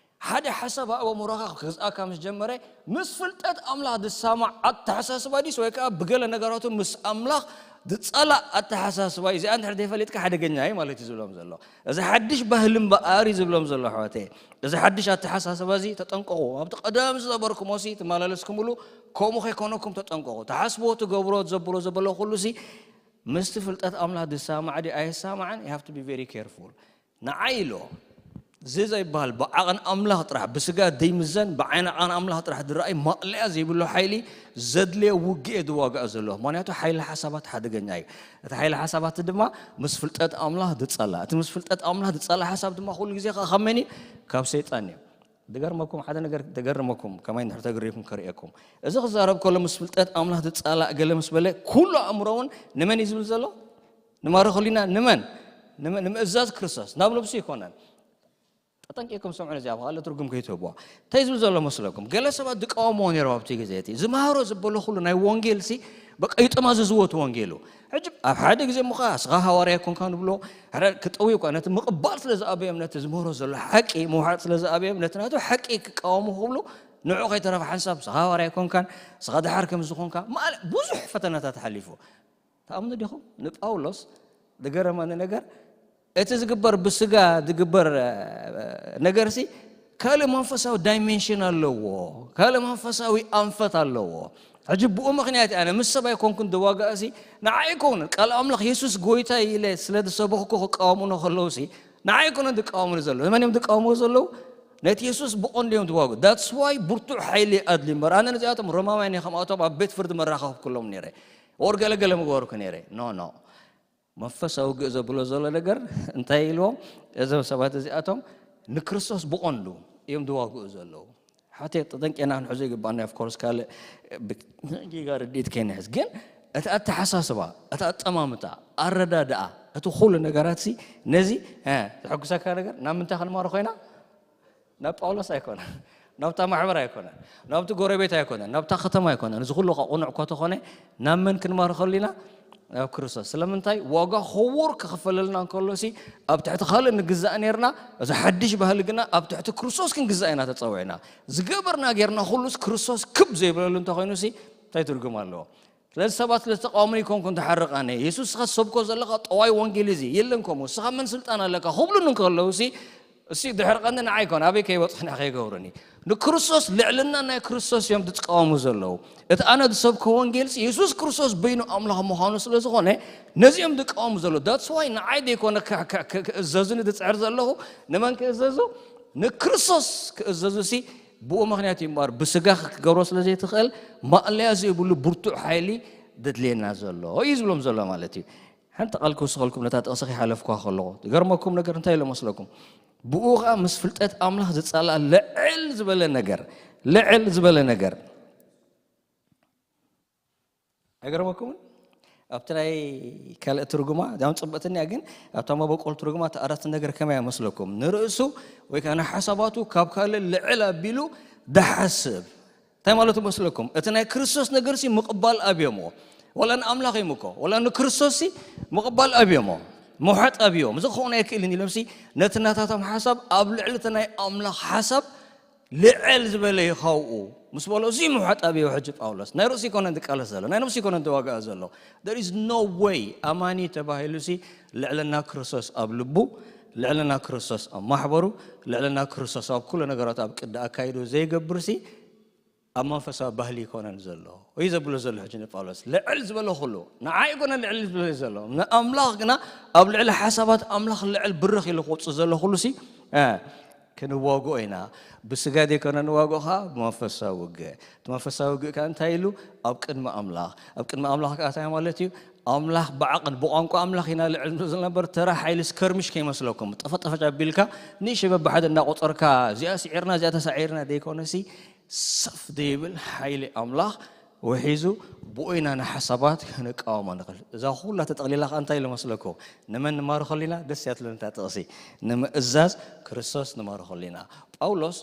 ሓደ ሓሳብ ኣብ ኣእምሮኻ ክገዝኣካ ምስ ጀመረ፣ ምስ ፍልጠት ኣምላኽ ዝሰማዕ ኣተሓሳስባ ድዩስ ወይ ከኣ ብገለ ነገራቱ ምስ ኣምላኽ ዝጸላእ ኣተሓሳስባ እዩ። እዚኣ እንድሕር ዘይፈሊጥካ ሓደገኛ እዩ ማለት እዩ ዝብሎም ዘሎ። እዚ ሓድሽ ባህሊ እምበኣር እዩ ዝብሎም ዘሎ ኣሕዋተይ። እዚ ሓድሽ ኣተሓሳስባ እዚ ተጠንቀቑ። ኣብቲ ቀደም ዝነበርኩሞ ሲ ትመላለስኩምሉ ከምኡ ከይኮነኩም ተጠንቀቑ። ትሓስብዎ፣ ትገብሮ፣ ዘብሎ ዘበሎ ኩሉ ሲ ምስቲ ፍልጠት ኣምላኽ ዝሰማማዕ ድዩ ኣይሰማማዕን? You have to be very careful። ንዓይ ኢሎ እዚ ዘይበሃል ብዓቐን ኣምላኽ ጥራሕ፣ ብስጋ ዘይምዘን ብዓይኒ ዓቐን ኣምላኽ ጥራሕ ዝረኣይ ማእለያ ዘይብሉ ሓይሊ ዘድልዮ ውግእ እየ ዝዋጋእ ዘሎ። ምኽንያቱ ሓይሊ ሓሳባት ሓደገኛ እዩ። እቲ ሓይሊ ሓሳባት ድማ ምስ ፍልጠት ኣምላኽ ዝጸላ። እቲ ምስ ፍልጠት ኣምላኽ ዝጸላ ሓሳብ ድማ ኩሉ ግዜ ከኣ ካብ መን እዩ? ካብ ሰይጣን እዩ። ዝገርመኩም ሓደ ነገር፣ ዝገርመኩም ከማይ እንድሕር ተግሪኩም ከርእየኩም። እዚ ክዛረብ ከሎ ምስ ፍልጠት ኣምላኽ ዝጻላእ ገለ ምስ በለ ኩሉ ኣእምሮ እውን ንመን እዩ ዝብል ዘሎ? ንማረኸሉ ኢና። ንመን? ንመ-፣ ንምእዛዝ ክርስቶስ። ናብ ነብሱ ይኮነን። ተጠንቂቕኩም ስምዑ፣ ነዚኣ ብኻልእ ትርጉም ከይትህብዋ። እንታይ ዝብል ዘሎ መስለኩም? ገለ ሰባት ዝቃወምዎ ነይሮም ኣብቲ ግዜ እቲ። ዝመሃሮ ዘበሎ ኩሉ ናይ ወንጌል ሲ በቃ ይጠማዘዝዎ እቲ ወንጌሉ። ሕጂ ኣብ ሓደ ግዜ እሞ ኸዓ ስኻ ሃዋርያ ኣይኮንካን ንብሎ። ሓደ ክጠውዩ እኳ ነቲ ምቕባል ስለ ዝኣበዮም፣ ነቲ ዝምህሮ ዘሎ ሓቂ ምውሓጥ ስለ ዝኣበዮም፣ ነቲ ናቱ ሓቂ ክቃወሙ ክብሉ ንዑ ከይተረፈ ሓንሳብ ስኻ ሃዋርያ ኣይኮንካን፣ ስኻ ድሓር ከምዚ ኾንካ፣ ማለት ብዙሕ ፈተናታት ሓሊፉ። ትኣምኑ ዲኹም? ንጳውሎስ ዝገረመኒ ነገር፣ እቲ ዝግበር ብስጋ ዝግበር፣ እ፣ ነገርሲ ካልእ መንፈሳዊ ዳይሜንሽን ኣለዎ፣ ካልእ መንፈሳዊ ኣንፈት ኣለዎ። ሕጂ ብኡ ምኽንያት ኣነ ምስ ሰብ ኣይኮንኩን ዝዋጋእሲ፣ ንዓይ ኣይኮኑን። ቃል ኣምላኽ የሱስ ጎይታ ኢለ ስለ ዝሰበኽኩ ክቃወሙኒ ከለውሲ፣ ንዓይ ኣይኮነን ዝቃወሙኒ ዘለዉ። መን እዮም ዝቃወምዎ ዘለዉ? ነቲ የሱስ ብቐንዱ እዮም ዝዋግኡ። That's why ብርቱዕ ሓይሊ ኣድልዩ እምበር፣ ኣነ ነዚኣቶም ሮማውያን እየ ከምኣቶም ኣብ ቤት ፍርዲ መራኸብኩሎም ነይረ። ወር ገለገለ ምገበርኩ ነይረ። ኖ፣ ኖ። መንፈሳዊ ውግእ ዘብሎ ዘሎ ነገር እንታይ ኢልዎም? እዞም ሰባት እዚኣቶም ንክርስቶስ ብቐንዱ እዮም ዝዋግኡ ዘለዉ። ሓቴ ተጠንቄና ክንሕዞ ይግባና። Of course ካልእ ብ-፣ ጌጋ ርድኢት ከይንሕዝ። ግን እቲ ኣተሓሳስባ፣ እቲ ኣጠማምታ፣ ኣረዳድኣ፣ እቲ ኩሉ ነገራትሲ ነዚ፣ እ፣ ዘሐጉሰካ ነገር ናብ ምንታይ ክንማርኾ ኢና? ናብ ጳውሎስ ኣይኮነን፣ ናብታ ማሕበር ኣይኮነን፣ ናብቲ ጎረቤት ኣይኮነን፣ ናብታ ከተማ ኣይኮነን። እዚ ኩሉ እኳ ቅኑዕ እኳ ተኾነ፣ ናብ መን ክንማርኸሉ ኢና? ናብ ክርስቶስ። ስለምንታይ? ዋጋ ክቡር ክኽፈለልና እንከሎሲ፣ ኣብ ትሕቲ ካልእ ንግዛእ ነርና፣ እዚ ሓድሽ ባህሊ ግና ኣብ ትሕቲ ክርስቶስ ክንግዛእ ኢና ተጸዊዕና። ዝገበርና ጌርና ኩሉስ ክርስቶስ ክብ ዘይብለሉ እንተኾይኑሲ፣ እንታይ ትርጉም ኣለዎ? ስለዚ ሰባት ስለ ዝተቃወሙኒ ኣይኮንኩን ዝሓርቕ ኣነ። የሱስ፣ ንስኻ ትሰብኮ ዘለኻ ጠዋይ ወንጌል እዚ የለን፣ ከምኡ ንስኻ መን ስልጣን ኣለካ ክብሉኒ እንከለውሲ፣ እሲ ድሕሪ ቀንዲ ንዓይ ኣይኮን፣ ኣበይ ከይበጽሑኒ ከይገብሩኒ። ንክርስቶስ ልዕልና ናይ ክርስቶስ እዮም ዝቃወሙ ዘለዉ። እቲ ኣነ ዝሰብኮ ወንጌልሲ የሱስ ክርስቶስ በይኑ ኣምላኽ ምዃኑ ስለ ዝኾነ፣ ነዚ እዮም ዝቃወሙ ዘለዉ። That's why ንዓይ ዘይኮነ ክ-፣ ክ-፣ ክ-፣ ክእዘዙኒ ዝጽዕር ዘለኹ። ንመን ክእዘዙ? ንክርስቶስ ክእዘዙሲ ብኡ ምኽንያት እዩ እምበኣር፣ ብስጋ ክትገብሮ ስለ ዘይትኽእል፣ ማእለያ ዘይብሉ ብርቱዕ ሓይሊ ዘድልየና ዘሎ እዩ ዝብሎም ዘሎ ማለት እዩ። ሓንቲ ቃል ክውስኸልኩም፣ ነታ ጥቕሲ ከይሓለፍኩዋ ከለኹ፣ ዝገርመኩም ነገር እንታይ ኢሎ መስለኩም? ብኡ ኸኣ ምስ ፍልጠት ኣምላኽ ዝጸልኣ ልዕል ዝበለ ነገር፣ ልዕል ዝበለ ነገር። ኣይገርመኩምን? ኣብቲ ናይ ካልእ ትርጉማ፣ እዚኣም ጽብቕቲ እኒኣ፣ ግን ኣብታ መበቆል ትርጉማ እቲ ኣረፍተ ነገር ከመይ ይመስለኩም? ንርእሱ ወይ ከኣ ንሓሳባቱ ካብ ካልእ ልዕል ኣቢሉ ዝሓስብ። እንታይ ማለቱ መስለኩም? እቲ ናይ ክርስቶስ ነገርሲ ምቕባል ኣብዮምዎ። ወላ ንኣምላኽ እዮም እኮ፣ ወላ ንክርስቶስሲ ምቕባል ኣብዮምዎ። ምውሓጥ ኣብዮም። እዚ ክኸውን ኣይክእልን ኢሎምሲ ነቲ ናታቶም ሓሳብ ኣብ ልዕሊ እቲ ናይ ኣምላኽ ሓሳብ ልዕል ዝበለ እዩ ካብኡ ምስ በሎ፣ እዚ ምውሓጥ ኣብዮ ሕጂ ጳውሎስ። ናይ ርእሱ ኣይኮነን ዝቃለስ ዘሎ፣ ናይ ነብሱ ኣይኮነን ዝዋጋእ ዘሎ። There is no way ኣማኒ ተባሂሉሲ ልዕልና ክርስቶስ ኣብ ልቡ፣ ልዕልና ክርስቶስ ኣብ ማሕበሩ፣ ልዕልና ክርስቶስ ኣብ ኩሉ ነገራት ኣብ ቅዲ ኣካይዱ ዘይገብርሲ ኣብ መንፈሳዊ ባህሊ ኣይኮነን ዘሎ። እዩ ዘብሎ ዘሎ ሕጂ ንጳውሎስ። ልዕል ዝበለ ኩሉ፣ ንዓይ ኣይኮነን ልዕል ዝበለ ዘሎ። ንኣምላኽ ግና ኣብ ልዕሊ ሓሳባት ኣምላኽ ልዕል ብርኽ ኢሉ ክወጽእ ዘሎ ኩሉሲ፣ እ፣ ክንዋግኦ ኢና። ብስጋ ዘይኮነ ንዋግኦ ኸኣ ብመንፈሳዊ ውግእ። እቲ መንፈሳዊ ውግእ ከኣ እንታይ ኢሉ? ኣብ ቅድሚ ኣምላኽ። ኣብ ቅድሚ ኣምላኽ ከኣ እንታይ ማለት እዩ? ኣምላኽ ብዓቕን ብቋንቋ ኣምላኽ ኢና ልዕል ንብል ዝነበር ተራ ሓይሊ ስከርምሽ ከይመስለኩም። ጠፈጠፈጭ ኣቢልካ ንእሽበ ብሓደ እናቖጸርካ እዚኣ ስዒርና እዚኣ ተሳዒርና ዘይኮነሲ ሰፍ ዘይብል ሓይሊ ኣምላኽ ውሒዙ ብኡ ኢና ንሓሳባት ክንቃወሞ ንኽእል። እዛ ኩላ ተጠቕሊላ ከኣ እንታይ ኢሉ መስለኩም? ንመን ንማርኸሉ ኢና? ደስ እያ ትብለኒ እታ ጥቕሲ። ንምእዛዝ ክርስቶስ ንማርኸሉ ኢና። ጳውሎስ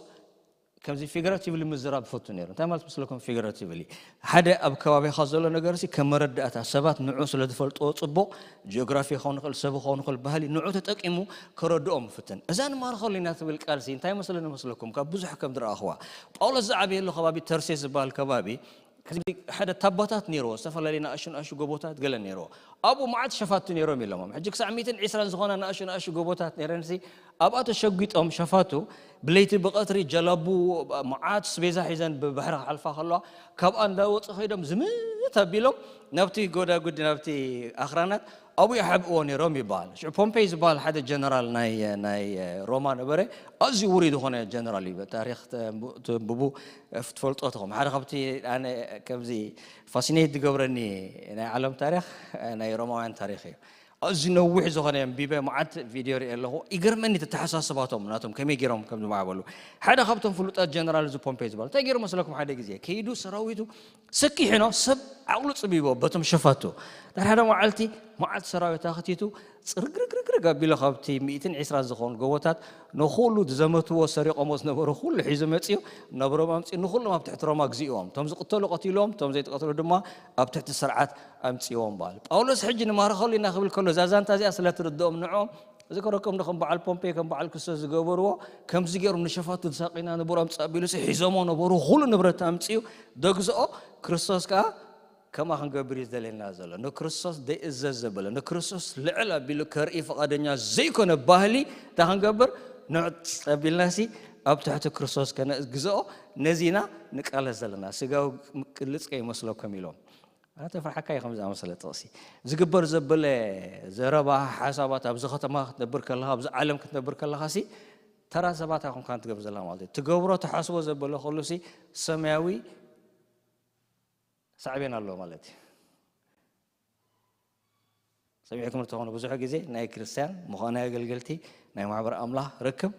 ከምዚ ፊገራቲቭሊ ምዝራብ ይፈቱ ነይሩ። እንታይ ማለት መስለኩም ፊገራቲቭሊ? ሓደ ኣብ ከባቢኻ ዘሎ ነገርሲ ከም መረዳእታ፣ ሰባት ንዑ ስለ ዝፈልጥዎ ጽቡቕ፣ ጂኦግራፊ ክኸውን ይኽእል፣ ሰብ ክኸውን ይኽእል፣ ባህሊ፣ ንዑ ተጠቂሙ ከረድኦም ይፍትን። እዛ ንማርኸሉ ኢና ትብል ቃልሲ እንታይ መስለኒ መስለኩም? ካብ ብዙሕ ከም ዝረኣኽዋ፣ ጳውሎስ ዝዓበየሉ ከባቢ ተርሴስ ዝበሃል ከባቢ፣ ከዚ ሓደ ታቦታት ነይርዎ፣ ዝተፈላለዩ ንኣሽቱ ንኣሽቱ ጎቦታት ገለ ነይርዎ። ኣብኡ መዓት ሸፋቱ ነይሮም ኢሎሞም። ሕጂ ክሳዕ ሚእትን ዕስራን ዝኾና ንኣሽቱ ንኣሽቱ ጎቦታት ነይረንሲ ኣብኣ ተሸጒጦም ሸፋቱ ብለይቲ ብቐትሪ ጀላቡ መዓት ስቤዛ ሒዘን ብባሕሪ ክሓልፋ ከለዋ ካብኣ እንዳወፁ ከይዶም ዝምት ኣቢሎም ናብቲ ጎዳጉዲ ናብቲ ኣኽራናት ኣብኡ ይሓብእዎ ነይሮም ይበሃል። ሽዑ ፖምፔይ ዝበሃል ሓደ ጀነራል ናይ ናይ ሮማ ነበረ። ኣዝዩ ውሩይ ዝኾነ ጀነራል እዩ። ታሪኽ ተንብቡ ክትፈልጦ ትኹም። ሓደ ካብቲ ኣነ ከምዚ ፋሲኔት ዝገብረኒ ናይ ዓለም ታሪኽ ናይ ሮማውያን ታሪኽ እዩ። ኣዝዩ ነዊሕ ዝኾነ ኣንቢበ መዓት ቪድዮ ርኢ ኣለኹ። ይገርመኒ ተተሓሳስባቶም ናቶም ከመይ ገይሮም ከም ዝማዕበሉ። ሓደ ካብቶም ፍሉጣት ጀነራል እዚ ፖምፔይ ዝበሃል እንታይ ገይሩ መስለኩም? ሓደ ግዜ ከይዱ ሰራዊቱ ሰኪሑ ነው ሰብ ዓቕሉ ጽቢቦ በቶም ሸፋቱ። ድሕሪ ሓደ መዓልቲ መዓት ሰራዊት ኣኽቲቱ ጽርግርግርግርግ ኣቢሎ ካብቲ ሚእትን ዕስራን ዝኾኑ ጎቦታት ንኹሉ ዝዘመትዎ ሰሪቖሞ ዝነበሩ ኩሉ ሒዙ መጺኡ ነብሮም ኣምጺኡ ንኹሎም ኣብ ትሕቲ ሮማግዚእዎም። እቶም ዝቕተሉ ቀቲልዎም፣ እቶም ዘይተቐትሉ ድማ ኣብ ትሕቲ ስርዓት ኣምጺዎም በሃል። ጳውሎስ ሕጂ ንማርኸሉ ኢና ክብል ከሎ እዛ ዛንታ እዚኣ ስለ ትርድኦም ንዕኦም እዚ ከረከም ከም በዓል ፖምፔ ከም በዓል ክሶ ዝገበርዎ ከምዚ ገይሮም ንሸፋቱ ዝሳቂና ንብሮም ጸቢሉ ሲ ሒዞሞ ነበሩ ኩሉ ንብረት ኣምጺኡ ደግዝኦ ክርስቶስ ከኣ ከምኣ ክንገብር እዩ ዝደለየና ዘሎ። ንክርስቶስ ዘይእዘዝ ዘበለ ንክርስቶስ ልዕል ኣቢሉ ከርኢ ፍቓደኛ ዘይኮነ ባህሊ እንታይ ክንገብር ንጸቢልናሲ ኣብ ትሕቲ ክርስቶስ ከነግዝኦ ነዚና ንቃለስ ዘለና። ስጋዊ ቅልጽ ከይመስለኩም ኢሎም ኣነ ተፍርሓካ እዩ ከምዚ ኣመሰለ ጥቕሲ ዝግበር ዘበለ ዘረባ ሓሳባት ኣብዚ ከተማ ክትነብር ከለኻ ኣብዚ ዓለም ክትነብር ከለኻ ሲ ተራ ሰባት ኣይኮንካን ትገብር ዘላ ማለት እዩ። ትገብሮ ትሓስቦ ዘበለ ከሉ ሲ ሰማያዊ ሳዕቤን ኣለዎ ማለት እዩ። ሰሚዕኩም ትኾኑ ብዙሕ ግዜ ናይ ክርስቲያን ምዃን ናይ ኣገልገልቲ ናይ ማሕበር ኣምላኽ ርክብ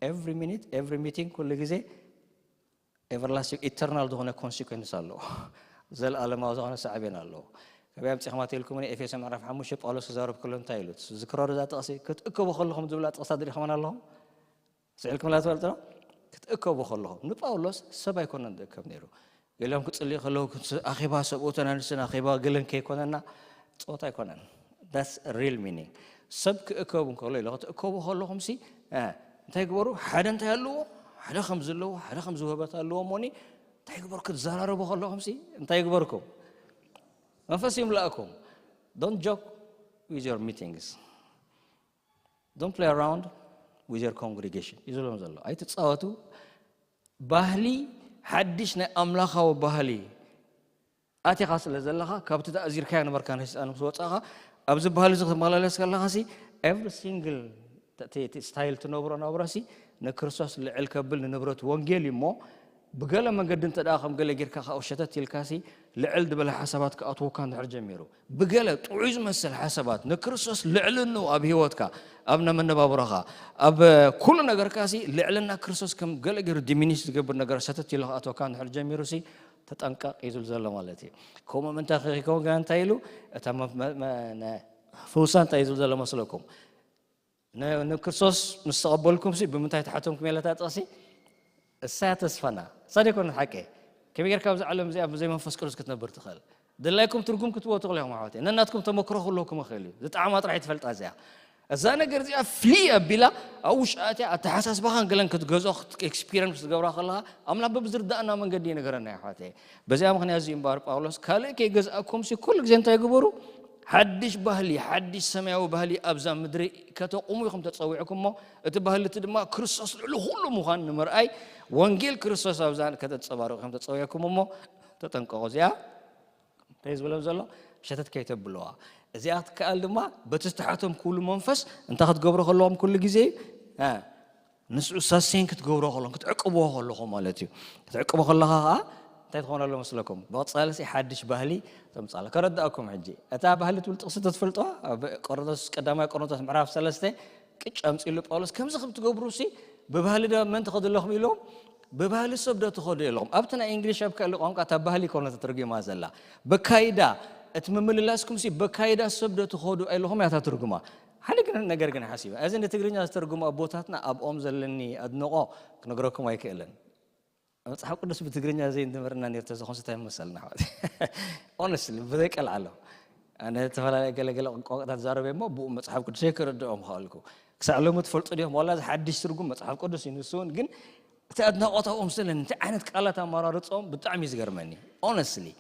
every minute every meeting ኩሉ ግዜ everlasting eternal ዝኾነ ኮንሲኮንስ ኣለዎ። ዘለኣለማዊ ዝኾነ ሳዕቤን ኣለዎ። ከበይ ኣምፂኹማ ተልኩምኒ ኤፌሶ ምዕራፍ ሓሙሽተ ጳውሎስ ክዛረብ ከሎ እንታይ ኢሉ ዝክረሩ እዛ ጥቕሲ ክትእከቡ ከለኹም ዝብላ ጥቕሳ ድሪኹመን ኣለኹም ስዕልኩም ላ ትፈልጡ ክትእከቡ ከለኹም ንጳውሎስ ሰብ ኣይኮነን ዝእከብ ነይሩ። ገሊኦም ክጽልዩ ከለዉ ኣኼባ ሰብኡተን ኣንስትን ኣኼባ ገለን ከይኮነና ጾታ ኣይኮነን። That's real meaning። ሰብ ክእከቡ እንከሎ ኢለ ክትእከቡ ከለኹም ሲ እንታይ ግበሩ? ሓደ እንታይ ኣለዎ? ሓደ ከም ዘለዎ ሓደ ከም ዝውህበት ኣለዎ እሞኒ እንታይ ግበሩ? ክትዘራረቡ ከለኹም ሲ እንታይ ግበርኩም? መንፈስ ይምላእኩም። Don't joke with your meetings. Don't play around with your congregation እዩ ዝብሎም ዘሎ። ኣይትፃወቱ። ባህሊ ሓድሽ ናይ ኣምላኻዊ ባህሊ ኣቲኻ ስለ ዘለኻ ካብቲ ተኣዚርካዮ ነበርካ ናይ ሰይጣን ምስ ወፃእኻ ኣብዚ ባህሊ እዚ ክትመላለስ ከለኻ ሲ every single ስታይል ትነብሮ ናብራሲ ንክርስቶስ ልዕል ከብል ንንብረት ወንጌል እዩ እሞ ብገለ መንገዲ እንተ ደኣ ከም ገለ ጌርካ ካብኡ ሸተት ኢልካሲ ልዕል ዝበለ ሓሳባት ክኣትወካ እንድሕር ጀሚሩ ብገለ ጥዑይ ዝመስል ሓሳባት ንክርስቶስ ልዕልንኡ ኣብ ህይወትካ ኣብ መነባብሮኻ ኣብ ኩሉ ነገርካሲ ልዕልና ክርስቶስ ከም ገለ ገይሩ ዲሚኒሽ ዝገብር ነገር ሸተት ኢሉ ክኣትወካ እንድሕር ጀሚሩሲ ተጠንቀቕ እዩ ዝብል ዘሎ ማለት እዩ። ከምኡ ምእንታ ከይከውን ግና እንታይ ኢሉ እታ ፍውሳ እንታይ እዩ ዝብል ዘሎ መስለኩም? ንክርስቶስ ምስ ተቐበልኩም ሲ ብምንታይ ተሓተምኩም የለታ ጥቕሲ እሳያ ተስፋና እሳ ደይኮነት ሓቂ ከመይ ጌርካ ኣብዚ ዓለም እዚኣ ብዘይ መንፈስ ቅዱስ ክትነብር ትኽእል ድላይኩም ትርጉም ክትቦ ትኽእሉ ኢኹም ኣሕዋት ነናትኩም ተመክሮ ክህልወኩም ይኽእል እዩ ዝጣዕማ ጥራሕ ትፈልጣ እዚኣ እዛ ነገር እዚኣ ፍሊ ኣቢላ ኣብ ውሽጢ ኣትያ ኣተሓሳስባኻን ገለን ክትገዝኦ ኤክስፒሪንስ ክትገብራ ከለኻ ኣምላኽ በብዝርዳእና መንገዲ ይነገረና ኣሕዋት በዚኣ ምኽንያት እዚ እምበኣር ጳውሎስ ካልእ ከይገዝኣኩም ሲ ኩሉ ግዜ እንታይ ግበሩ ሓድሽ ባህሊ ሓድሽ ሰማያዊ ባህሊ ኣብዛ ምድሪ ከተቑሙ ኢኹም ተጸዊዕኩም እሞ እቲ ባህሊ እቲ ድማ ክርስቶስ ልዕሊ ኩሉ ምዃን ንምርኣይ ወንጌል ክርስቶስ ኣብዛ ከተጸባርቑ ኢኹም ተጸዊዕኩም እሞ ተጠንቀቑ እዚኣ እንታይ ዝብሎም ዘሎ ሸተት ከይተብልዋ እዚኣ ትከኣል ድማ በቲ ዝተሓቶም ኩሉ መንፈስ እንታይ ክትገብሩ ከለዎም ኩሉ ግዜ ንስዑ ሳሴን ክትገብሮ ከሎ ክትዕቅብዎ ከለኹም ማለት እዩ ክትዕቅቦ ከለኻ ከዓ እንታይ ትኾነሉ መስለኩም ብቕፃልሲ ሓድሽ ባህሊ ተምፃለ ከረዳእኩም ሕጂ እታ ባህሊ ትብል ጥቕሲ ተትፈልጥዋ ኣብ ቆሮንቶስ ቀዳማይ ቆሮንቶስ ምዕራፍ ሰለስተ ቅጭ ኣምፂሉ ጳውሎስ ከምዚ ከም ትገብሩ ሲ ብባህሊ ዶ መን ትኸዱ ኣለኹም ኢሎም ብባህሊ ሰብ ዶ ትኸዱ ኣለኹም ኣብቲ ናይ እንግሊሽ ኣብ ካልእ ቋንቋ እታ ባህሊ ኮነ ተተርጉማ ዘላ በካይዳ እቲ ምምልላስኩም ሲ በካይዳ ሰብ ዶ ትኸዱ ኣለኹም እያ እታ ትርጉማ ሓደ ግን ነገር ግን ሓሲበ እዚ ንትግርኛ ዝተርጉሙ ኣቦታትና ኣብኦም ዘለኒ ኣድንቆ ክነግረኩም ኣይክእልን መፅሓፍ ቅዱስ ብትግርኛ ዘይንትምህርና ነርተ ዝኾን ስታይ መሰልና ኣሕዋት ኦነስትሊ ብዘይ ቀልዓሎ ኣነ ዝተፈላለየ ገለገለ ቋንቋታት ዛረበ እሞ ብኡ መፅሓፍ ቅዱሰይ ክርድኦም ክኣልኩ ክሳዕ ሎሚ ትፈልጡ ዲኹም ዋላ እዚ ሓድሽ ትርጉም መፅሓፍ ቅዱስ እዩ ንሱ እውን ግን እቲ ኣድናቖታኦም ስለኒ እንታይ ዓይነት ቃላት ኣመራርጾም ብጣዕሚ እዩ ዝገርመኒ። Honestly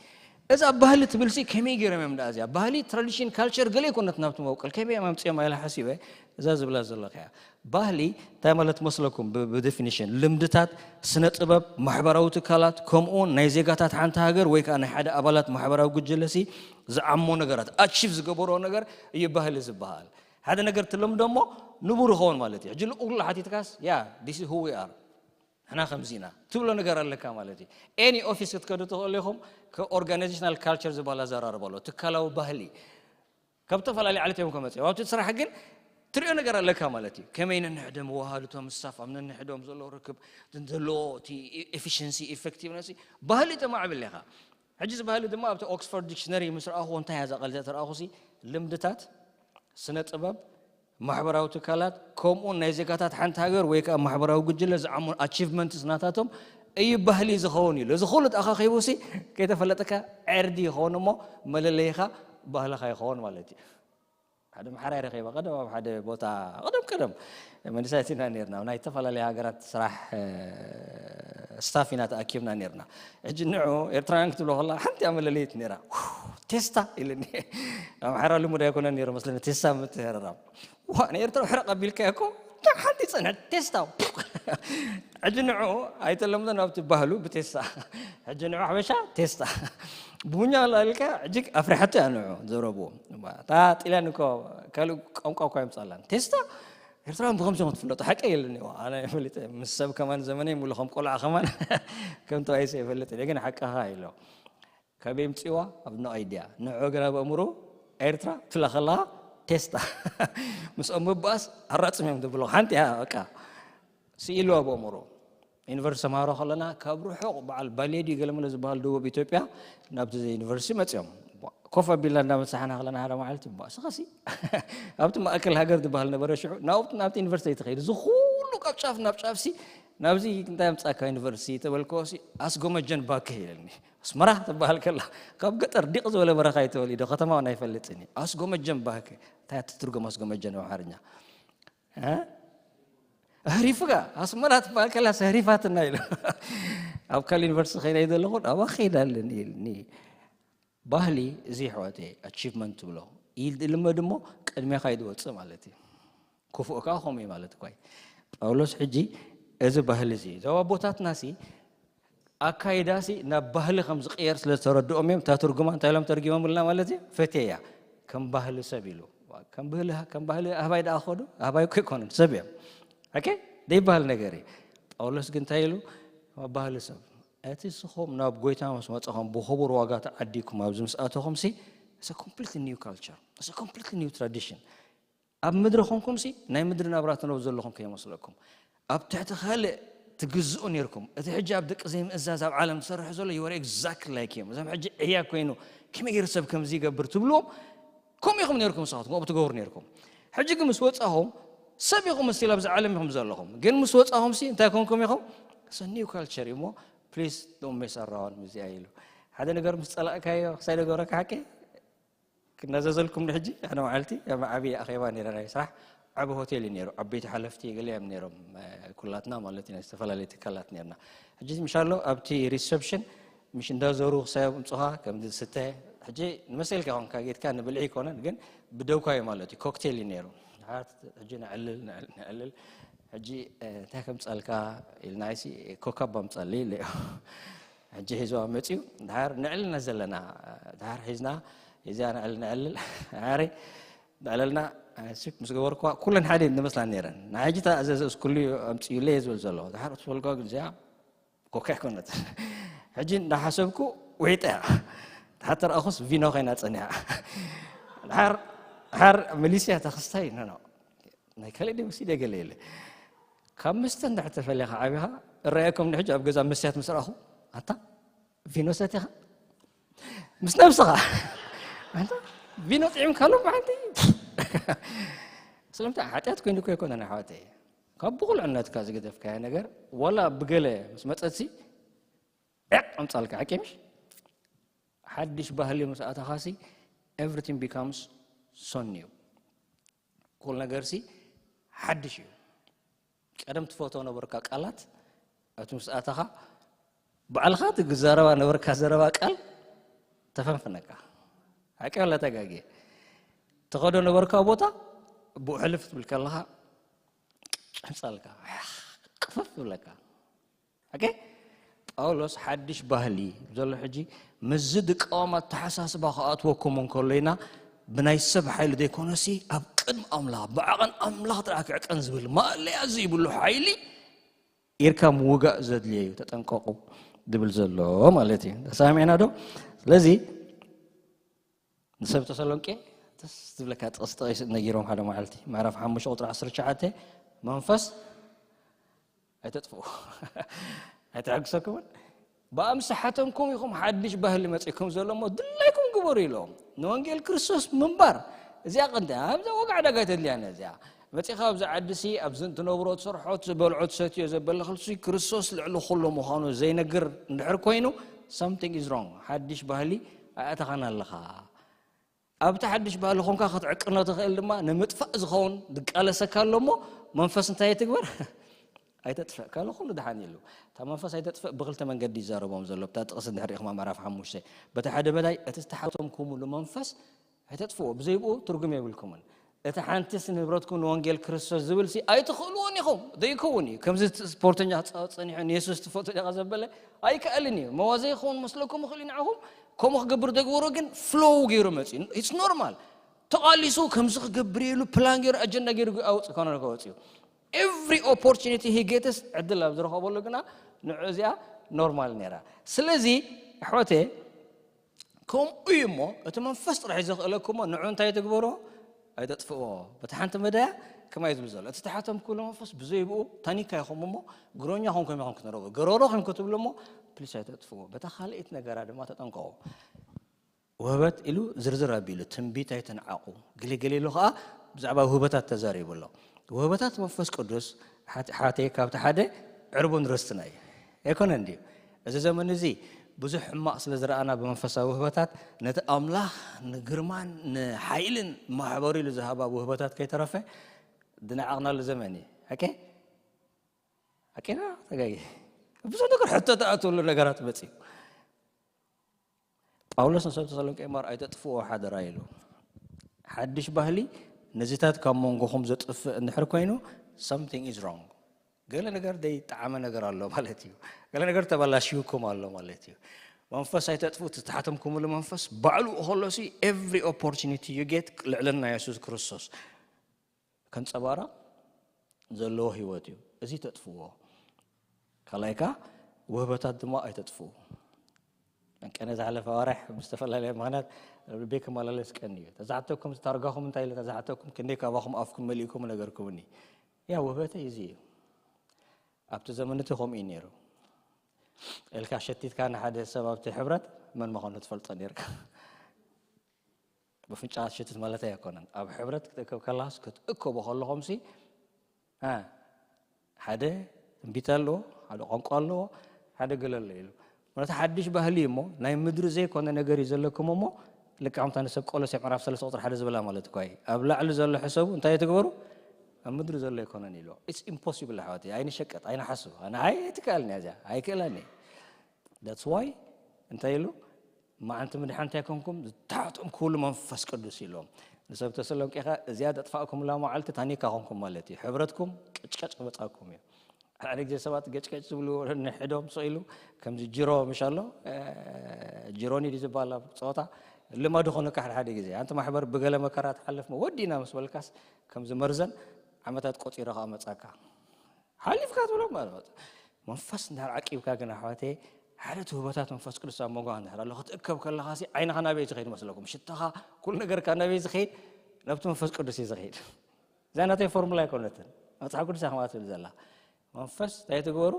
እዛ ባህሊ ትብል ሲ ከመይ ገይሮም እዮም ደኣ እዚኣ ባህሊ ትራዲሽን ካልቸር ገለ ይኮነት ናብቲ መብቀል ከመይ እዮም ኣምፅኦም ኢለ ሓሲበ። እዛ ዝብላ ዘለኽያ ባህሊ እንታይ ማለት መስለኩም? ብዴፊኒሽን ልምድታት፣ ስነ ጥበብ፣ ማሕበራዊ ትካላት፣ ከምኡውን ናይ ዜጋታት ሓንቲ ሃገር ወይ ከዓ ናይ ሓደ ኣባላት ማሕበራዊ ጉጅለ ሲ ዝዓሞ ነገራት፣ ኣቺቭ ዝገበሮ ነገር እዩ ባህሊ ዝበሃል። ሓደ ነገር ትለምዶ እሞ ንቡር ይኸውን ማለት እዩ። ሕጂ ንቁሉ ሓቲትካስ ያ this is who we are ንሕና ከምዚ ኢና ትብሎ ነገር ኣለካ ማለት እዩ። ኤኒ ኦፊስ ክትከዱ ትኽእሉ ኢኹም። ከኦርጋናይዜሽናል ካልቸር ዝበሃል ኣዘራርባ ኣሎ፣ ትካላዊ ባህሊ። ካብ ዝተፈላለዩ ዓለት እዮም ከመፅኦም ኣብቲ ስራሕ ግን ትሪኦ ነገር ኣለካ ማለት እዩ። ከመይ ነንሕደ መዋሃልቶም ስታፍ ኣብ ነንሕዶም ዘሎ ርክብ፣ ዘለዎ እቲ ኤፊሽንሲ ኢፌክቲቭነስ ባህሊ ተማዕብል ኢኻ። ሕጂ እዚ ባህሊ ድማ ኣብቲ ኦክስፎርድ ዲክሽነሪ ምስ ረኣኹ እንታይ እያ እዛ ቃል እዚኣ ተረኣኹ ሲ ልምድታት፣ ስነ ጥበብ፣ ማሕበራዊ ትካላት ከምኡውን ናይ ዜጋታት ሓንቲ ሃገር ወይ ከዓ ማሕበራዊ ጉጅለ ዝዓሙ ኣቺቭመንትስ ናታቶም እዩ ባህሊ ዝኸውን ኢሉ። እዚ ኩሉ ኣኻኺቡ ሲ ከይተፈለጠካ ዕርዲ ይኸውን እሞ መለለይኻ ባህልኻ ይኸውን ማለት እዩ። ሓደ መሓራይ ረኺበ ቀደም ኣብ ሓደ ቦታ ቀደም ቀደም መንእሰያት ኢና ነርና ናይ ዝተፈላለዩ ሃገራት ስራሕ ስታፍ ኢና ተኣኪብና ነርና። ሕጂ ንዑ ኤርትራውያን ክትብሎ ከላ ሓንቲ እያ መለለይት ነራ። ቴስታ ኢልኒ። ኣምሓራ ልሙድ ኣይኮነን ነይሩ መስለኒ ቴስታ ምትህርራም። ዋ ንኤርትራ ሕረቕ ኣቢልካ እኮ ሓንቲ ይጸንሐ ቴስታ። ሕጂ ንዑ ኣይተለምዶ ናብቲ ባህሉ ብቴስታ። ሕጂ ንዑ ሓበሻ ቴስታ። ቡኛ ላልካ ሕጂ ኣፍሪሓቶ እያ ንዑ ዘረብዎ። እታ ጢልያን እኮ ካልእ ቋንቋ እኳ ይምጻላን ቴስታ። ኤርትራውያን ብኸምዚኦም ትፍለጡ ሓቂ የለን እዋ ኣነ ፈሊጠ ምስ ሰብ ከማን ዘመነይ ሙሉ ከም ቆልዓ ከማን ከም ተባይሰ ይፈልጥ እየ ግን ሓቅኻ ኢሎ። ካበይ ምፅዋ ኣብ ኖ ኣይድያ ንዑ ግና ብእምሩ ኤርትራ ትብላ ከለኻ ቴስታ ምስኦም ምባኣስ ኣራፅም እዮም ትብሎ ሓንቲ እያ በቃ ስኢልዋ ብእምሩ። ዩኒቨርሲቲ ተምሃሮ ከለና ካብ ርሑቕ በዓል ባሌዲ ገለመለ ዝበሃል ደቡብ ኢትዮጵያ ናብቲ ዩኒቨርሲቲ መፅኦም ኮፍ ኣቢልና እንዳመሳሕና ከለና ሓደ መዓልቲ ባ ስኸሲ ኣብቲ ማእከል ሃገር ዝበሃል ነበረ ሽዑ ናብቲ ናብቲ ዩኒቨርሲቲ ተኸይዱ እዚ ኩሉ ካብ ጫፍ ናብ ጫፍሲ ናብዚ እንታይ ኣምፃካ ዩኒቨርሲቲ ተበልክዎ ኣስጎመጀን ባክ ይለኒ። ኣስመራ ትበሃል ከላ ካብ ገጠር ዲቕ ዝበለ በረኻ እዩ ተወሊዶ ከተማ እውን ኣይፈልጥን እዩ። ኣስጎመጀን ባክ እንታይ ትትርጎም ኣስጎመጀን ኣምሓርኛ? ኣህሪፍካ ኣስመራ ትበሃል ከላ ሰህሪፋትና ኢሉ ኣብ ካል ዩኒቨርሲቲ ከይደ ዘለኹ ናባ ከይዳ ኣለኒ ኢልኒ። ባህሊ እዚ ይሕዋተይ ኣቺቭመንት ትብሎ ይልመድ እሞ ቅድሜኻ እዩ ዝወፅእ ማለት እዩ። ክፉእ ከዓ ከምኡ እዩ ማለት እኳ እዩ። ጳውሎስ ሕጂ እዚ ባህሊ እዚ እዞም ኣቦታትና ሲ ኣካይዳ ሲ ናብ ባህሊ ከም ዝቅየር ስለ ዝተረድኦም እዮም እታ ትርጉማ እንታይ ኢሎም ተርጊሞምልና ማለት እዩ ፈትየያ ከም ባህሊ ሰብ ኢሉ ከም ባህሊ ኣህባይ ደኣ ከዱ ኣህባይ እኮ ይኮኑን ሰብ እዮም ኦኬ ዘይበሃል ነገር እዩ። ጳውሎስ ግን እንታይ ኢሉ ባህሊ ሰብ እቲ ንስኹም ናብ ጎይታ ምስ መጻኹም ብኽቡር ዋጋ ተዓዲግኩም ኣብዚ ምስ ኣተኹምሲ it's a completely new culture, it's a completely new tradition። ኣብ ምድሪ ኮንኩምሲ ናይ ምድሪ ናብራ ትነብሩ ዘለኹም ከይመስለኩም ኣብ ትሕቲ ካልእ ትግዝኡ ነርኩም። እቲ ሕጂ ኣብ ደቂ ዘይምእዛዝ ኣብ ዓለም ትሰርሑ ዘሎ you are exactly like እዮም። እዞም ሕጂ ዕያ ኮይኑ ከመይ ገይሩ ሰብ ከምዚ ይገብር ትብልዎም ከምኡ ኢኹም ነርኩም ንስኻትኩም ኣብኡ ትገብሩ ነርኩም። ሕጂ ግን ምስ ወጻኹም ሰብ ኢኹም እስቲል ኣብዚ ዓለም ኢኹም ዘለኹም ግን ምስ ወጻኹምሲ እንታይ ኮንኩም ኢኹም? It's a new culture እዩ እሞ please don't mess around ምስዚኣ ኢሉ ሓደ ነገር ምስ ጸላእካዮ ክሳይ ነገረካ ሓቂ ክናዘዘልኩም ንሕጂ ኣነ መዓልቲ ኣብ ዓብዪ ኣኼባ ነይረ ናይ ስራሕ ዓቢ ሆቴል እዩ ነይሩ ዓበይቲ ሓለፍቲ ገለ እዮም ነይሮም ኩላትና ማለት እዩ ናይ ዝተፈላለዩ ትካላት ነርና ሕጂ ምሻሎ ኣብቲ ሪሰፕሽን ምሽ እንዳዞሩ ክሳይ ኣምፁኻ ከም ዝስተ ሕጂ ንመሰልካ ይኾንካ ጌትካ ንብልዒ ይኮነን ግን ብደውካ እዩ ማለት እዩ ኮክቴል እዩ ነይሩ ሕጂ ነዕልል ነዕልል ሕጂ እንታይ ከምፀልካ ኢልናይሲ ኮካ ባምፀሊ ኢለዮ ሕጂ ሒዝዋ መፅዩ ድሓር ንዕልና ዘለና ድሓር ሒዝና ሒዝያ ንዕል ንዕልል ድሓሪ ንዕለልና ስክ ምስ ገበርኩዋ ኩለን ሓደ ንመስላ ነይረን ናይ ሕጂ ተኣዘዘ እስኩሉ ኣምፅዩለይ ዝብል ዘሎ ድሓር ትፈልጓ ግን እዚኣ ኮካ ይኮነት ሕጂ እንዳሓሰብኩ ውሒጠያ ድሓር ተረኣኹስ ቪኖ ኮይና ፀኒሓ ድሓር ድሓር ሚሊስያ ተክስታይ ነኖ ናይ ካልእ ደምሲ ደገለ የለ ካብ መስተ እንድሕር ተፈሊኻ ዓቢኻ እረኣየኩም ንሕጂ ኣብ ገዛ መስትያት ምስ ረኣኹ ኣታ ቪኖ ሰቲኻ ምስ ነብስኻ ኣታ ቪኖ ጥዒምካ ሎም በሓንቲ ስለምንታይ ሓጢኣት ኮይኑ እኮ ኣይኮነን ኣሕዋተይ ካብ ብቑልዕነትካ ዝገደፍካዮ ነገር ዋላ ብገለ ምስ መፀትሲ ዕቕ ኣምፃልካ ሓቂ ምሽ ሓድሽ ባህሊ ምስ ኣተኻሲ everything becomes so new ኩሉ ነገርሲ ሓድሽ እዩ ቀደም ትፈትዎ ነበርካ ቃላት እቲ ምስ ኣተኻ ባዕልኻ እቲ ዝዛረባ ነበርካ ዘረባ ቃል ተፈንፍነካ። ሓቂ ወላ ተጋግየ? ትኸዶ ነበርካ ቦታ ብኡ ሕልፍ ትብል ከለኻ ሕንጻልካ ቅፍፍ ትብለካ። ኦኬ? ጳውሎስ ሓድሽ ባህሊ ዘሎ ሕጂ ምስዚ ድቃወም ኣተሓሳስባ ክኣትወኩም እንከሎ ኢና ብናይ ሰብ ሓይሊ ዘይኮነሲ ኣብ ቅድሚ ኣምላኽ ብዓቐን ኣምላኽ ጥራሕ ክዕቀን ዝብል ማእለያ ዘይብሉ ሓይሊ ኢርካ ምውጋእ ዘድልዮ እዩ፣ ተጠንቀቑ ዝብል ዘሎ ማለት እዩ። ተሰማሚዕና ዶ? ስለዚ ንሰብ ተሰሎንቄ ደስ ዝብለካ ጥቕሲ ጠቒሱ ነጊሮም ሓደ መዓልቲ፣ ምዕራፍ ሓሙሽተ ቁፅሪ ዓሰርተ ትሽዓተ፣ መንፈስ ኣይተጥፍኡ ኣይተሐግሰኩምን፣ ብኣምሳሓተንኩም ኢኹም ሓድሽ ባህሊ መፂእኩም ዘሎ እሞ ድላይኩም ግበሩ ኢሎም። ንወንጌል ክርስቶስ ምንባር እዚኣ ቀንዲ ኣብዛ ዋጋ ዕዳጋ ኣይተድልያን እዚኣ። መፂኻ ኣብዚ ዓዲ ሲ ኣብዚ ትነብሮ ትሰርሖ ትበልዖ ትሰትዮ ዘበለኽልሲ ክርስቶስ ልዕሊ ኩሉ ምዃኑ ዘይነግር እንድሕር ኮይኑ something is wrong። ሓድሽ ባህሊ ኣእተኻን ኣለኻ። ኣብቲ ሓድሽ ባህሊ ኾንካ ክትዕቅኖ ትኽእል ድማ ንምጥፋእ ዝኸውን ዝቃለሰካ ኣሎ እሞ መንፈስ እንታይ ትግበር? ኣይተጥፍእ። ካልእ ኩሉ ደሓን ኢሉ። እታ መንፈስ ኣይተጥፍእ ብክልተ መንገዲ ይዛረቦም ዘሎ። እታ ጥቕሲ እንድሕር ኢኹማ ምዕራፍ ሓሙሽተ። በቲ ሓደ መዳይ እቲ ዝተሓተምኩምሉ መንፈስ ኣይተጥፍዎ። ብዘይብኡ ትርጉም የብልኩምን። እቲ ሓንቲስ ንህብረትኩም ንወንጌል ክርስቶስ ዝብል ሲ ኣይትኽእልዎን ኢኹም። ዘይከውን እዩ። ከምዚ ስፖርተኛ ክጻወት ጸኒሑ ንየሱስ ትፈቱ ዲኻ ዘበለ ኣይከኣልን እዩ። መዋ ዘይኸውን መስለኩም ይኽእል እዩ ንዓኹም። ከምኡ ክገብር ደግበሮ ግን ፍሎው ገይሩ መጽኡ። It's normal። ተቓሊሱ ከምዚ ክገብር ኢሉ ፕላን ገይሩ ኣጀንዳ ገይሩ ኣውጽእ ኮነ ከወጽኡ። Every opportunity he gets ዕድል ኣብ ዝረኸበሉ ግና ንዑ እዚኣ ኖርማል ነይራ። ስለዚ ኣሕዋተየ ከምኡ እዩ እሞ እቲ መንፈስ ጥራሕ እዩ ዘኽእለኩም እሞ ንዑ እንታይ ትግበሮ? ኣይተጥፍእዎ። በቲ ሓንቲ መዳያ ከማይ ዝብል ዘሎ እቲ ተሓተምኩሉ መንፈስ ብዘይብኡ ታኒካ ኢኹም እሞ ግሮኛ ኮንኩም ኢኹም ክትነረቡ ገሮሮ ኮንኩ ትብሉ እሞ ፕሊስ ኣይተጥፍዎ። በታ ካልኣይቲ ነገራ ድማ ተጠንቀቑ። ውህበት ኢሉ ዝርዝር ኣቢሉ ትንቢት ኣይተንዓቑ ገለገለ ኢሉ ከዓ ብዛዕባ ውህበታት ተዛሪቡ ኣሎ። ውህበታት መንፈስ ቅዱስ ሓት- ሓተይ ካብቲ ሓደ ዕርቡን ርስትና እዩ ኣይኮነን ድዩ? እዚ ዘመን እዚ ብዙሕ ሕማቕ ስለ ዝረኣና ብመንፈሳዊ ውህበታት ነቲ ኣምላኽ ንግርማን ንሓይልን ማሕበሩ ኢሉ ዝሃባ ውህበታት ከይተረፈ ዝነዓቕናሉ ዘመን እዩ። ሓቂ ሓቂና ተጋጊ ብዙሕ ነገር ሕቶ ተኣትወሉ ነገራት መፅዩ። ጳውሎስ ንሰብ ተሰሎንቄ ማር ኣይተጥፍዎ ሓደራ ኢሉ። ሓድሽ ባህሊ ነዚታት ካብ መንጎኹም ዘጥፍእ እንድሕር ኮይኑ something is wrong። ገለ ነገር ዘይጠዓመ ነገር ኣሎ ማለት እዩ። ገለ ነገር ተበላሽዩኩም ኣሎ ማለት እዩ። መንፈስ ኣይተጥፍኡ፣ ዝተሓተምኩምሉ መንፈስ ባዕሉ ከሎ ሲ every opportunity you get ልዕልና የሱስ ክርስቶስ ከንጸባርቕ ዘለዎ ህይወት እዩ። እዚ ተጥፍዎ። ካልኣይ ከኣ ውህበታት ድማ ኣይተጥፍኡ። ቀነ ዝሓለፈ ኣዋርሕ ብዝተፈላለየ ምኽንያት ልበይ ክመላለስ ቀኒ እዩ። ተዛሕተኩም ታርጋኹም እንታይ ኢለ ተዛሕተኩም ክንደይ ካባኹም ኣፍኩም መሊእኩም ነገርኩምኒ። ያ ውህበተይ እዚ እዩ። ኣብቲ ዘመን እቲ ከምኡ እዩ ነይሩ። ኢልካ ሸቲትካ ንሓደ ሰብ ኣብቲ ሕብረት መን ምዃኑ ትፈልጦ ነርካ። ብፍንጫ ክትሽትት ማለት ኣይኮነን። ኣብ ሕብረት ክትእከብ ከለኻስ ክትእከቡ ከለኹምሲ እ፣ ሓደ ትንቢት ኣለዎ፣ ሓደ ቋንቋ ኣለዎ፣ ሓደ ገለ ኣሎ ኢሉ። ማለት ሓድሽ ባህሊ እዩ እሞ ናይ ምድሪ ዘይኮነ ነገር እዩ ዘለኩም እሞ ልክዕ ከምታ ንሰብ ቆሎሴ ምዕራፍ ሰለስተ ቁፅሪ ሓደ ዝበላ ማለት እኳ እዩ። ኣብ ላዕሊ ዘሎ ሕሰቡ እንታይ ትግበሩ ኣብ ምድሪ ዘሎ ኣይኮነን ኢሉ። It's impossible ኣሕዋት ኣይንሸቀጥ ኣይንሓስብ። ኣነ ኣይ ኣይትከኣልን እያ እዚኣ ኣይክእላን እየ። That's why እንታይ ኢሉ መዓልቲ ምድሓን እንታይ ኮንኩም ዝተሓቶም ኩሉ መንፈስ ቅዱስ ኢሎም ንሰብ ተሰሎንቄ ከ እዚኣ ዘጥፋእኩምላ መዓልቲ ታኒካ ኮንኩም ማለት እዩ። ሕብረትኩም ቅጭቀጭ ክመጻኩም እዩ። ሓደ ግዜ ሰባት ገጭቀጭ ዝብሉ ንሕዶም ስቕ ኢሉ ከምዚ ጅሮ ምሽ ኣሎ እ፣ ጅሮኒ ድዩ ዝበሃል ኣብ ፀወታ ልማዱ ኮነካ ሓደ ሓደ ግዜ ኣንቲ ማሕበር ብገለ መከራ ትሓልፍ ወዲና ምስ በልካስ ከምዚ መርዘን ዓመታት ቆፂረ ከዓ መፃካ ሓሊፍካ ትብሎ ማለት መንፈስ እንድሕር ዓቂብካ ግን ኣሕዋተይ ሓደ ትውህበታት መንፈስ ቅዱስ ኣብ መንጎ እንድሕር ኣሎ ክትእከብ ከለኻ ሲ ዓይንኻ ናበይ ዝኸይድ መስለኩም ሽታኻ ኩሉ ነገርካ ናበይ ዝኸይድ ናብቲ መንፈስ ቅዱስ እዩ ዝኸይድ እዛ ናተይ ፎርሙላ ኣይኮነትን መፅሓፍ ቅዱስ ኣኸማ ትብል ዘላ መንፈስ እንታይ ትግበሩ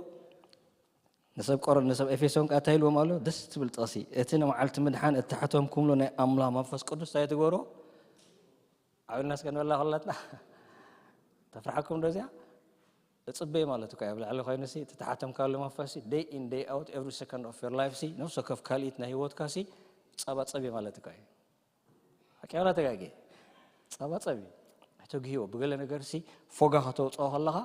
ንሰብ ቆረ ንሰብ ኤፌሶን ቃታ ኢልዎም ኣሎ ደስ ትብል ጥቕሲ እቲ ንመዓልቲ ምድሓን እተሓተምኩምሉ ናይ ኣምላኽ መንፈስ ቅዱስ እንታይ ትግበሩ ዓብና እስከ ንበላ ከላትና ተፍርሓኩም ዶ እዚኣ እፅበይ ማለት እኮ ኣብ ላዕሊ ኮይኑ ሲ እቲ ተሓተምካሉ መንፈስ day in day out every second of your life ሲ ነፍሲ ወከፍ ካልኢት ናይ ህይወትካ ሲ ፃባፀቢ ማለት እኮ እዩ ሓቂ ወላ ተጋጌ ፃባፀቢ ተግሂቦ ብገለ ነገር ሲ ፎጋ ከተውፅኦ ከለኻ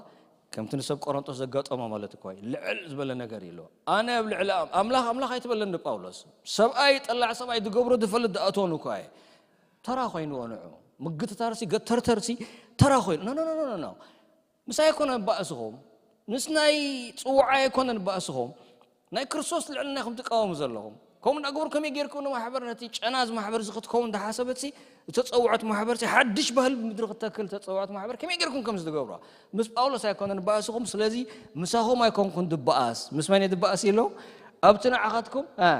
ከምቲ ንሰብ ቆሮንጦስ ዘጋጠሞ ማለት እኮ እዩ። ልዕል ዝበለ ነገር ኢሉ ኣነ ኣብ ልዕሊ ኣም- ኣምላኽ ኣምላኽ ኣይትበለኒ ጳውሎስ። ሰብኣይ ጠላዕ ሰብኣይ ዝገብሮ ዝፈልጥ ዝኣተወን እኮ እየ። ተራ ኮይንዎ ንዑ ምግትታርሲ ገተርተርሲ ተራ ኮይኑ ኖ ኖ ኖ ኖ ኖ። ምሳይ ኣይኮነን ባእስኹም፣ ምስ ናይ ጽውዓ ኣይኮነን ባእስኹም። ናይ ክርስቶስ ልዕልና ኢኹም ትቃወሙ ዘለኹም። ከምኡ እንዳገበሩ ከመይ ጌርኩም ንማሕበር ነቲ ጨና እዚ ማሕበር እዚ ክትከውን እንዳሓሰበትሲ እተጸውዐት ማሕበርሲ ሓድሽ ባህል ብምድሪ ክተክል እተጸውዐት ማሕበር ከመይ ጌርኩም ከምዚ ትገብሮ? ምስ ጳውሎስ ኣይኮነን ባእስኹም። ስለዚ ምሳኹም ኣይኮንኩን ድበኣስ። ምስ መን እየ ድበኣስ ኢሎ? ኣብቲ ንዓኻትኩም እ፣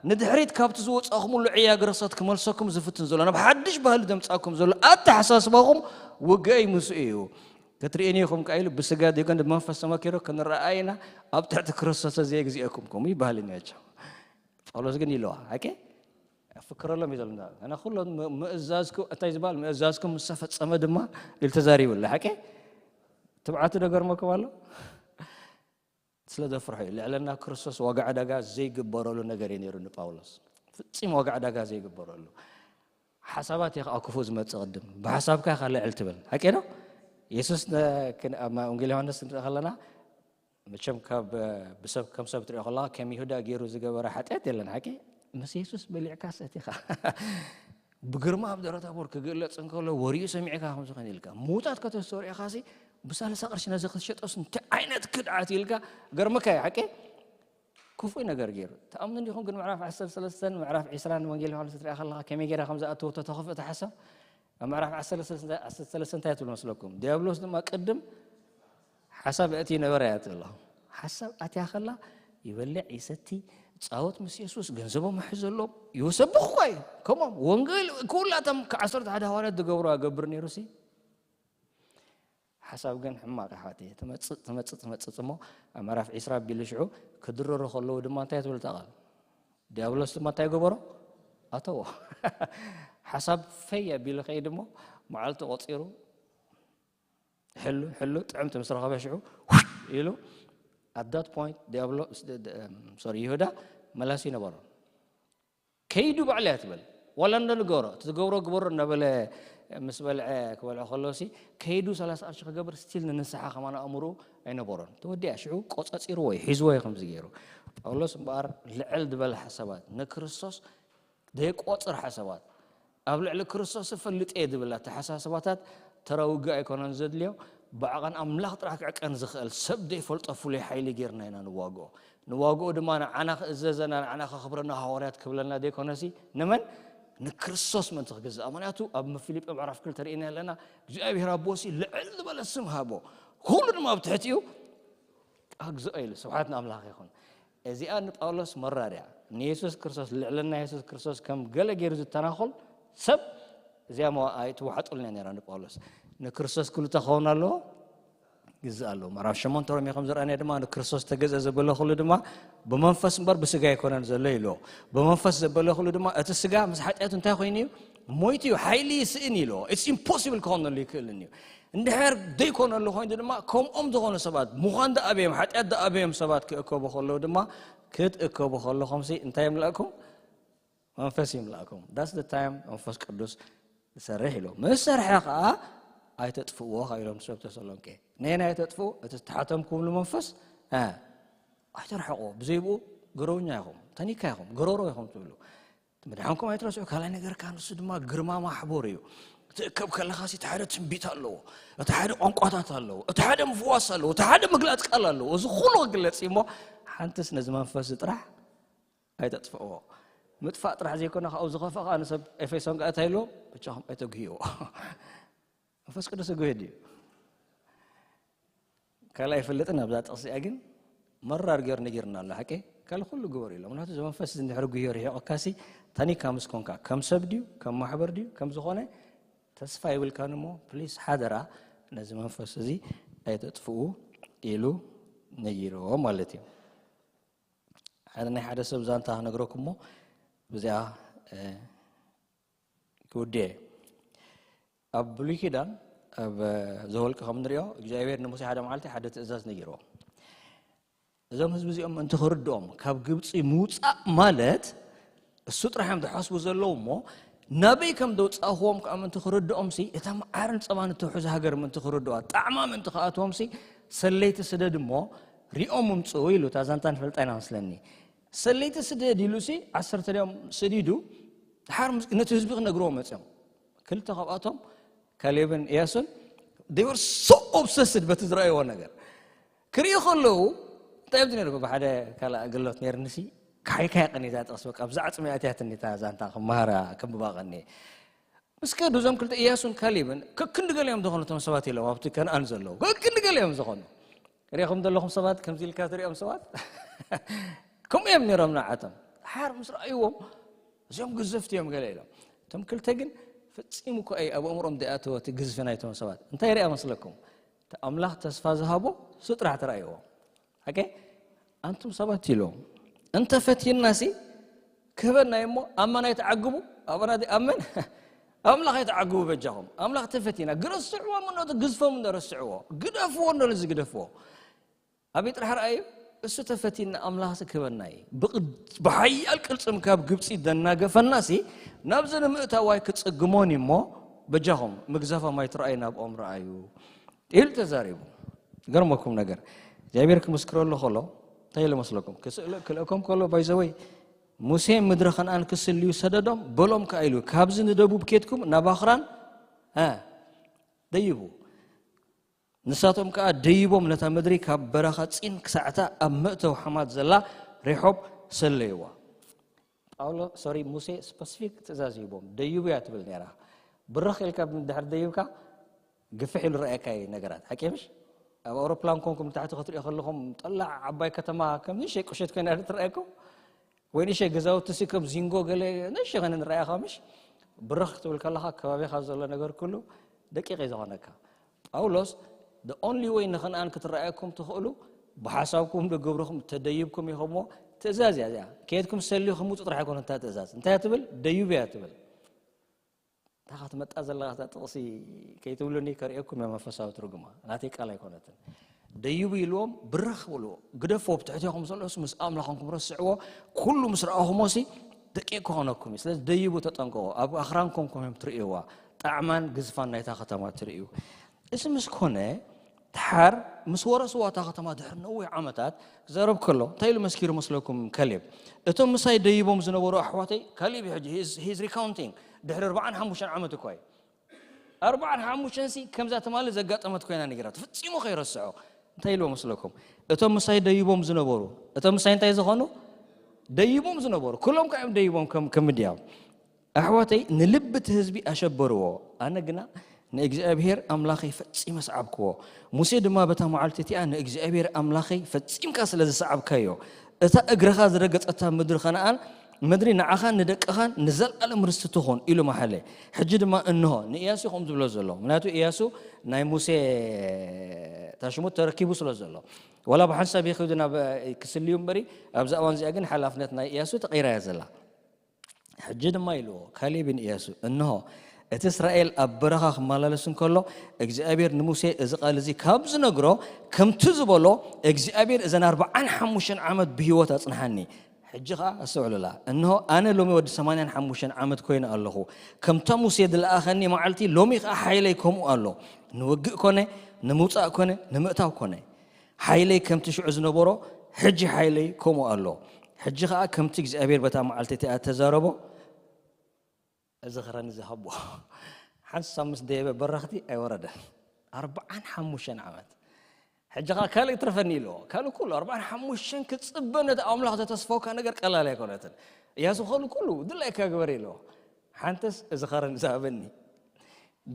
ንድሕሪት ካብቲ ዝወጻእኹምሉ ዕያ ግረሰት ክመልሰኩም ዝፍትን ዘሎ ናብ ሓድሽ ባህል ዘምጻኩም ዘሎ ኣተሓሳስባኹም ውግአይ ምስኡ እዩ። ክትርእኒ ኢኹም ከኣ ኢሉ ብስጋ ዲጎን ብመንፈስ ተመኪሩ ክንረኣይና ኣብ ትሕቲ ክርስቶስ ዘየግዚአኩም ከምኡ ይበሃል ነያቸው። ጳውሎስ ግን ኢለዋ ሓቂ ፍክረሎም እዩ ዘሎ። ኣነ ኩሎም ም- ምእዛዝኩም እንታይ ዝበሃል ምእዛዝኩም ምስ ተፈጸመ ድማ ኢሉ ተዛሪቡላ ሓቂ ትብዓቱ ደገርመኩም ኣሎ። ስለ ዘፍርሖ እዩ። ልዕልና ክርስቶስ ዋጋ ዕዳጋ ዘይግበረሉ ነገር እዩ ነይሩ ንጳውሎስ። ፍጺም ዋጋ ዕዳጋ ዘይግበረሉ ሓሳባት እዩ ከዓ ክፉእ ዝመጽእ ቅድም ብሓሳብካ ኢኻ ልዕል ትብል ሓቂ ዶ? የሱስ ነ- ክን- ኣብ ወንጌል ዮሃንስ ንርኢ ከለና መቸም ካብ ብሰብ ከም ሰብ ትሪኦ ከለካ ከም ይሁዳ ገይሩ ዝገበረ ሓጢኣት የለን ሓቂ። ምስ የሱስ በሊዕካ ሰቲኻ ብግርማ ኣብ ደረታ ቦር ክግለጽ እንከሎ ወሪኡ ሰሚዕካ ከም ዝኾነ ኢልካ ምዉታት ከተስተውርኢኻ ሲ ብሳልሳ ቅርሺ ነዚ ክትሸጦስ እንታይ ዓይነት ክድዓት ኢልካ ገርመካ እዩ ሓቂ። ክፉእ ነገር ገይሩ ትኣምኑ እንዲኹም ግን ምዕራፍ ዓሰርተ ሰለስተን ምዕራፍ ዒስራን ወንጌል ዮሃንስ ትሪኣ ከለካ ከመይ ገይራ ከም ዝኣተወቶ ተኸፍእ ተሓሰብ። ኣብ ምዕራፍ ዓሰርተ ሰለስተ እንታይ ትብል መስለኩም? ዲያብሎስ ድማ ቅድም ሓሳብ እቲ ነበረ እያ ትብሎ። ሓሳብ ኣትያ ከላ ይበልዕ ይሰቲ ጻወት ምስ የሱስ ገንዘቦም ሕዘሎም ይወሰብኽ እኳ እዩ። ከምኦም ወንጌል ኩላቶም ከዓሰርተ ሓደ ሃዋርያት ዝገብሩ ኣገብር ነይሩ ሲ ሓሳብ ግን ሕማቕ ሓቲ ትመጽእ ትመጽእ ትመጽእ እሞ ኣብ ምዕራፍ ዒስራ ኣቢሉ ሽዑ ክድረሩ ከለዉ ድማ እንታይ ትብል እታ ቃል? ዲያብሎስ ድማ እንታይ ገበሮ? ኣተዎ። ሓሳብ ፈይ ኣቢሉ ከይድ እሞ መዓልቲ ቆጺሩ ሕሉ ሕሉ ጥዕምቲ ምስ ረኸበ ሽዑ ውሽ ኢሉ at that point ዲያብሎ ሶሪ ይሁዳ መላሲ ይነበሮ። ከይዱ ባዕሉ እያ ትብል ዋላ እንዶ ንገሮ እቲ ዝገብሮ ግበሮ እናበለ ምስ በልዐ ክበልዖ ከለሲ ከይዱ ሰላሳ ቅርሺ ክገብር ስቲል ንንስሓ ከማን ኣእምሩ ኣይነበሮን። ተወዲኣ ሽዑ ቆጻጺርዎ እዩ ሒዝዎ እዩ ከምዚ ገይሩ። ጳውሎስ እምበኣር ልዕል ዝበለ ሓሳባት ንክርስቶስ ዘይቆጽር ሓሳባት ኣብ ልዕሊ ክርስቶስ እፈልጥ እየ ዝብል ኣተሓሳስባታት ተራ ውግእ ኣይኮነን ዘድልዮ። ብዓቐን ኣምላኽ ጥራሕ ክዕቀን ዝኽእል ሰብ ዘይፈልጦ ፍሉይ ሓይሊ ጌርና ኢና ንዋግኦ። ንዋግኦ ድማ ንዓና ክእዘዘና ንዓና ከኽብረና ሃዋርያት ክብለና ዘይኮነሲ ንመን ንክርስቶስ ምእንቲ ክግዛእ። ምክንያቱ ኣብ ፊልጲ ምዕራፍ ክልተ ርኢና ኣለና እግዚኣብሔር ኣቦሲ ልዕል ዝበለ ስም ሃቦ ኩሉ ድማ ኣብ ትሕቲኡ ኣግዝኦ ኢሉ። ስብሓት ንኣምላኽ ይኹን። እዚኣ ንጳውሎስ መራር እያ። ንየሱስ ክርስቶስ ልዕልና የሱስ ክርስቶስ ከም ገለ ገይሩ ዝተናኹል ሰብ እዚኣ መዋ ኣይትወሓጡልና ነራ ንጳውሎስ። ንክርስቶስ ክሉ ተኸውን ኣለዎ ግዛእ ኣለዎ። ምዕራፍ ሸሞንተ ሮሜ ከም ዝረኣናዮ ድማ ንክርስቶስ ተገዝአ ዘበለ ኩሉ ድማ ብመንፈስ እምበር ብስጋ ኣይኮነን ዘሎ ኢልዎ። ብመንፈስ ዘበለ ኩሉ ድማ እቲ ስጋ ምስ ሓጢኣቱ እንታይ ኮይኑ እዩ? ሞይቱ እዩ፣ ሓይሊ ይስእን ኢልዎ። ኢትስ ኢምፖሲብል ክኾነሉ ይክእልን እዩ። እንድሕር ዘይኮነሉ ኮይኑ ድማ ከምኦም ዝኾኑ ሰባት ምዃን ዝኣበዮም ሓጢኣት ዝኣበዮም ሰባት ክእከቡ ከለዉ ድማ ክትእከቡ ከለኹምሲ እንታይ ይምላእኩም? መንፈስ ይምላእኩም። That's the time መንፈስ ቅዱስ ዝሰርሕ ኢሉ ምስ ሰርሐ ከዓ ኣይተጥፍእዎ ካብ ኢሎም ሰብ ተሰሎንቄ ነየና ኣይተጥፍኡ እቲ ዝተሓተምኩምሉ መንፈስ እ፣ ኣይተርሕቆ ብዘይብኡ ገረውኛ ኢኹም ተኒካ ኢኹም ገረሮ ኢኹም ትብሉ ምድሓንኩም ኣይትረስዑ ካልኣይ ነገር ከዓ ንሱ ድማ ግርማ ማሕቦር እዩ ትእከብ ከለኻ እቲ ሓደ ትንቢት ኣለዎ እቲ ሓደ ቋንቋታት ኣለዎ እቲ ሓደ ምፍዋስ ኣለዎ እቲ ሓደ ምግላፅ ቃል ኣለዎ እዚ ኩሉ ክግለፅ እሞ ሓንትስ ነዚ መንፈስ ጥራሕ ኣይተጥፍእዎ ምጥፋእ ጥራሕ ዘይኮነ ካብኡ ዝኸፍእ ከዓ ንሰብ ኤፌሶን ከዓ እንታይ ኢልዎ ብቻኹም ኣይተጉህይዎ መንፈስ ቅዱስ እጉህ ድዩ ካልእ ኣይፈልጥን ኣብዛ ጥቕሲ እያ ግን መራር ገይሩ ነጊርና ኣሎ ሓቂ ካልእ ኩሉ ግበሩ ኢሎ ምክንያቱ እዚ መንፈስ እዚ እንድሕር ጉህዮ ርሒቑካሲ ታኒካ ምስ ኮንካ ከም ሰብ ድዩ ከም ማሕበር ድዩ ከም ዝኾነ ተስፋ ይብልካን እሞ ፕሊስ ሓደራ ነዚ መንፈስ እዚ ኣይተጥፍኡ ኢሉ ነጊርዎ ማለት እዩ ሓደ ናይ ሓደ ሰብ ዛንታ ክነግረኩም እሞ ብዚኣ ክውድየ ኣብ ብሉይ ኪዳን ኣብ ዘወልቂ ከም ንሪኦ እግዚኣብሔር ንሙሴ ሓደ መዓልቲ ሓደ ትእዛዝ ነጊርዎ እዞም ህዝቢ እዚኦም ምእንቲ ክርድኦም ካብ ግብፂ ምውፃእ ማለት እሱ ጥራሕ እዮም ዝሓስቡ ዘለዉ እሞ ናበይ ከም ዘውፃእኽዎም ከዓ ምእንቲ ክርድኦም ሲ እታ መዓርን ፀባን እትውሕዝ ሃገር ምእንቲ ክርድዋ ጣዕማ ምእንቲ ክኣትዎም ሲ ሰለይቲ ስደድ እሞ ሪኦም ምምፅኡ ኢሉ። እታ ዛንታ ንፈልጣ ኢና መስለኒ። ሰለይቲ ስደድ ኢሉ ሲ ዓሰርተ ድዮም ስዲዱ። ድሓር ምስ- ነቲ ህዝቢ ክነግርዎ መፅኦም። ክልተ ካብኣቶም ካሌብን እያሱን they were so obsessed በቲ ዝረኣይዎ ነገር ክርእዩ ከለዉ እንታይ እዮም ነይሩ? ብሓደ ካልእ ኣገልግሎት ነይርኒ ሲ ካሕይ ካሕይ ቀኒታ ጥቕሲ በቃ ብዛዕባ ፅመ ኣትያትኒ እታ ዛንታ ክመሃራ ከንብባ ቀኒ ምስ ከዱ እዞም ክልተ እያሱን ካሌብን ከክንዲ ገለ እዮም ዝኾኑ እቶም ሰባት ኢሎም ኣብቲ ከነኣን ዘለዉ ከክንዲ ገለ እዮም ዝኾኑ። ሪእኹም ዘለኹም ሰባት ከምዚ ኢልካ ትሪኦም ሰባት ከምኡ እዮም ነይሮም ንዓቶም። ሓር ምስ ረኣይዎም እዚኦም ግዘፍቲ እዮም ገለ ኢሎም። እቶም ክልተ ግን ፈጺሙ እኮ ኣይ ኣብ ኣእምሮም ደኣተወ እቲ ግዝፊ ናይቶም ሰባት እንታይ ሪኣ መስለኩም? እቲ ኣምላኽ ተስፋ ዝሃቦ እሱ ጥራሕ ተራእይዎ። ሓቂ ኣንቱም ሰባት ኢሎም እንተፈቲና ሲ ክህበና እሞ ኣመን ኣይተዓግቡ ኣበና ኣመን ኣምላኽ ኣይተዓግቡ በጃኹም ኣምላኽ ተፈቲና ግረስዕዎ ምነቱ ግዝፎም እንደረስዕዎ ግደፍዎ እንደሉ ዝግደፍዎ ኣበይ ጥራሕ ረኣዩ እሱ ተፈቲና ኣምላኽ ሲ ክህበና እዩ ብሓያል ቅልፅም ካብ ግብፂ ደናገፈና ሲ ናብዚ ንምእታዋይ ክፅግሞን እሞ በጃኹም ምግዘፎም ኣይትረኣዩ ናብኦም ረኣዩ ኢሉ ተዛሪቡ። ገርመኩም ነገር እግዚኣብሔር ክምስክረሉ ከሎ እንታይ ኢሉ መስለኩም? ክልእኮም ከሎ ባይዘወይ ሙሴ ምድሪ ከነኣን ክስልዩ ሰደዶም በሎም ከኣ ኢሉ ካብዚ ንደቡብ ኬድኩም ናብ ኣኽራን ደይቡ። ንሳቶም ከኣ ደይቦም ነታ ምድሪ ካብ በረኻ ፂን ክሳዕታ ኣብ መእተው ሓማት ዘላ ሬሖብ ሰለይዋ። ጳውሎ ሶሪ ሙሴ ስፐሲፊክ ትእዛዝ ሂቦም ደይቡ እያ ትብል ነራ። ብርኽ ኢልካ ድሕር ደይብካ ግፍሕ ኢሉ ረኣየካ እዩ ነገራት ሓቂ ምሽ? ኣብ ኣውሮፕላን ኮንኩም ንታሕቲ ክትሪኦ ከለኹም ጠላዕ ዓባይ ከተማ ከም ንእሽተይ ቁሸት ኮይና ትረኣየኩም ወይ ንእሽተይ ገዛውቲ ሲ ከም ዚንጎ ገለ ንእሽተይ ኮይነ ንረኣየካ ምሽ? ብርኽ ክትብል ከለኻ ከባቢኻ ዘሎ ነገር ኩሉ ደቂቕ እዩ ዝኾነካ። ጳውሎስ the only way ንኸነኣን ክትረኣየኩም ትኽእሉ ብሓሳብኩም ብግብርኹም ተደይብኩም ኢኹምዎ። ትእዛዝ እያ እዚኣ። ከየድኩም ሰልዩ ክምፁ ጥራሕ ኣይኮነ እታ ትእዛዝ እንታይ ትብል ደዩብ እያ ትብል። እንታይ ትመጣ ዘለካ እዛ ጥቕሲ ከይትብሉኒ ከርእየኩም እየ መንፈሳዊ ትርጉማ ናተይ ቃል ኣይኮነትን። ደይቡ ኢልዎም ብርኽ በልዎ ግደፍዎ ብትሕቴኹም ዘሎስ ምስ ኣምላኾም ክምረስዕዎ ኩሉ ምስ ረኣኹሞ ሲ ደቂቕ ክኾነኩም እዩ። ስለዚ ደይቡ ተጠንቀቑ። ኣብ ኣኽራን ኮንኩም እዮም ትርእይዋ። ጣዕማን ግዝፋን ናይታ ከተማ ትርእዩ። እዚ ምስ ኮነ ድሓር ምስ ወረስዋ እታ ከተማ ድሕሪ ነዊሕ ዓመታት ክዛረብ ከሎ እንታይ ኢሉ መስኪሩ መስለኩም? ከሌብ እቶም ምሳይ ደይቦም ዝነበሩ ኣሕዋተይ ካሊብ ሕጂ he's recounting ድሕሪ ኣርባዓን ሓሙሽተን ዓመት እኳ እዩ። ኣርባዓን ሓሙሽተን ሲ ከምዛ ትማሊ ዘጋጠመት ኮይና ነጊራት ፍጺሙ ከይረስዖ እንታይ ኢልዎ መስለኩም? እቶም ምሳይ ደይቦም ዝነበሩ እቶም ምሳይ እንታይ ዝኾኑ ደይቦም ዝነበሩ ኩሎም ከ እዮም ደይቦም ከም ምድያም ኣሕዋተይ ንልቢ እቲ ህዝቢ ኣሸበርዎ፣ ኣነ ግና ንእግዚኣብሄር ኣምላኸይ ፈጺመ ሰዓብክዎ። ሙሴ ድማ በታ መዓልቲ እቲኣ ንእግዚኣብሄር ኣምላኸይ ፈጺምካ ስለ ዝሰዓብካዮ፣ እታ እግርኻ ዝረገጸታ ምድሪ ኸነኣን ምድሪ ንዓኻን ንደቅኻን ንዘለኣለም ርስቲ ትኹን ኢሉ መሓለ። ሕጂ ድማ እንሆ ንእያሱ ከምኡ ዝብሎ ዘሎ፣ ምክንያቱ እያሱ ናይ ሙሴ ታሽሙት ተረኪቡ ስለ ዘሎ፣ ዋላ ብሓንሳብ ይኽዱ ናብ ክስልዩ እምበሪ፣ ኣብዛ እዋን እዚኣ ግን ሓላፍነት ናይ እያሱ ተቐይራ እያ ዘላ። ሕጂ ድማ ኢልዎ ካሌብን እያሱ፣ እንሆ እቲ እስራኤል ኣብ በረኻ ክመላለስ እንከሎ እግዚኣብሔር ንሙሴ እዚ ቃል እዚ ካብ ዝነግሮ ከምቲ ዝበሎ እግዚኣብሔር እዘን ኣርብዓን ሓሙሽተን ዓመት ብህይወት ኣጽንሓኒ። ሕጂ ኸዓ ኣስተውዕሉላ፣ እንሆ ኣነ ሎሚ ወዲ ሰማንያን ሓሙሽተን ዓመት ኮይነ ኣለኹ። ከምታ ሙሴ ዝለኣኸኒ መዓልቲ ሎሚ ኸዓ ሓይለይ ከምኡ ኣሎ። ንውግእ ኮነ ንምውጻእ ኮነ ንምእታው ኮነ ሓይለይ ከምቲ ሽዑ ዝነበሮ ሕጂ ሓይለይ ከምኡ ኣሎ። ሕጂ ኸዓ ከምቲ እግዚኣብሔር በታ መዓልቲ እቲኣ እተዛረቦ እዚ ኽረን እዚ ሃቦ። ሓንሳብ ምስ ደየበ በረኽቲ ኣይወረደን። ኣርብዓን ሓሙሽተን ዓመት። ሕጂ ኸዓ ካልእ ይትረፈኒ ኢልዎ። ካልእ ኩሉ ኣርብዓን ሓሙሽተን ክጽበ ነቲ ኣምላኽ ዘተስፈወካ ነገር ቀላል ኣይኮነትን። እያሱ ኸሉ ኩሉ ድላይካ ግበር ኢልዎ። ሓንተስ እዚ ኸረን ዝሃበኒ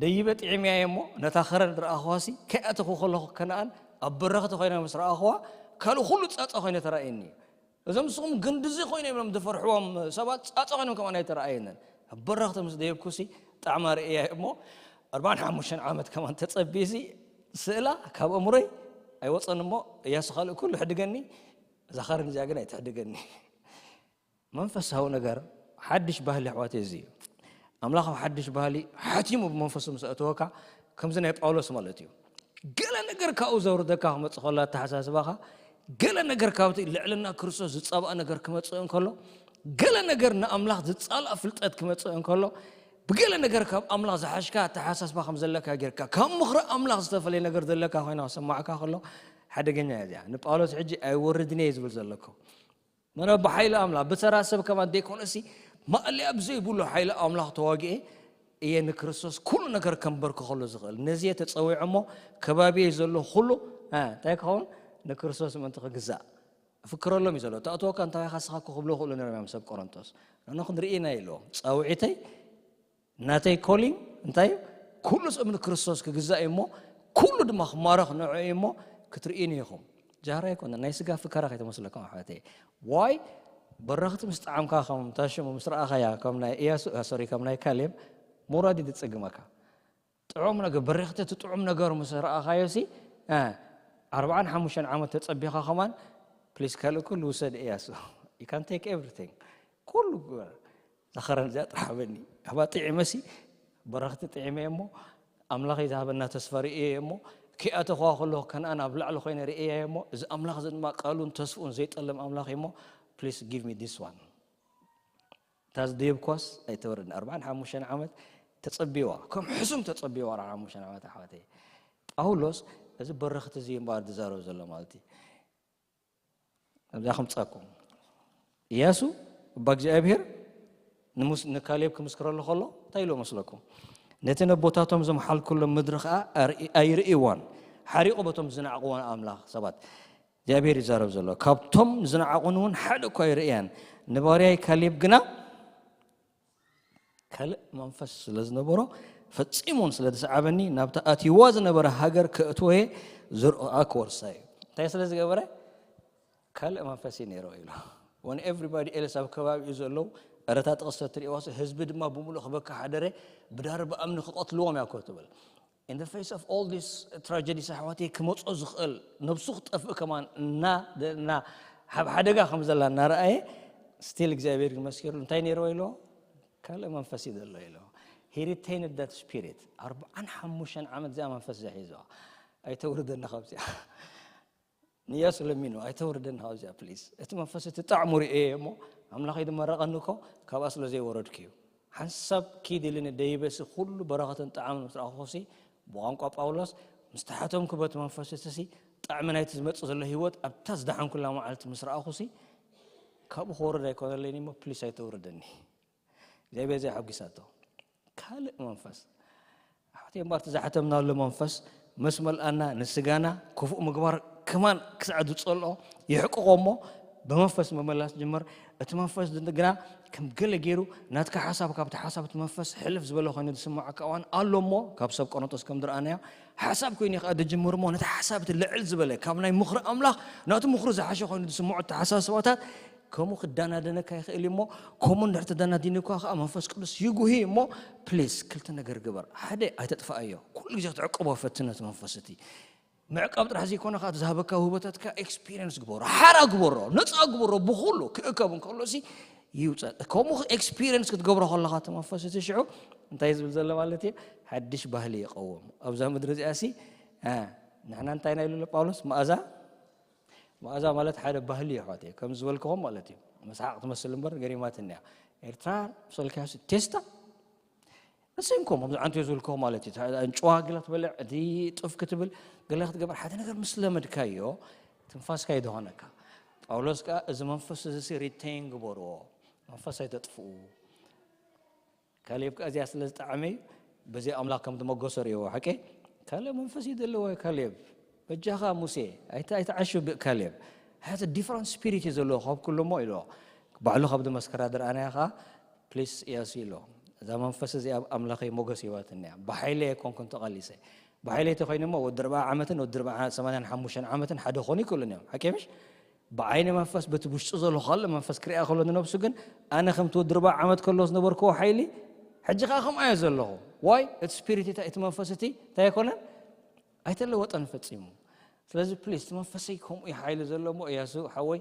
ደይበ ጥዒምያየ እሞ ነታ ኸረን ዝረኣኽዋሲ ከይኣተኹ ከለኹ ከነኣን ኣብ በረኽቲ ኮይነ ምስ ረኣኽዋ ካልእ ኩሉ ጻጻ ኮይነ ተራእየኒ እዩ። እዞም ንስኹም ግንድዚ ኮይኖም እዮም ዝፈርሕዎም ሰባት ጻጻ ኮይኖም ከማን ኣይተረኣየንን። ኣብ በረኽቲ ምስ ደየብኩሲ ጣዕማ ርእያ እሞ ኣርባዓን ሓሙሽተን ዓመት ከማን ተጸቢሲ ስእላ ካብ ኣእምሮይ ኣይወጸን እሞ እያሱ ካልእ ኩሉ ሕድገኒ እዛ ኸረን እዚኣ ግን ኣይትሕድገኒ። መንፈሳዊ ነገር ሓድሽ ባህሊ ኣሕዋት እዚ እዩ። ኣምላኽ ኣብ ሓድሽ ባህሊ ሓቲሙ ብመንፈሱ ምስ ኣእተወካ ከምዚ ናይ ጳውሎስ ማለት እዩ። ገለ ነገር ካብኡ ዘውርደካ ክመጽእ ከሎ ኣተሓሳስባኻ ገለ ነገር ካብቲ ልዕልና ክርስቶስ ዝጸባእ ነገር ክመጽእ እንከሎ ገለ ነገር ንኣምላኽ ዝጻላእ ፍልጠት ክመጽእ እንከሎ ብገለ ነገር ካብ ኣምላኽ ዝሓሽካ ኣተሓሳስባ ከም ዘለካ ጌርካ፣ ካብ ምኽሪ ኣምላኽ ዝተፈለየ ነገር ዘለካ ኮይና ክሰማዕካ ከሎ ሓደገኛ እያ እዚኣ። ንጳውሎስ ሕጂ ኣይወርድን እየ ዝብል ዘለኩ። መረ ብሓይሊ ኣምላኽ ብተራ ሰብ ከማን ዘይኮነሲ ማእለያ ብዘይብሉ ሓይሊ ኣምላኽ ተዋጊኤ እየ ንክርስቶስ ኩሉ ነገር ከንበርክኸሉ ዝኽእል። ነዚ እየ ተጸዊዐ እሞ ከባቢየ ዘሎ ኩሉ እንታይ ክኸውን ንክርስቶስ ምእንቲ ክግዛእ ፍክረሎም እዩ ዘሎ። ተእትወካ እንታይ ኢኻ ስኻ ክብሎ ክእሉ ነሮም እዮም ሰብ ቆሮንቶስ። ንሕና ክንርኢ ኢና ኢልዎም። ጻውዒተይ ናተይ ኮሊንግ እንታይ እዩ? ኩሉ ሰብ ንክርስቶስ ክግዛእ እዩ እሞ ኩሉ ድማ ክማረኽ ንዑ እዩ እሞ ክትርእዩኒ ኢኹም። ጃህራ ኣይኮነ ናይ ስጋ ፍከራ ከይተመስለኩም ኣሕዋተይ። ዋይ በረኽቲ ምስ ጣዕምካ ከም ታሽሙ ምስ ረኣኻያ ከም ናይ እያሱ ሶሪ ከም ናይ ካሌብ ምውራድ እዩ ዝጽግመካ። ጥዑም ነገር በረኽቲ እቲ ጥዑም ነገር ምስ ረኣኻዮ ሲ ኣርባዓን ሓሙሽተን ዓመት ተጸቢኻ ከማን ፕሊስ ካልእ ኩሉ ውሰድ እያሱ you can take everything ኩሉ ግበር። ዛኸረን እዚኣ ጥራሕ ሃበኒ ኣባ ጥዒመሲ በረኽቲ ጥዒመ እሞ ኣምላኽ ዝሃበና ተስፋ ርእየ እሞ ከይኣተኸዋ ከለኹ ከነኣን ኣብ ላዕሊ ኮይነ ርእየ እሞ እዚ ኣምላኽ እዚ ድማ ቃሉን ተስፍኡን ዘይጠልም ኣምላኽ እሞ please give me this one እታ ዝደየብኳስ ኣይተወርድን ኣርባዓን ሓሙሽተን ዓመት ተጸቢዋ ከም ሕሱም ተጸቢዋ ኣርባዓን ሓሙሽተን ዓመት ኣሕዋተይ ጳውሎስ እዚ በረኽቲ እዚ እምበኣር ዝዛረብ ዘሎ ማለት እዩ ኣብዛ ከምጻኩም እያሱ እባ እግዚኣብሔር ንካሌብ ክምስክረሉ ከሎ እንታይ ኢሎ መስለኩም ነቲ ነቦታቶም ዘምሓልኩሎም ምድሪ ከዓ ኣይርእይዋን ሓሪቑ በቶም ዝነዕቕዎን ኣምላኽ ሰባት እግዚኣብሔር ይዛረብ ዘሎ ካብቶም ዝነዓቑን እውን ሓደ እኳ ኣይርእያን ንባርያይ ካሌብ ግና ካልእ መንፈስ ስለ ዝነበሮ ፈጺሙን ስለ ዝሰዓበኒ ናብታ ኣትይዋ ዝነበረ ሃገር ከእትወየ ዝርኣ ክወርሳ እዩ እንታይ ስለ ዝገበረ ካልእ መንፈስ እዩ ነይሮ ኢሉ when everybody else ኣብ ከባቢኡ ዘለዉ እረታ ጥቕስ ተትሪእዋስ ህዝቢ ድማ ብምሉእ ክበካ ሓደረ ብዳርባ እምኒ ክቐትልዎም እያ እኮ ትብል in the face of all this tragedies ኣሕዋተይ ክመፆ ዝኽእል ነብሱ ክጠፍእ ከማን እና እና ሓብ ሓደጋ ከም ዘላ እናረኣየ still እግዚኣብሔር ይመስገን እንታይ ነይርዎ ኢልዎ ካልእ መንፈስ እዩ ዘሎ ኢልዎ he retained that spirit ኣርብዓን ሓሙሽተን ዓመት እዚኣ መንፈስ እዚኣ ሒዝዋ ኣይተውርደና ካብዚኣ ንእያሱ ለሚኑ ኣይተውርደኒ ካብዚኣ ፕሊዝ እቲ መንፈስ እቲ ጣዕሙ ርእየ እሞ ኣምላኸይ ዝመረቐኒ እኮ ካብኣ ስለ ዘይወረድኩ እዩ ሓንሳብ ኪድ ኢልኒ ደይበሲ ኩሉ በረኸትን ጣዕምን ምስ ረኣኹሲ ብቋንቋ ጳውሎስ ምስ ተሓተምኩ በቲ መንፈስ እትሲ ጣዕሚ ናይቲ ዝመፅእ ዘሎ ህይወት ኣብታ ዝደሓንኩላ መዓልቲ ምስ ረኣኹሲ ካብኡ ክወርድ ኣይኮነለይን እሞ ፕሊስ ኣይተውርደኒ እግዚኣብሔር እዚኣ ሓጒሳቶ ካልእ መንፈስ ኣሕዋተይ እምበኣር እቲ ዝሓተምናሉ መንፈስ ምስ መልኣና ንስጋና ክፉእ ምግባር ከማን ክሳዕ ዝፀልኦ የሕቅቆ እሞ ብመንፈስ ምምላስ ጅምር እቲ መንፈስ ግና ከም ገለ ገይሩ ናትካ ሓሳብ ካብቲ ሓሳብ እቲ መንፈስ ሕልፍ ዝበለ ኮይኑ ዝስምዓካ እዋን ኣሎ እሞ ካብ ሰብ ቆሮንቶስ ከም ዝረኣናዮ ሓሳብ ኮይኑ ከዓ ዝጅምር እሞ ነቲ ሓሳብ እቲ ልዕል ዝበለ ካብ ናይ ምኽሪ ኣምላኽ ናቱ ምኽሪ ዝሓሸ ኮይኑ ዝስምዖ ኣተሓሳስባታት ከምኡ ክዳናደነካ ይኽእል እሞ ከምኡ እንድሕር ተዳናዲኑካ ከዓ መንፈስ ቅዱስ ይጉሂ እሞ ፕሊስ ክልተ ነገር ግበር ሓደ ኣይተጥፍኣዮ ኩሉ ግዜ ክትዕቅቦ ፈትነቲ መንፈስ እቲ ምዕቃብ ጥራሕ ዘይኮነ ከዓ ዝሃበካ ውህበታትካ ኤክስፒሪንስ ግበሮ ሓራ ግበሮ ነፃ ግበሮ ብኩሉ ክእከብ እንከሎ ሲ ይውፀእ ከምኡ ኤክስፒሪንስ ክትገብሮ ከለካ እቲ መንፈስ እቲ ሽዑ እንታይ ዝብል ዘሎ ማለት እዩ ሓድሽ ባህሊ ይቀውም ኣብዛ ምድሪ እዚኣ ሲ ንሕና እንታይ ናይ ኢሉ ጳውሎስ መኣዛ መኣዛ ማለት ሓደ ባህሊ እዩ ኣሕዋተይ ከም ዝበልክኹም ማለት እዩ መስሓቕ ትመስል እምበር ገሪማትኒ እያ ኤርትራ ምሰልካዮስ ቴስታ ንስንኮም ከምዚ ዓንትዮ ዝብልክኹም ማለት እዩ እንጭዋ ግላ ትበልዕ እቲ ጥፍ ክትብል ገለ ክትገብር ሓደ ነገር ምስ ለመድካዮ ትንፋስካ እዩ ዝኾነካ ጳውሎስ ከዓ እዚ መንፈስ እዚ ሪቴን ግበርዎ መንፈስ ኣይተጥፍኡ ካሌብ ከኣ እዚኣ ስለ ዝጠዓመ እዩ በዚ ኣምላኽ ከም ዝመጎሶ ርእይዎ ሓቂ ካልእ መንፈስ እዩ ዘለዎ ካሌብ በጃኻ ሙሴ ኣይተ- ኣይተዓሽብእ ካሌብ has a different spirit እዩ ዘለዎ ካብ ኩሉ እሞ ኢልዎ ባዕሉ ካብ ዝመስከራ ዝረኣናያ ከኣ ፕሊስ እያሱ ኢልዎ እዛ መንፈስ እዚኣ ኣምላኸይ ሞገስ ሂባትኒ እያ ብሓይለይ ኣይኮንኩን ተቐሊሰ ብሓይለይ ተኾይነ እሞ ወዲ ኣርብዓ ዓመትን ወዲ ኣርብዓ ሰማንያን ሓሙሽተን ዓመትን ሓደ ክኾኑ ይክእሉን እዮም ሓቂ ምሽ ብዓይኒ መንፈስ በቲ ውሽጡ ዘሎ ካልእ መንፈስ ክሪኣ ከሎ ንነብሱ ግን ኣነ ከምቲ ወዲ ርባዕ ዓመት ከሎ ዝነበርክዎ ሓይሊ ሕጂ ከዓ ከምኣ እየ ዘለኹ ዋይ እቲ ስፒሪት እቲ መንፈስ እቲ እንታይ ኣይኮነን ኣይተለወጠን ፈፂሙ ስለዚ ፕሊስ እቲ መንፈሰይ ከምኡ እዩ ሓይሊ ዘሎ እሞ እያሱ ሓወይ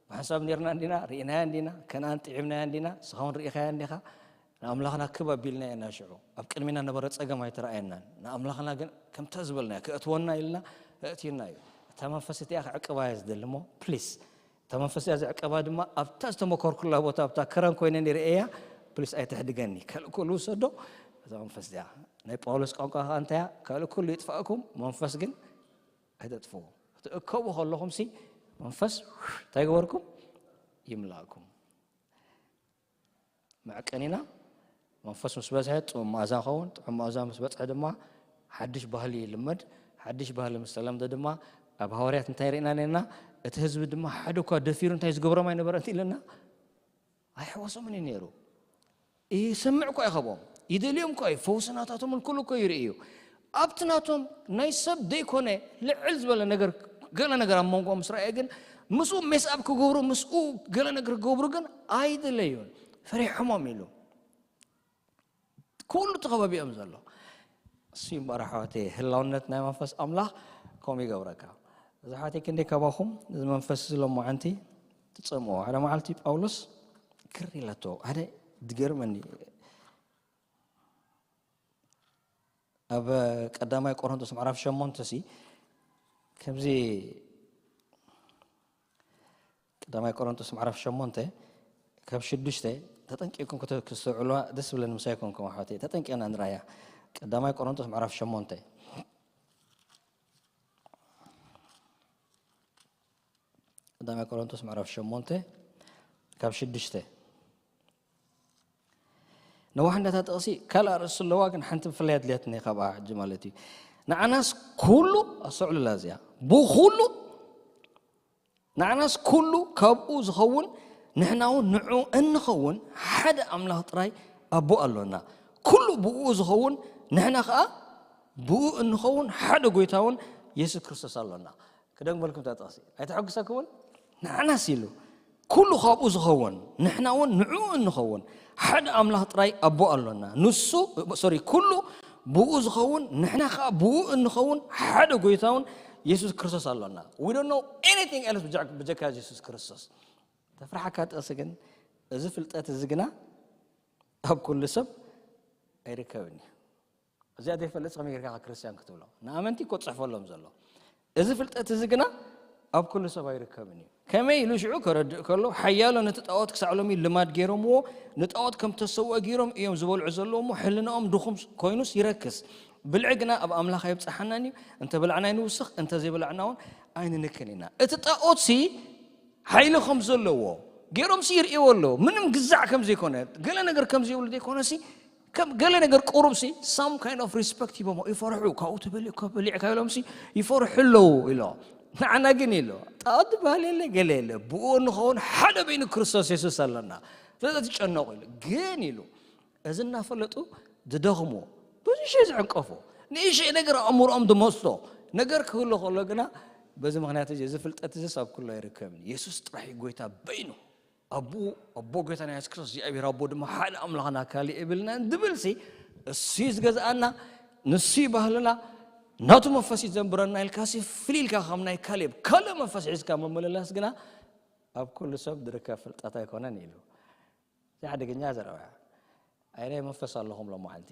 ብሓንሳብ ኔርና እንዲና ርኢናያ እንዲና ከነኣን ጥዒምናያ እንዲና ንስኻውን ርኢኻያ እንዲኻ ንኣምላኽና ክብ ኣቢልና ኢና ሽዑ ኣብ ቅድሚና ነበረ ጸገም ኣይተረኣየናን ንኣምላኽና ግን ከምታ ዝበልናዮ ክእትወና ኢልና ኣእትዩና እዩ እታ መንፈስ እቲኣ ክዕቅባ እየ ዝደሊ እሞ ፕሊስ እታ መንፈስ እያ ዝዕቀባ ድማ ኣብታ ዝተመኮርኩላ ቦታ ኣብታ ከረን ኮይነ ነይረ እያ ፕሊስ ኣይትሕድገኒ፣ ካልእ ኩሉ ውሰዶ፣ እዛ መንፈስ እዚኣ ናይ ጳውሎስ ቋንቋ ከኣ እንታይ እያ? ካልእ ኩሉ ይጥፋእኩም፣ መንፈስ ግን ኣይተጥፍዎ። ክትእከቡ ከለኹም ሲ መንፈስ እንታይ ገበርኩም? ይምላእኩም። መዕቀኒና መንፈስ ምስ በዝሐ ጥዑም መኣዛ ኸውን፣ ጥዑም መኣዛ ምስ በዝሐ ድማ ሓድሽ ባህሊ ይልመድ። ሓድሽ ባህሊ ምስ ተለምደ ድማ ኣብ ሃዋርያት እንታይ ርኢና ነርና? እቲ ህዝቢ ድማ ሓደ እኳ ደፊሩ እንታይ ዝገብሮም ኣይነበረን ኢለና? ኣይሕወሶምን እዩ ነይሩ። ይሰምዕ እኳ ይኸቦም፣ ይደልዮም እኳ እዩ፣ ፈውሲ ናታቶምን ኩሉ እኮ ይርኢ እዩ። ኣብቲ ናቶም ናይ ሰብ ዘይኮነ ልዕል ዝበለ ነገር፣ ገለ ነገር ኣብ መንጎ ምስ ረኣየ ግን ምስኡ ሜስኣብ ክገብሩ፣ ምስኡ ገለ ነገር ክገብሩ ግን ኣይደለዩን፣ ፈሪሖሞም ኢሉ። ኩሉ ተኸባቢኦም ዘሎ እሱ እምበኣር ኣሕዋተይ፣ ህላውነት ናይ መንፈስ ኣምላኽ ከምኡ ይገብረካ። እዚ ኣሕዋተይ ክንደይ ካባኹም እዚ መንፈስ እዚ ሎማዓንቲ ትጸምዎ? ሓደ መዓልቲ ጳውሎስ ክር ኢላቶ፣ ሓደ ድገርመኒ። ኣብ ቀዳማይ ቆሮንቶስ ምዕራፍ ሸሞንተ ሲ ከምዚ፣ ቀዳማይ ቆሮንቶስ ምዕራፍ ሸሞንተ ካብ ሽዱሽተ፣ ተጠንቂቕኩም ክተ-፣ ክስተውዕሉዋ ደስ ብለኒ፣ ምሳይ ኮንኩም ኣሕዋተይ፣ ተጠንቂቕና ንርኣያ። ቀዳማይ ቆሮንቶስ ምዕራፍ ሸሞንተ፣ ቀዳማይ ቆሮንቶስ ምዕራፍ ሸሞንተ ካብ ሽዱሽተ። ነዋሕ እንዳታ ጥቕሲ ካልእ ኣርእስቲ ኣለዋ፣ ግን ሓንቲ ብፍላይ ኣድልያትኒ ካብኣ ሕጂ ማለት እዩ። ንዓናስ ኩሉ ኣስተውዕሉላ እዚኣ፣ ብኹሉ፣ ንዓናስ ኩሉ ካብኡ ዝኸውን፣ ንሕና እውን ንዑ እንኸውን ሓደ ኣምላኽ ጥራይ ኣቦ ኣሎና። ኩሉ ብኡ ዝኸውን፣ ንሕና ኸኣ ብኡ እንኸውን ሓደ ጎይታ እውን የሱስ ክርስቶስ ኣሎና። ክደግመልኩም እታ ጥቕሲ። ኣይተሐጉሰኩምን? ንዓናስ ኢሉ፣ ኩሉ ካብኡ ዝኸውን፣ ንሕና እውን ንዕኡ እንኸውን፣ ሓደ ኣምላኽ ጥራይ ኣቦ ኣሎና። ንሱ፣ ሶሪ፣ ኩሉ ብኡ ዝኸውን፣ ንሕና ኸኣ ብኡ እንኸውን ሓደ ጎይታ እውን የሱስ ክርስቶስ ኣሎና። We don't know anything else ብጃ-፣ ብጀካ የሱስ ክርስቶስ። ተፍርሓካ ጥቕሲ ግን፣ እዚ ፍልጠት እዚ ግና ኣብ ኩሉ ሰብ ኣይርከብን እዩ። እዚኣ ዘይፈልጥ ከመይ ጌርካ ክርስትያን ክትብሎ? ንኣመንቲ እኮ ጽሕፈሎም ዘሎ። እዚ ፍልጠት እዚ ግና ኣብ ኩሉ ሰብ ኣይርከብን እዩ። ከመይ ኢሉ ሽዑ ከረድእ ከሎ፣ ሓያሎ ነቲ ጣዖት ክሳዕ ሎሚ ልማድ ገይሮምዎ፣ ንጣዖት ከም ተሰውኦ ገይሮም እዮም ዝበልዑ ዘለዉ እሞ፣ ሕልናኦም ድኹም ኮይኑስ ይረክስ። ብልዒ ግና ኣብ ኣምላኽ ኣይብጽሓናን እዩ። እንተ በላዕና ኣይንውስኽ፣ እንተ ዘይበላዕና እውን ኣይንንክን ኢና። እቲ ጣዖትሲ ሓይሊ ከም ዘለዎ ገይሮምሲ ይርእይዎ ኣለዉ። ምንም ግዛዕ ከም ዘይኮነ፣ ገለ ነገር ከም ዘይብሉ ዘይኮነሲ፣ ከም ገለ ነገር ቁሩብሲ፣ some kind of respect ሂቦሞ፣ ይፈርሑ። ካብኡ ተበሊዑ፣ ካብ በሊዕካ ኢሎምሲ ይፈርሑ ኣለዉ ኢሎ። ንዓና ግን ኢሎ፣ ጣዖት ዝበሃል የለ፣ ገለ የለ። ብኡ እንኸውን ሓደ በይኑ ክርስቶስ የሱስ ኣለና። ስለዚ ትጨነቑ ኢሉ። ግን ኢሉ፣ እዚ እናፈለጡ ዝደኽሙ፣ ብዙ ሸይ ዝዕንቀፉ፣ ንእሽተይ ነገር ኣእምሮኦም ዝመስጦ ነገር ክህሉ ከሎ ግና፣ በዚ ምኽንያት እዚ፣ እዚ ፍልጠት እዚስ ኣብ ኩሉ ኣይርከብን። የሱስ ጥራሕ እዩ ጎይታ በይኑ። ኣቦኡ፣ ኣቦ ጎይታና የሱስ ክርስቶስ፣ እግዚኣብሔር ኣቦ ድማ ሓደ ኣምላኽና ካልእ የብልናን ዝብልሲ፣ እሱ እዩ ዝገዝኣና፣ ንሱ እዩ ባህልና፣ ናቱ መንፈስ እዩ ዘንብረና ኢልካሲ፣ ፍልይ ኢልካ ከም ናይ ካሌብ ካልእ መንፈስ ሒዝካ ምምልላስ ግና፣ ኣብ ኩሉ ሰብ ዝርከብ ፍልጠት ኣይኮነን ኢሉ። እዚ ሓደገኛ ዘረባ። ኣይ ናይ መንፈስ ኣለኹም ሎማዓንቲ።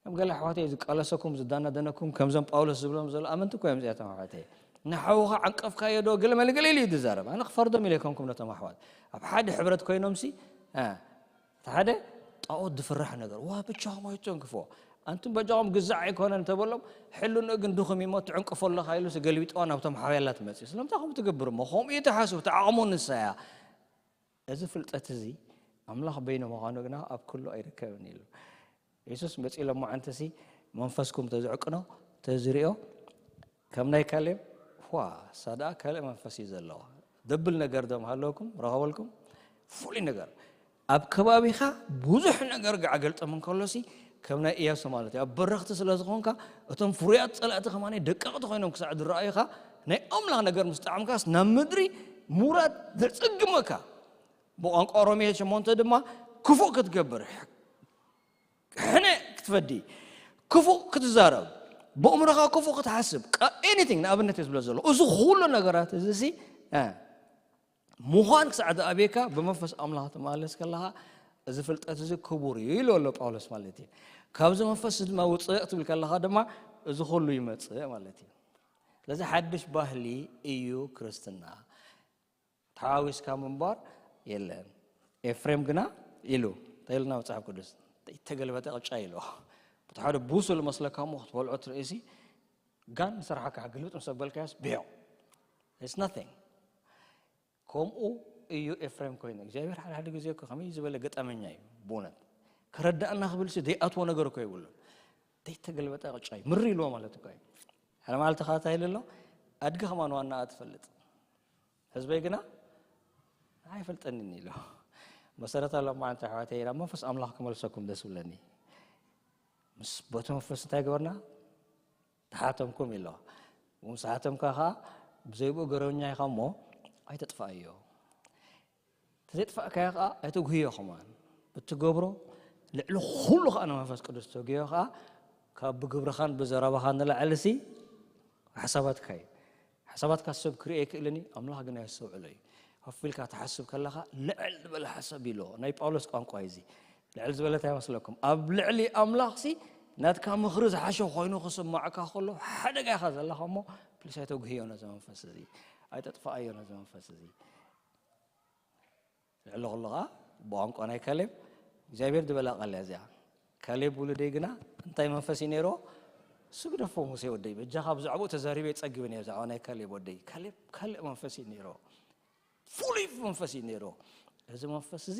ከም ገለ ኣሕዋተይ ዝቃለሰኩም፣ ዝዳናደነኩም፣ ከምዞም ጳውሎስ ዝብሎም ዘሎ ኣመንቲ እኮ እዮም እዚኣቶም ኣሕዋተይ። ንሓውኻ ዓንቀፍካዮ ዶ? ገለ መለ ገለ ኢሉ እዩ ዝዛረብ። ኣነ ክፈርዶም ኢለ ኣይኮንኩም ነቶም ኣሕዋት። ኣብ ሓደ ሕብረት ኮይኖምሲ፣ እ፣ እቲ ሓደ ጣዖት ዝፍራሕ ነገር፣ ዋ፣ በጃኹም ኣይትተንክፎ። ኣንቱም በጃኹም ግዛዕ ኣይኮነን እንተበሎም፣ ሕልንኡ ግን ድኹም እዩ እሞ ትዕንቅፎ ኣለኻ ኢሉሲ ገልቢጥዋ ናብቶም ሓውያላ ትመጽእ። ስለምንታይ ከምኡ ትገብር እሞ? ከምኡ እዩ ተሓስቡ፣ እቲ ዓቕሙ ንሳ እያ። እዚ ፍልጠት እዚ ኣምላኽ በይኑ ምዃኑ ግና ኣብ ኩሉ ኣይርከብን ኢሉ። የሱስ መጺኡ ሎማዓንትሲ መንፈስኩም ተዝዕቅኖ፣ ተዝሪኦ፣ ከም ናይ ካሌብ፣ ዋ፣ እሳ ደኣ ካልእ መንፈስ እዩ ዘለዋ። ደብል ነገር ዶ ምሃለወኩም፣ ረኸበልኩም? ፍሉይ ነገር። ኣብ ከባቢኻ ብዙሕ ነገር ጋዕ ገልጠም እንከሎሲ፣ ከም ናይ ኢያሱ ማለት እዩ። ኣብ በረኽቲ ስለ ዝኾንካ፣ እቶም ፍሩያት ጸላእቲ ከማን ደቀቕቲ ኮይኖም ክሳዕ ዝረኣዩኻ፣ ናይ ኣምላኽ ነገር ምስ ጠዓምካስ፣ ናብ ምድሪ ምውራድ ዘጸግመካ። ብቋንቋ ሮሜ ሸሞንተ ድማ፣ ክፉእ ክትገብር፣ ሕነ ክትፈዲ፣ ክፉእ ክትዛረብ፣ ብእምሮኻ ክፉእ ክትሓስብ፣ ቃ-፣ ኤኒቲንግ ንኣብነት እዩ ዝብሎ ዘሎ። እዚ ኩሉ ነገራት እዚ ሲ፣ እ፣ ምዃን ክሳዕ ዝኣብየካ ብመንፈስ ኣምላኽ ትመላለስ ከለኻ፣ እዚ ፍልጠት እዚ ክቡር እዩ ኢሉ ኣሎ ጳውሎስ ማለት እዩ። ካብዚ መንፈስ ድማ ውፅእ ክትብል ከለኻ ድማ እዚ ኩሉ ይመፅእ ማለት እዩ። ስለዚ ሓድሽ ባህሊ እዩ ክርስትና። ተሓዋዊስካ ምንባር የለን። ኤፍሬም ግና ኢሉ፣ እንታይ ኢልና መጽሓፍ ቅዱስ? ተገልበጠ ቅጫ ኢሎ። እቲ ሓደ ብሱል መስለካ እሞ ክትበልዖ ትርእሲ፣ ጋን ንስራሓካ ግልብጥ ምስ ኣበልካዮስ ብዮ። It's nothing። ከምኡ እዩ ኤፍሬም ኮይኑ። እግዚኣብሔር ሓደ ሓደ ግዜ እኮ ከመይ ዝበለ ገጠመኛ እዩ ብእውነት። ከረዳእና ክብል ሲ ዘይኣትዎ ነገር እኮ ይብሉን። ዘይተገልበጠ ቅጫ እዩ። ምር ኢልዎ ማለት እኮ እዩ። ሓደ መዓልቲ ካታ ኢሉ ኣሎ፣ ኣድጊ ከማን ዋናኣ ትፈልጥ። ህዝበይ ግና ኣይፈልጠንን ኢሉ። መሰረት ኣሎ መዓልቲ ኣሕዋተይ ኢላ መንፈስ ኣምላኽ ክመልሰኩም ደስ ብለኒ። ምስ በቲ መንፈስ እንታይ ገበርና? ተሓተምኩም ኢሎ። ምስ ሓተምካ ኸዓ ብዘይብኡ ገረኛ ኢኻ እሞ ኣይተጥፋእዮ። ተዘይጥፋእካዮ ኸዓ ኣይተጉህዮ ከማን። ብትገብሮ ልዕሊ ኩሉ ኸዓ ንመንፈስ ቅዱስ ተጉዮ ኸዓ ካብ ብግብርኻን ብዘረባኻን ንላዕሊ ሲ ሓሳባትካ እዩ። ሓሳባትካ ሰብ ክርእዮ ኣይክእልን እዩ፣ ኣምላኽ ግን ኣየስተውዕሎ እዩ። ከፍ ኢልካ ትሓስብ ከለኻ ልዕል ዝበለ ሓሳብ ኢሎ። ናይ ጳውሎስ ቋንቋ እዩ እዚ። ልዕል ዝበለ እንታይ ይመስለኩም? ኣብ ልዕሊ ኣምላኽ ሲ ናትካ ምኽሪ ዝሓሸ ኮይኑ ክስማዕካ ከሎ ሓደጋ ኢኻ ዘለኻ እሞ ፕሊስ ኣይተጉህዮ ነዚ መንፈስ እዚ። ኣይተጥፋኣዮ ነዚ መንፈስ እዚ። ልዕሊ ኩሉ ኸዓ ብቋንቋ ናይ ካሌብ እግዚኣብሔር ዝበላ ቃል እያ እዚኣ። ካሌብ ውሉደይ ግና እንታይ መንፈስ እዩ ነይሮ? እሱ ግደፎ ሙሴ ወደይ፣ በጃኻ ብዛዕባኡ ተዛሪበ ይጸግብን እየ ብዛዕባ ናይ ካሌብ ወደይ። ካሌብ ካልእ መንፈስ እዩ ነይሮ። ፍሉይ መንፈስ እዩ ነይሮ። እዚ መንፈስ እዚ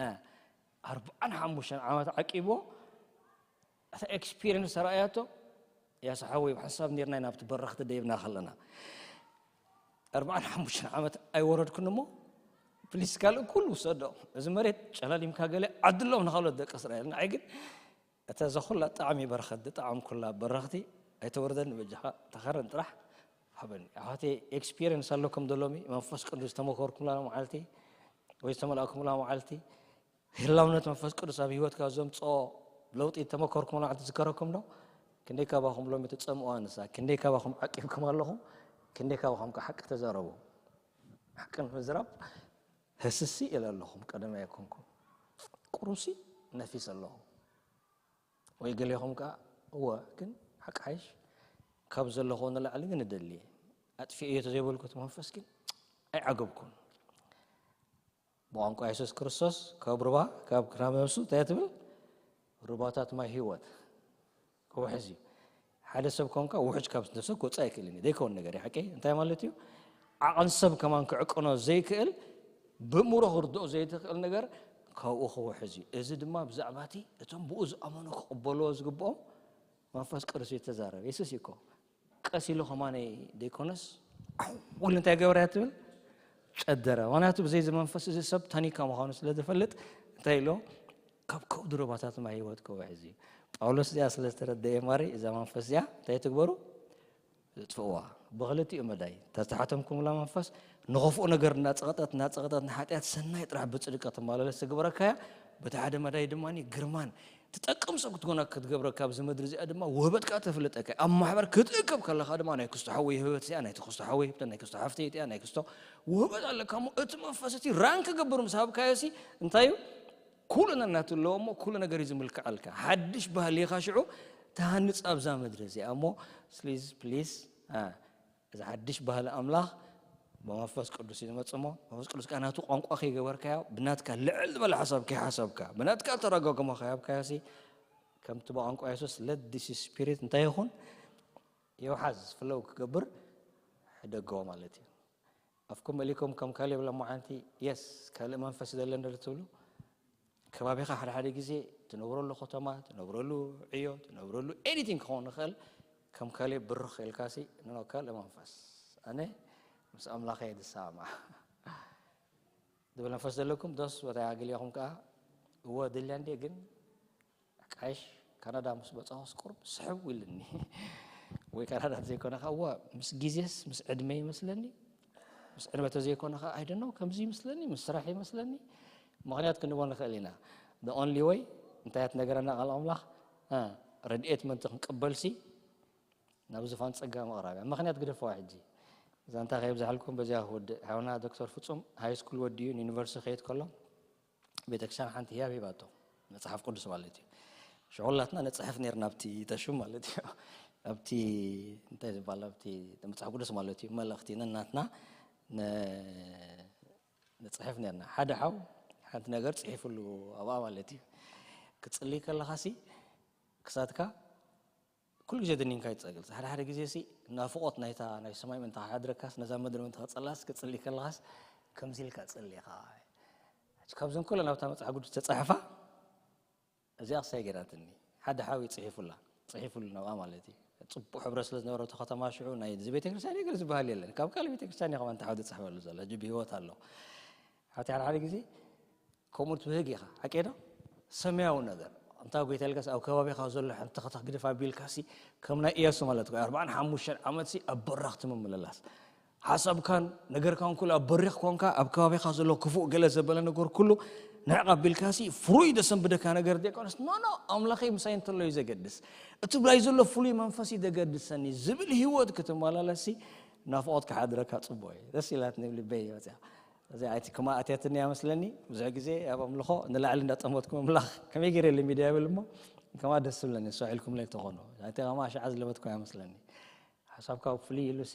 እ፣ ኣርብዓን ሓሙሽተን ዓመት ዓቂብዎ እታ ኤክስፒሪየንስ ተረኣያቶ። ያስ ሓወይ ብሓንሳብ ነርና ኢና ኣብቲ በረኽቲ ደይብና ከለና ኣርብዓን ሓሙሽተን ዓመት ኣይወረድኩን እሞ ፕሊስ ካልእ ኩሉ ውሰዶ። እዚ መሬት ጨላሊምካ ገለ ዓድሎም ንኻልኦት ደቂ እስራኤል። ንዓይ ግን እታ እዛ ኩላ ጣዕሚ በረኸት ዝጠዓም ኩላ በረኽቲ ኣይተወርደኒ በጃኻ ተኸረን ጥራሕ ሃበኒ። ኣሕዋተይ ኤክስፒሪየንስ ኣለኩም ዶ ሎሚ መንፈስ ቅዱስ ዝተመከርኩምላ መዓልቲ ወይ ዝተመላእኩምላ መዓልቲ? ህላውነት መንፈስ ቅዱስ ኣብ ህይወትካ ዘምፅኦ ለውጢ ተመከርኩም ላ ትዝከረኩም ዶ? ክንደይ ካባኹም ሎሚ ትፀምዋ ንሳ? ክንደይ ካባኹም ዓቂብኩም ኣለኹም? ክንደይ ካባኹም ከዓ ሓቂ ተዛረቡ? ሓቂ ንምዝራብ ህስሲ ኢለ ኣለኹም፣ ቀደም ኣይኮንኩም። ቁሩሲ ነፊስ ኣለኹም። ወይ ገሌኹም ከዓ እወ ግን ሓቂ ሓይሽ ካብ ዘለኹዎ ንላዕሊ ግን እደሊ እየ። ኣጥፊኤዮ ተዘይበልኩ እቲ መንፈስ ግን ኣይዓገብኩን። ብቋንቋ የሱስ ክርስቶስ ካብ ሩባ ካብ ክራም ነብሱ እንታይ ትብል? ሩባታት ማይ ህይወት ክውሕዝ እዩ። ሓደ ሰብ ኮንካ ውሕጅ ካብ ነብሰ ክወፅእ ኣይክእልን እዩ። ዘይከውን ነገር እዩ። ሓቂ እንታይ ማለት እዩ? ዓቐን ሰብ ከማን ክዕቅኖ ዘይክእል፣ ብእምሮ ክርድኦ ዘይትኽእል ነገር ካብኡ ክውሕዝ እዩ። እዚ ድማ ብዛዕባ እቲ እቶም ብኡ ዝኣመኑ ክቕበልዎ ዝግብኦም መንፈስ ቅዱስ እዩ ተዛረበ። የሱስ እዩ እኮ ቀስ ኢሉ ከማነይ ዘይኮነስ ዓው ኢሉ እንታይ ገበረ እያ ትብል? ጨደረ። ምኽንያቱ ብዘይ እዚ መንፈስ እዚ ሰብ ታኒካ ምዃኑ ስለ ዝፈልጥ እንታይ ኢሎ? ካብ ከብዱ ሩባታት ማይ ህይወት ክውሕዝ እዩ። ጳውሎስ እዚኣ ስለ ዝተረደአ ማሪ እዛ መንፈስ እዚኣ እንታይ ትግበሩ? ዘጥፍእዋ። ብኽልቲኡ መዳይ እታ ዝተሓተምኩምላ መንፈስ ንኸፉእ ነገር እናፀቐጠት እናፀቐጠት ንሓጢኣት ሰናይ ጥራሕ ብፅድቂ ክትመላለስ ትግብረካ እያ። በቲ ሓደ መዳይ ድማ ግርማን ትጠቅም ሰብ ክትኮና ክትገብረካ ኣብዚ ምድሪ እዚኣ ድማ ውህበት ከዓ ተፍልጠካ እያ። ኣብ ማሕበር ክትእከብ ከለኻ ድማ ናይ ክስቶ ሓወይ ህበት እዚኣ ናይ ክስቶ ሓወይ ህብተ ናይ ክስቶ ሓፍተይ እቲኣ ናይ ክስቶ ውህበት ኣለካ እሞ እቲ መንፈስ እቲ ራን ክገብር ምስ ሃብካዮ ሲ እንታይ እዩ? ኩሉ ነናቱ ኣለዎ እሞ ኩሉ ነገር እዩ ዝምልክዓልካ። ሓድሽ ባህሊ ኢኻ ሽዑ ትሃንፅ ኣብዛ ምድሪ እዚኣ እሞ ስሊዝ ፕሊዝ እዚ ሓድሽ ባህሊ ኣምላኽ ብመንፈስ ቅዱስ እዩ ዝመጽእ እሞ መንፈስ ቅዱስ ከዓ ናቱ ቋንቋ ከይገበርካዮ ብናትካ ልዕል ዝበለ ሓሳብ ከይሓሰብካ ብናትካ ተረጋግሞ ከይሃብካዮ ሲ ከምቲ ብቋንቋ የሱስ let this spirit እንታይ ይኹን ይውሓዝ ፍለው ክገብር ሕደግዎ ማለት እዩ። ኣፍኩም መሊኩም ከም ካሌብ ሎማዓንቲ የስ ካልእ መንፈስ ዘለን ዶ ትብሉ? ከባቢኻ ሓደ ሓደ ግዜ ትነብረሉ ከተማ ትነብረሉ ዕዮ ትነብረሉ ኤኒቲንግ ክኸውን ይኽእል። ከም ካሌብ ብርኽ ኢልካሲ ንኖ ካልእ መንፈስ ኣነ ምስ ኣምላኸ እየ ዝሰማማዕ ዝብል መንፈስ ዘለኩም ዶስ ወታ ገሊኹም ከዓ እወ ደልያ እንዴ ግን ቃይሽ ካናዳ ምስ በፃኹስ ቁሩብ ስሕው ኢልኒ ወይ ካናዳ ዘይኮነ ከዓ እዋ ምስ ግዜስ ምስ ዕድመ ይመስለኒ ምስ ዕድመ ተዘይኮነ ከዓ ኣይደነው ከምዚ ይመስለኒ ምስ ስራሕ ይመስለኒ ምኽንያት ክንቦ ንኽእል ኢና the only way እንታይ ትነገረና ቃል ኣምላኽ ረድኤት ምእንቲ ክንቅበልሲ ናብ ዝፋን ፀጋ ምቕራብ እያ ምኽንያት ግደፈዋ ሕጂ እዛ እንታይ ከየብዝሓልኩም በዚያ ክወድእ ሓውና ዶክተር ፍፁም ሃይ ስኩል ወዲኡ ዩኒቨርሲቲ ከየድ ከሎ ቤተክርስትያን ሓንቲ ህያብ ሂባቶ መፅሓፍ ቅዱስ ማለት እዩ ሽዑላትና ንፅሕፍ ነርና ኣብቲ ተሹም ማለት እዩ ኣብቲ እንታይ ዝበሃል ኣብቲ መፅሓፍ ቅዱስ ማለት እዩ መልእኽቲ ነናትና ንፅሕፍ ነርና ሓደ ሓው ሓንቲ ነገር ጽሒፍሉ ኣብኣ ማለት እዩ። ክትጽሊ ከለኻሲ ክሳትካ ኩሉ ግዜ ደኒንካ ይጸግል። ሓደ ሓደ ግዜ ሲ ናፍቖት ናይታ ናይ ሰማይ ምእንቲ ክሓድረካስ ነዛ ምድሪ ምእንቲ ክጸላስ ክትጽሊ ከለኻስ ከምዚ ኢልካ ጸሊኻ። ካብዘን ኩለን ኣብታ መጽሓፍ ቅዱስ ተጻሕፋ እዚኣ ክሳይ ገይራትኒ። ሓደ ሓዊ ጽሒፉላ፣ ጽሒፉሉ ናብኣ ማለት እዩ። ጽቡቕ ሕብረት ስለ ዝነበረ እቲ ከተማ ሽዑ ናይ እዚ ቤተክርስትያን ነገር ዝበሃል የለን። ካብ ካልእ ቤተክርስትያን እዩ ከማን ተሓው ዝጽሕፈሉ ዘሎ። ሕጂ ብህይወት ኣሎ። ሓቲ ሓደ ሓደ ግዜ ከምኡ ትብህግ ኢኻ። ሓቂ ዶ? ሰማያዊ ነገር። እንታ ጎይታ ኢልካስ ኣብ ከባቢኻ ዘሎ ሓንቲ ተኸተኽ ግድፍ ኣቢልካሲ ከም ናይ ኢያሱ ማለት እኮ ኣርባዓን ሓሙሽተን ዓመትሲ ኣብ በረኽቲ ምምልላስ። ሓሳብካን ነገርካን ኩሉ ኣብ በሪኽ ኮንካ ኣብ ከባቢኻ ዘሎ ክፉእ ገለ ዘበለ ነገር ኩሉ ንዕቕ ኣቢልካሲ ፍሩይ ደሰንብደካ ነገር ደይኮነስ፣ ኖ፣ ኖ፣ ኣምላኸይ ምሳይ እንተሎ እዩ ዘገድስ። እቲ ብላይ ዘሎ ፍሉይ መንፈስ እዩ ዘገድሰኒ ዝብል ህይወት ክትመላለሲ ናፍቖት ክሓድረካ ጽቡቕ እዩ። ደስ ኢላትኒ ልበይ መጽያ። እዚ ኣይቲ ክማ ኣትያትኒ እያ መስለኒ። ብዙሕ ግዜ ኣብ ኣምልኾ ንላዕሊ እንዳጠመትኩ ምምላኽ ከመይ ገይረ ኢለ ሚድያ ይብል እሞ ከማ ደስ ዝብለኒ እሷ ኢልኩምለይ ተኾኑ። ኣይቲ ከማ ኣሽዓ ዝለበትኩ እያ መስለኒ። ሓሳብካ ፍልይ ኢሉሲ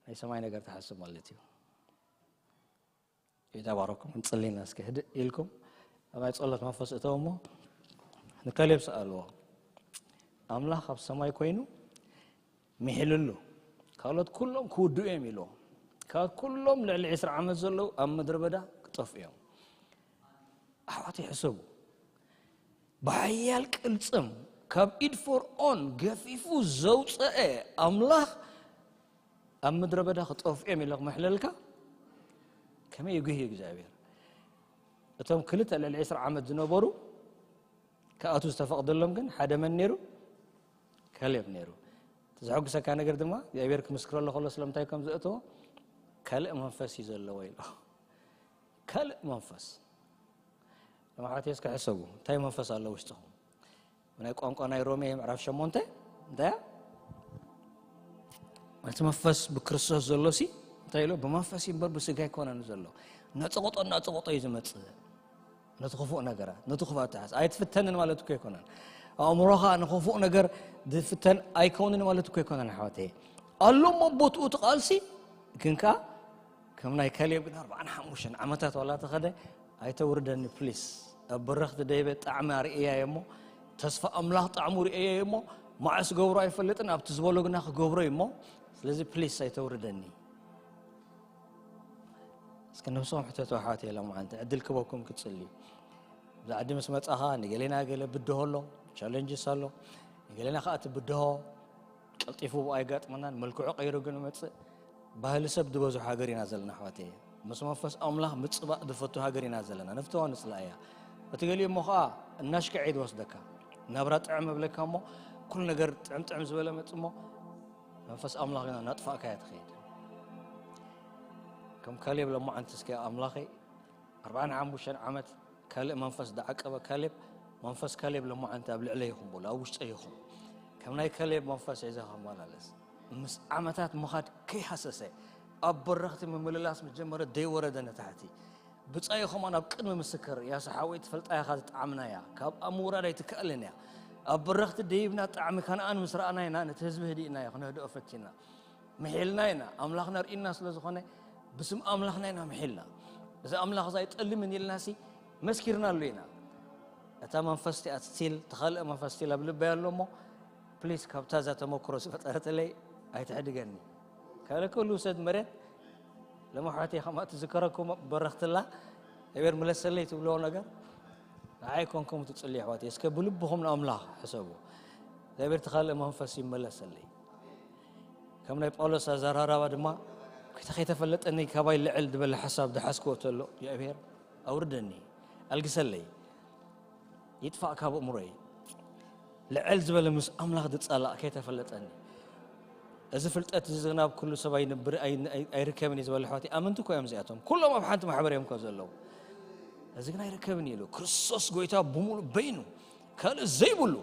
ናይ ሰማይ ነገር ትሓስብ ማለት እዩ። ይተባረኩም። እንጽሊና እስከ ህድእ ኢልኩም ኣብ ናይ ጸሎት መንፈስ እተው እሞ ንካሌብ ሰኣልዎ። ኣምላኽ ኣብ ሰማይ ኮይኑ ምሒልሉ፣ ካልኦት ኩሎም ክውድኡ እዮም ኢልዎ። ካልኦት ኩሎም ልዕሊ ዕስራ ዓመት ዘለዉ ኣብ ምድረ በዳ ክጠፍኡ እዮም። ኣሕዋተይ ሕሰቡ። ብሓያል ቅልጽም ካብ ኢድ ፈርዖን ገፊፉ ዘውፀአ ኣምላኽ ኣብ ምድረ በዳ ክጠፍኡ እዮም ኢለ ክምሕለልካ ከመይ ይጉህ እዩ እግዚኣብሔር። እቶም ክልተ ልዕሊ ዕስራ ዓመት ዝነበሩ ክኣትዉ ዝተፈቕደሎም ግን ሓደ መን ነይሩ? ካሌብ ነይሩ። እቲ ዘሐጉሰካ ነገር ድማ እግዚኣብሔር ክምስክረሉ ከሎ ስለምንታይ ከም ዘእተዎ ካልእ መንፈስ እዩ ዘለዎ ኢሉ። ካልእ መንፈስ። ንመሓትየስ ክሕሰቡ እንታይ መንፈስ ኣሎ ውሽጥኹም? ናይ ቋንቋ ናይ ሮሜ ምዕራፍ ሸሞንተ እንታይ እቲ መንፈስ ብክርስቶስ ዘሎ ሲ እንታይ ኢሎ? ብመንፈስ እዩ እምበር ብስጋ ኣይኮነን ዘሎ። ነጽቕጦ እናጽቕጦ እዩ ዝመጽእ። ነቲ ክፉእ ነገራት ነቲ ክፉእ ኣተሓስ ኣይትፍተንን ማለት እኮ ኣይኮነን። ኣእምሮኻ ንክፉእ ነገር ዝፍተን ኣይከውንን ማለት እኮ ኣይኮነን ኣሕዋተይ። ኣሎ እሞ ቦትኡ እቲ ቃልሲ ግን ከኣ ከም ናይ ካሌብ ግን ኣርባዓን ሓሙሽተን ዓመታት ዋላ ተኸደ ኣይተውርደኒ ፕሊስ። ኣብ በረኽቲ ደይበ ጣዕሚ ኣርእያ እሞ ተስፋ ኣምላኽ ጣዕሙ ርእየ እሞ ማዕስ ገብሮ ኣይፈልጥን ኣብቲ ዝበሎ ግና ክገብሮ እዩ እሞ ስለዚ ፕሊስ ኣይተውርደኒ። እስከ ነብስኹም ሕተቱ ኣሕዋት የለ መዓንቲ ዕድል ክበኩም ክትጽልዩ። ኣብዚ ዓዲ ምስ መጻኻ ንገሌና ገለ ብድሆ ኣሎ፣ ቻለንጅስ ኣሎ፣ ንገሌና ከኣ እቲ ብድሆ ቀልጢፉ ብኡ ኣይጋጥመናን፣ መልክዑ ቀይሩ ግን ይመጽእ። ባህሊ ሰብ ዝበዝሖ ሃገር ኢና ዘለና ኣሕዋተየ። ምስ መንፈስ ኣምላኽ ምጽባእ ዝፈቱ ሃገር ኢና ዘለና። ነፍትዋ ንጽላእያ። እቲ ገሊኡ እሞ ከኣ እናሽከዐ እዩ ዝወስደካ። ናብራ ጥዕም እብለካ እሞ ኩሉ ነገር ጥዕም ጥዕም ዝበለ መጽእ እሞ መንፈስ ኣምላኽ ግና እናጥፋእካያ ትኸይድ። ከም ካሌብ ለማዓንቲ እስከ ኣምላኸይ ኣርባዓን ሓሙሽተን ዓመት ካልእ መንፈስ ዝዓቀበ ካሌብ መንፈስ ካሌብ ለማዓንቲ ኣብ ልዕለ ይኹን በሉ ኣብ ውሽጠ ይኹን። ከም ናይ ካሌብ መንፈስ ሒዘ ከመላለስ ምስ ዓመታት ምኻድ ከይሃሰሰ ኣብ በረኽቲ ምምልላስ ምስ ጀመረ ደይወረደ ንታሕቲ። ብጻዩ ከማን ኣብ ቅድሚ ምስክር እያ ሰሓወይ ትፈልጣ ኢኻ ዝጠዓምናያ ካብ ኣምውራድ ኣይትከኣልን እያ። ኣብ በረኽቲ ደይብና ጣዕሚ ከነኣን ምስ ረኣና ኢና ነቲ ህዝቢ ህዲእናዮ ክነህድኦ ፈቲና። ምሒልና ኢና ኣምላኽና ርኢና ስለ ዝኾነ ብስም ኣምላኽና ኢና ምሒልና። እዚ ኣምላኽ እዚ ኣይጠልምን ኢልናሲ መስኪርናሉ ኢና። እታ መንፈስ እቲኣ ስቲል ተኻልእ መንፈስ ስቲል ኣብ ልበይ ኣሎ እሞ ፕሊስ ካብታ እዛ ተመክሮ ዝፈጠረትለይ ኣይትሕድገኒ። ካልእ ኩሉ ውሰድ መሬት ለመሓቴ ከምኣ ትዝከረኩም በረኽትላ እቤር ምለሰለይ ትብልዎ ነገር ንዓይ ኮንኩም ትጽልዩ ኣሕዋት እስከ ብልብኹም ንኣምላኽ ሕሰቡ። እግዚኣብሔር እቲ ካልእ መንፈስ ይመለሰለይ። ከም ናይ ጳውሎስ ኣዘራራባ ድማ ከይተ ከይተፈለጠኒ ካባይ ልዕል ዝበለ ሓሳብ ዝሓስክዎ ተሎ እግዚኣብሔር ኣውርደኒ ኣልግሰለይ። ይጥፋእ ካብ ኣእምሮይ ልዕል ዝበለ ምስ ኣምላኽ ዝጻላእ ከይተፈለጠኒ። እዚ ፍልጠት እዚ ናብ ኩሉ ሰብ ኣይነብር ኣይርከብን እዩ ዝበለ ኣሕዋተይ ኣመንቲ እኮ እዮም እዚኣቶም ኩሎም ኣብ ሓንቲ ማሕበር እዮም እኮ ዘለዉ። እዚ ግን ኣይርከብን እዩ ኢሉ ክርስቶስ ጎይታ ብምሉእ በይኑ ካልእ ዘይብሉ።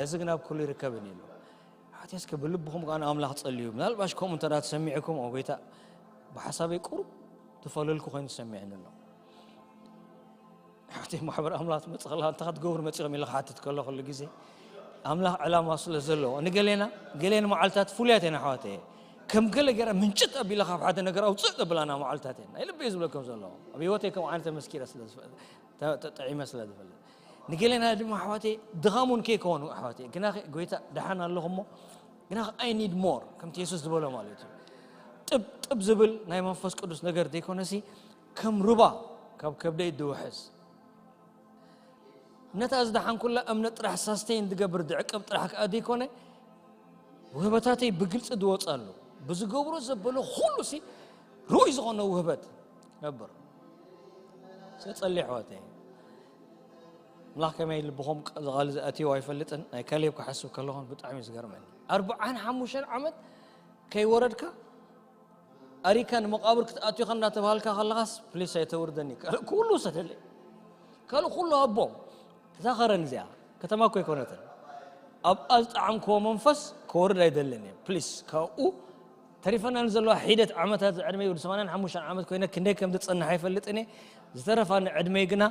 እዚ ግን ኣብ ኩሉ ይርከብን እዩ ኢሉ። ሓቲ እስከ ብልብኹም ከኣ ንኣምላኽ ጸልዩ። ምናልባሽ ከምኡ እንተ ደኣ ተሰሚዕኩም፣ ኦ ጎይታ፣ ብሓሳበይ ቁሩብ ተፈለልኩ ኮይኑ ተሰሚዕኒ ኣሎ። ሓቲ ማሕበር ኣምላኽ ትመጽእ ከለኻ እንታይ ክትገብሩ መጺኹም ኢለ ክሓትት ከሎ ኩሉ ግዜ ኣምላኽ ዕላማ ስለ ዘለዎ ንገሌና ገሌን መዓልታት ፍሉያት እየን ኣሕዋተየ። ከም ገለ ገይራ ምንጭጥ ኣቢላ ካብ ሓደ ነገር ኣውፅእ ዘብላና መዓልታት እየን። ናይ ልበይ ዝብለኩም ዘለኹ ኣብ ህይወተይ ከም ዓይነት ተመስኪረ ስለ ዝፈ- ተ- ተ- ጠዒመ ስለ ዝፈልጥ፣ ንገሌና ድማ ኣሕዋተይ ድኻሙን ከይከውን ኣሕዋተይ ግና ጎይታ ደሓን ኣለኹ እሞ ግና I need more ከምቲ የሱስ ዝበሎ ማለት እዩ። ጥብ ጥብ ዝብል ናይ መንፈስ ቅዱስ ነገር ዘይኮነሲ ከም ሩባ ካብ ከብደይ ድውሕዝ ነታ ዝደሓንኩላ እምነት ጥራሕ ሳስተይን ዝገብር ዝዕቀብ ጥራሕ ከኣ ዘይኮነ ውህበታተይ ብግልፂ ዝወፅኣሉ ብዝገብሮ ዘበሎ ኩሉ ሲ ርኡይ ዝኾነ ውህበት ነብር። ሰፀሊ ኣሕዋተይ ኣምላኽ ከመይ ልብኹም ዝቓል ዝኣትዎ ኣይፈልጥን። ናይ ካሌብ ክሓስብ ከለኹን ብጣዕሚ እዩ ዝገርመኒ። ኣርብዓን ሓሙሽተን ዓመት ከይወረድካ ኣሪካ ንመቓብር ክትኣትዮ ከ እናተባሃልካ ከለኻስ ፕሊስ ኣይተውርደኒ። ካልእ ኩሉ ውሰደለይ። ካልእ ኩሉ ሃቦም። እዛ ኸረን እዚኣ ከተማ እኮ ኣይኮነትን። ኣብኣ ዝጠዓምክዎ መንፈስ ክወርድ ኣይደልን እየ። ፕሊስ ካብኡ ተሪፈናኒ ዘለዋ ሒደት ዓመታት ዕድመይ ወዲ ሰማንያን ሓሙሽተን ዓመት ኮይነ ክንደይ ከም ዝጸንሕ ኣይፈልጥን እየ። ዝተረፋኒ ዕድመይ ግና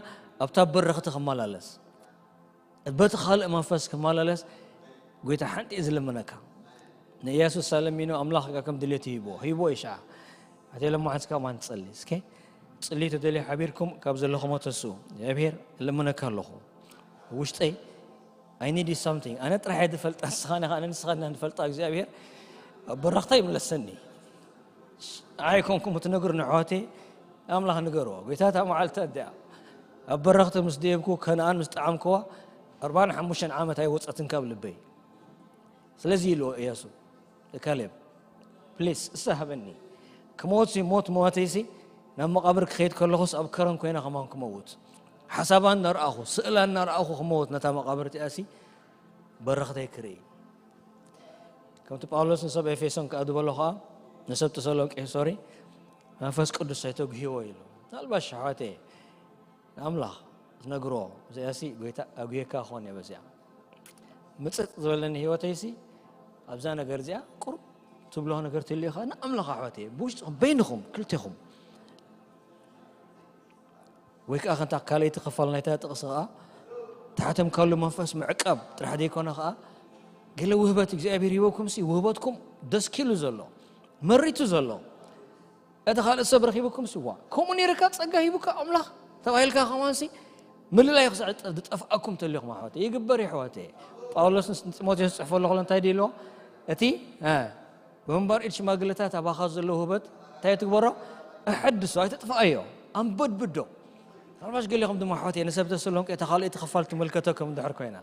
ኣብታ በረኽቲ ክመላለስ በቲ ካልእ መንፈስ ክመላለስ ጎይታ ሓንቲ እየ ዝልምነካ። ንኢያሱስ ኣለሚኑ ኣምላኽ ከኣ ከም ድሌቱ ሂቦ ሂቦ ይሻ ኣቴ ለማዓንስ ከማን ትጸሊ እስከ ጽሊ ተደልዩ ሓቢርኩም ካብ ዘለኹም ተሱ እግዚኣብሔር እልምነካ ኣለኹ ውሽጠይ I need something ኣነ ጥራሕ እየ ዝፈልጣ ንስኻ ነኻ ኣነ ንስኻ ኢና ንፈልጣ እግዚኣብሔር ኣብ በረኽታ ይምለሰኒ ኣይኮንኩም ትነግሩ ንሕዋቴ ኣምላኽ ንገርዎ ጎይታ እታ መዓልቲ እዲኣ ኣብ በረኽቲ ምስ ደየብኩ ከነኣን ምስ ጠዓምክዋ ኣርባን ሓሙሽተን ዓመት ኣይወፀትን ካብ ልበይ ስለዚ ኢልዎ እያሱ ካሌብ ፕሊስ እሳ ሃበኒ ክሞት ሲ ሞት ሞተይሲ ናብ መቓብር ክኸይድ ከለኹስ ኣብ ከረን ኮይነ ከማን ክመውት ሓሳባ እናረኣኹ ስእላ እናረኣኹ ክመውት ነታ መቓብር እቲኣሲ በረኽተይ ክርኢ ከምቲ ጳውሎስ ንሰብ ኤፌሶን ከኣ ዝበሎ ከኣ ንሰብ ተሰሎንቄ ሶሪ መንፈስ ቅዱስ ኣይተጉህይዎ ኢሉ ምናልባት ሸሓቴ ንኣምላኽ ዝነግሮ እዚኣሲ ጎይታ ኣጉየካ ክኾን እየ በዚኣ ምፅጥ ዝበለኒ ህይወተይሲ ኣብዛ ነገር እዚኣ ቁሩብ ትብሎ ነገር ትልዩ ከኣ ንኣምላኽ ኣሕዋት እየ ብውሽጥኹም በይንኹም ክልቴኹም ወይ ከዓ ከንታ ካልኣይቲ ክፋል ናይታ ጥቕሲ ከዓ ተሓተምካሉ መንፈስ ምዕቃብ ጥራሕ ዘይኮነ ከዓ ገለ ውህበት እግዚኣብሔር ሂበኩም ሲ ውህበትኩም ደስኪሉ ዘሎ መሪቱ ዘሎ እቲ ካልእ ሰብ ረኺብኩም ስዋ ከምኡ ነይርካ ጸጋ ሂቡካ ኣምላኽ ተባሂልካ ከማንሲ ምልላይ ክሳዕ ዝጠፍኣኩም ተሊኹም ኣሕዋተ ይግበር ይሕዋተ ጳውሎስ ንጢሞቴዎስ ዝፅሕፈ ኣለኹ እንታይ ድልዎ እቲ ብምንባር ኢድ ሽማግለታት ኣባኻ ዘሎ ውህበት እንታይ ትግበሮ ኣሐድሶ ኣይተጥፍኣዮ ኣንበድብዶ ሓርባሽ ገሊኹም ድማ ኣሕዋተ ንሰብ ተሰሎንቄ ተኻልኦ እቲ ክፋል ትመልከቶ ከም እንድሕር ኮይና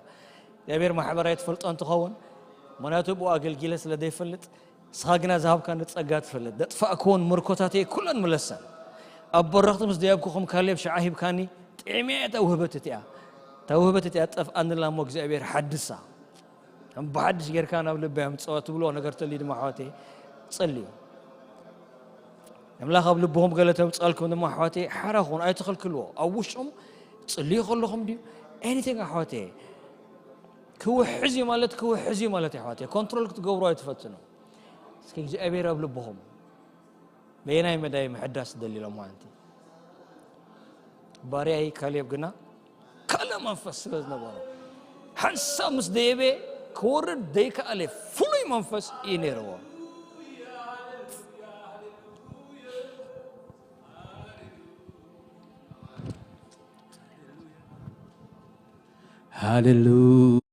እግዚኣብሔር ማሕበራዊ ትፈልጦ እንትኸውን ምክንያቱ ብኡ ኣገልጊለ ስለ ዘይፈልጥ ንስኻ ግና ዝሃብካኒ ጸጋ ትፈልጥ። ዘጥፋእክወን ምርኮታተይ ኩለን ምለሰን። ኣብ በረኽቲ ምስ ደየብኩኹም ካሌብ ሽዓ ሂብካኒ፣ ጥዕምያ እያ እታ ውህበት እቲኣ። እታ ውህበት እቲኣ ጠፍኣንላ እሞ እግዚኣብሔር ሓድሳ። ከም ብሓድሽ ጌርካ ናብ ልበይ ኣምጽኦ ትብልዎ ነገር ተልዩ ድማ ኣሕዋተይ ጸልዩ። ኣምላኽ ኣብ ልብኹም ገለ ተምጽኣልኩም ድማ ኣሕዋተይ ሓራ ኹኑ ኣይትኸልክልዎ። ኣብ ውሽጦም ጽልዩ ከለኹም ድዩ ኤኒቲንግ ኣሕዋተይ ክውሕዝ እዩ ማለት ክውሕዝ እዩ ማለት ኣሕዋተይ ኮንትሮል ክትገብሩ ኣይትፈትኑ። እስኪ እግዚኣብሔር ኣብ ልብኹም በየናይ መዳይ ምሕዳስ ትደሊ ኢሎም ማለት እዩ። ባርያይ ካሌብ ግና ካልእ መንፈስ ስለ ዝነበሮ ሓንሳብ ምስ ደየበ ክወርድ ዘይከኣለ ፍሉይ መንፈስ እዩ ነይርዎ። ሃሌሉያ